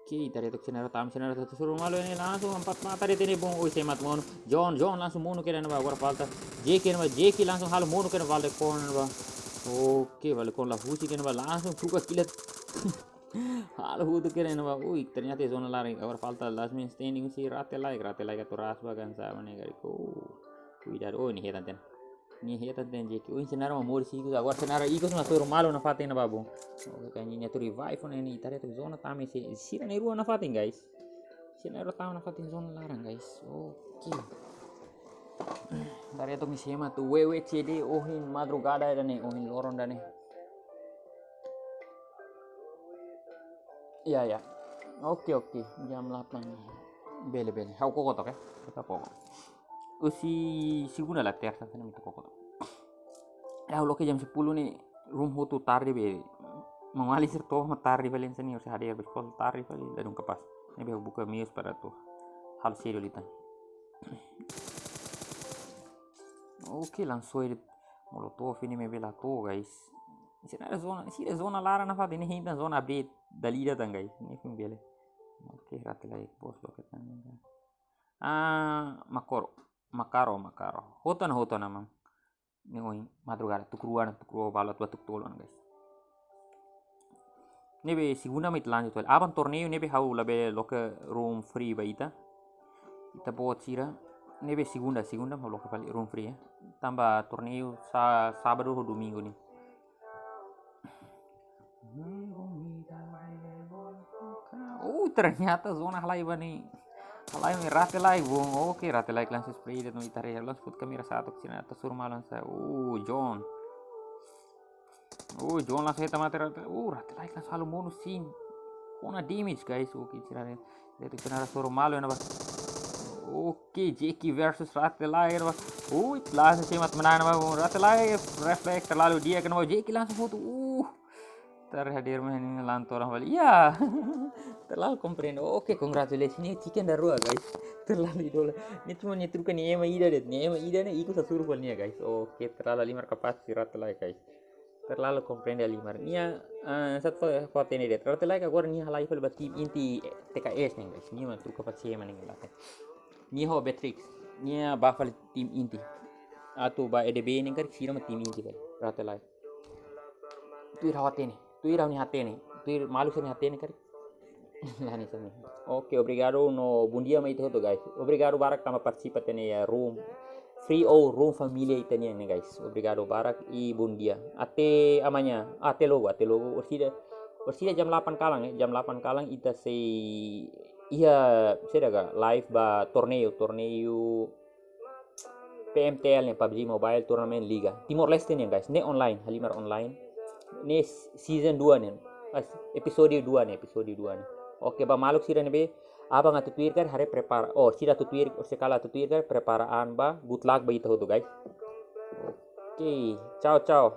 Oke, ita haree took senario tama, senario tama, soru malu ne'e langsung empat mata de'it ne'e, bom. Oi, semat mono. John, John langsung mono kedas ne'ebá, agora falta Jeki ne'ebá, Jeki langsung halo mono kedas, falta kona ne'ebá. Oke, falta kona, la husi kedas ne'ebá, langsung troka kilat. Halo hotu kedas ne'ebá. Ui, ternyata zona laran. Agora falta last man standing husi Rate Laek, Rate Laek atu ras ba hanesan ne'e, karik. Oh, kuidadu. Oh, nia hetan tiha ona. Nia hetan tiha ona Jeki. Oh, senario mak moris ikus. Agora senario ikus mak soru malu nafatin ne'ebá, bom. Oke, kayaknya nia atu revive ne'e, ita haree took zona tama husi sira na'in-rua nafatin, guys. Sira na'in-rua tama nafatin zona laran, guys. Oke. Ita haree took husi ema atu W W C D, ohin madrugada ida-ne'e, ohin loron ida-ne'e. Ya, ya. Oke, oke. Jam delapan. Bele, bele. Ha'u koko took, ya. Kita koko. Husi segunda la tersa, sana mak ita koko took. Ya, ha'u loke jam sepuluh ne'e, room hotu tarde be. Maun-alin sira to'o mak tarde fali hanesan ne'e, orsida hadeer ba eskola tarde fali, ladún kapás. Ne'ebé ha'u buka meius para atu halo schedule ida tan. Oke, langsung de'it. Molotov ne'e maibé la to'o, guys. Sira zona, sira zona laran nafatin, ne'e hein tan zona update dala ida tan, guys. Ne'e foin bele. Oke, Rate Laek, bos, loke tan. Ah, Makoro, Makaro, Makaro. Hotu ona, hotu ona, maun. Ne'e ohin madrugada, tuku rua ona, tuku rua balu atu ba tuku tolu ona, guys. Ne'ebé segunda mak ita lanjut fali. Aban torneiu ne'ebé ha'u labele loke room free ba ita. Ita-boot sira. Ne'ebé segunda, segunda mak ha'u loke fali room free, ya. Tanba torneiu sa-, sábadu ho domingu ne'e. Oh, ternyata zona halai ba ne'e. Halai mai Rate Laek, bom. Oke, Rate Laek langsung spray de'it, no ita haree langsung fut kamera satu ke sini atas sur malan sa. Oh, John. Oh, John langsung hetan mate Rate. Oh, Rate Laek langsung halo mono sin. Kona damage, guys. Oke, sira haree. De'it sira soru malu ne'ebá. Oke, Jeki versus Rate Laek ne'ebá. Ui, langsung semat menang ne'ebá. Rate Laek refleks terlalu di'ak ne'ebá. Jeki langsung foto. Uh. Terhadir main ini lantor fali. Ya. Terlalu komprende. Oke, congratulations. Nia chicken daruak, guys. Terlalu idola. Nia cuma nia troka nia ema ida de'it. Nia ema ida ne'e ikus sasuru fali nia, guys. Oke, terlalu halimar kapás husi Rate Laek, guys. Terlalu komprende halimar. Nia, eh, satu fo-, foto ne'e de'it. Rate Laek agora nia halai fali ba tim inti, eh, T K S ne'e, guys. Nia mak troka fali ema ne'e la. Nia ho Beatrix. Nia ba fali tim inti. Atu ba E D B ne'e karik, sira mak tim inti karik. Rate Laek. Tuir ha'u hatene. Tuir ha'u-nia hatene. Tuir maluk sira-nia hatene karik. Lani sami. Oke, obrigadu no bondia mai ita hotu, guys. Obrigadu barak tanba partisipa tiha ona iha room. Free ou room família ita-nian ne'e, guys. Obrigadu barak i bondia. Até amanhã. Até logo, até logo. Orsida, orsida jam delapan kalan, eh. Jam delapan kalan ita sei iha, sei ida ka, live ba torneiu, torneiu P M T L ne'e, PUBG Mobile Tournament Liga. Timor-Leste nian, guys. Ne'e online, halimar online. Ne'e season dua nian. Ah, episode dua ne'e, episode dua ne'e. Oke, ba maluk sira ne'ebé aban atu tuir karik, haree prepara. Oh, sira atu tuir, oh, se kala atu tuir karik, prepara an ba. Good luck ba ita hotu, guys. Oke, ciao, ciao.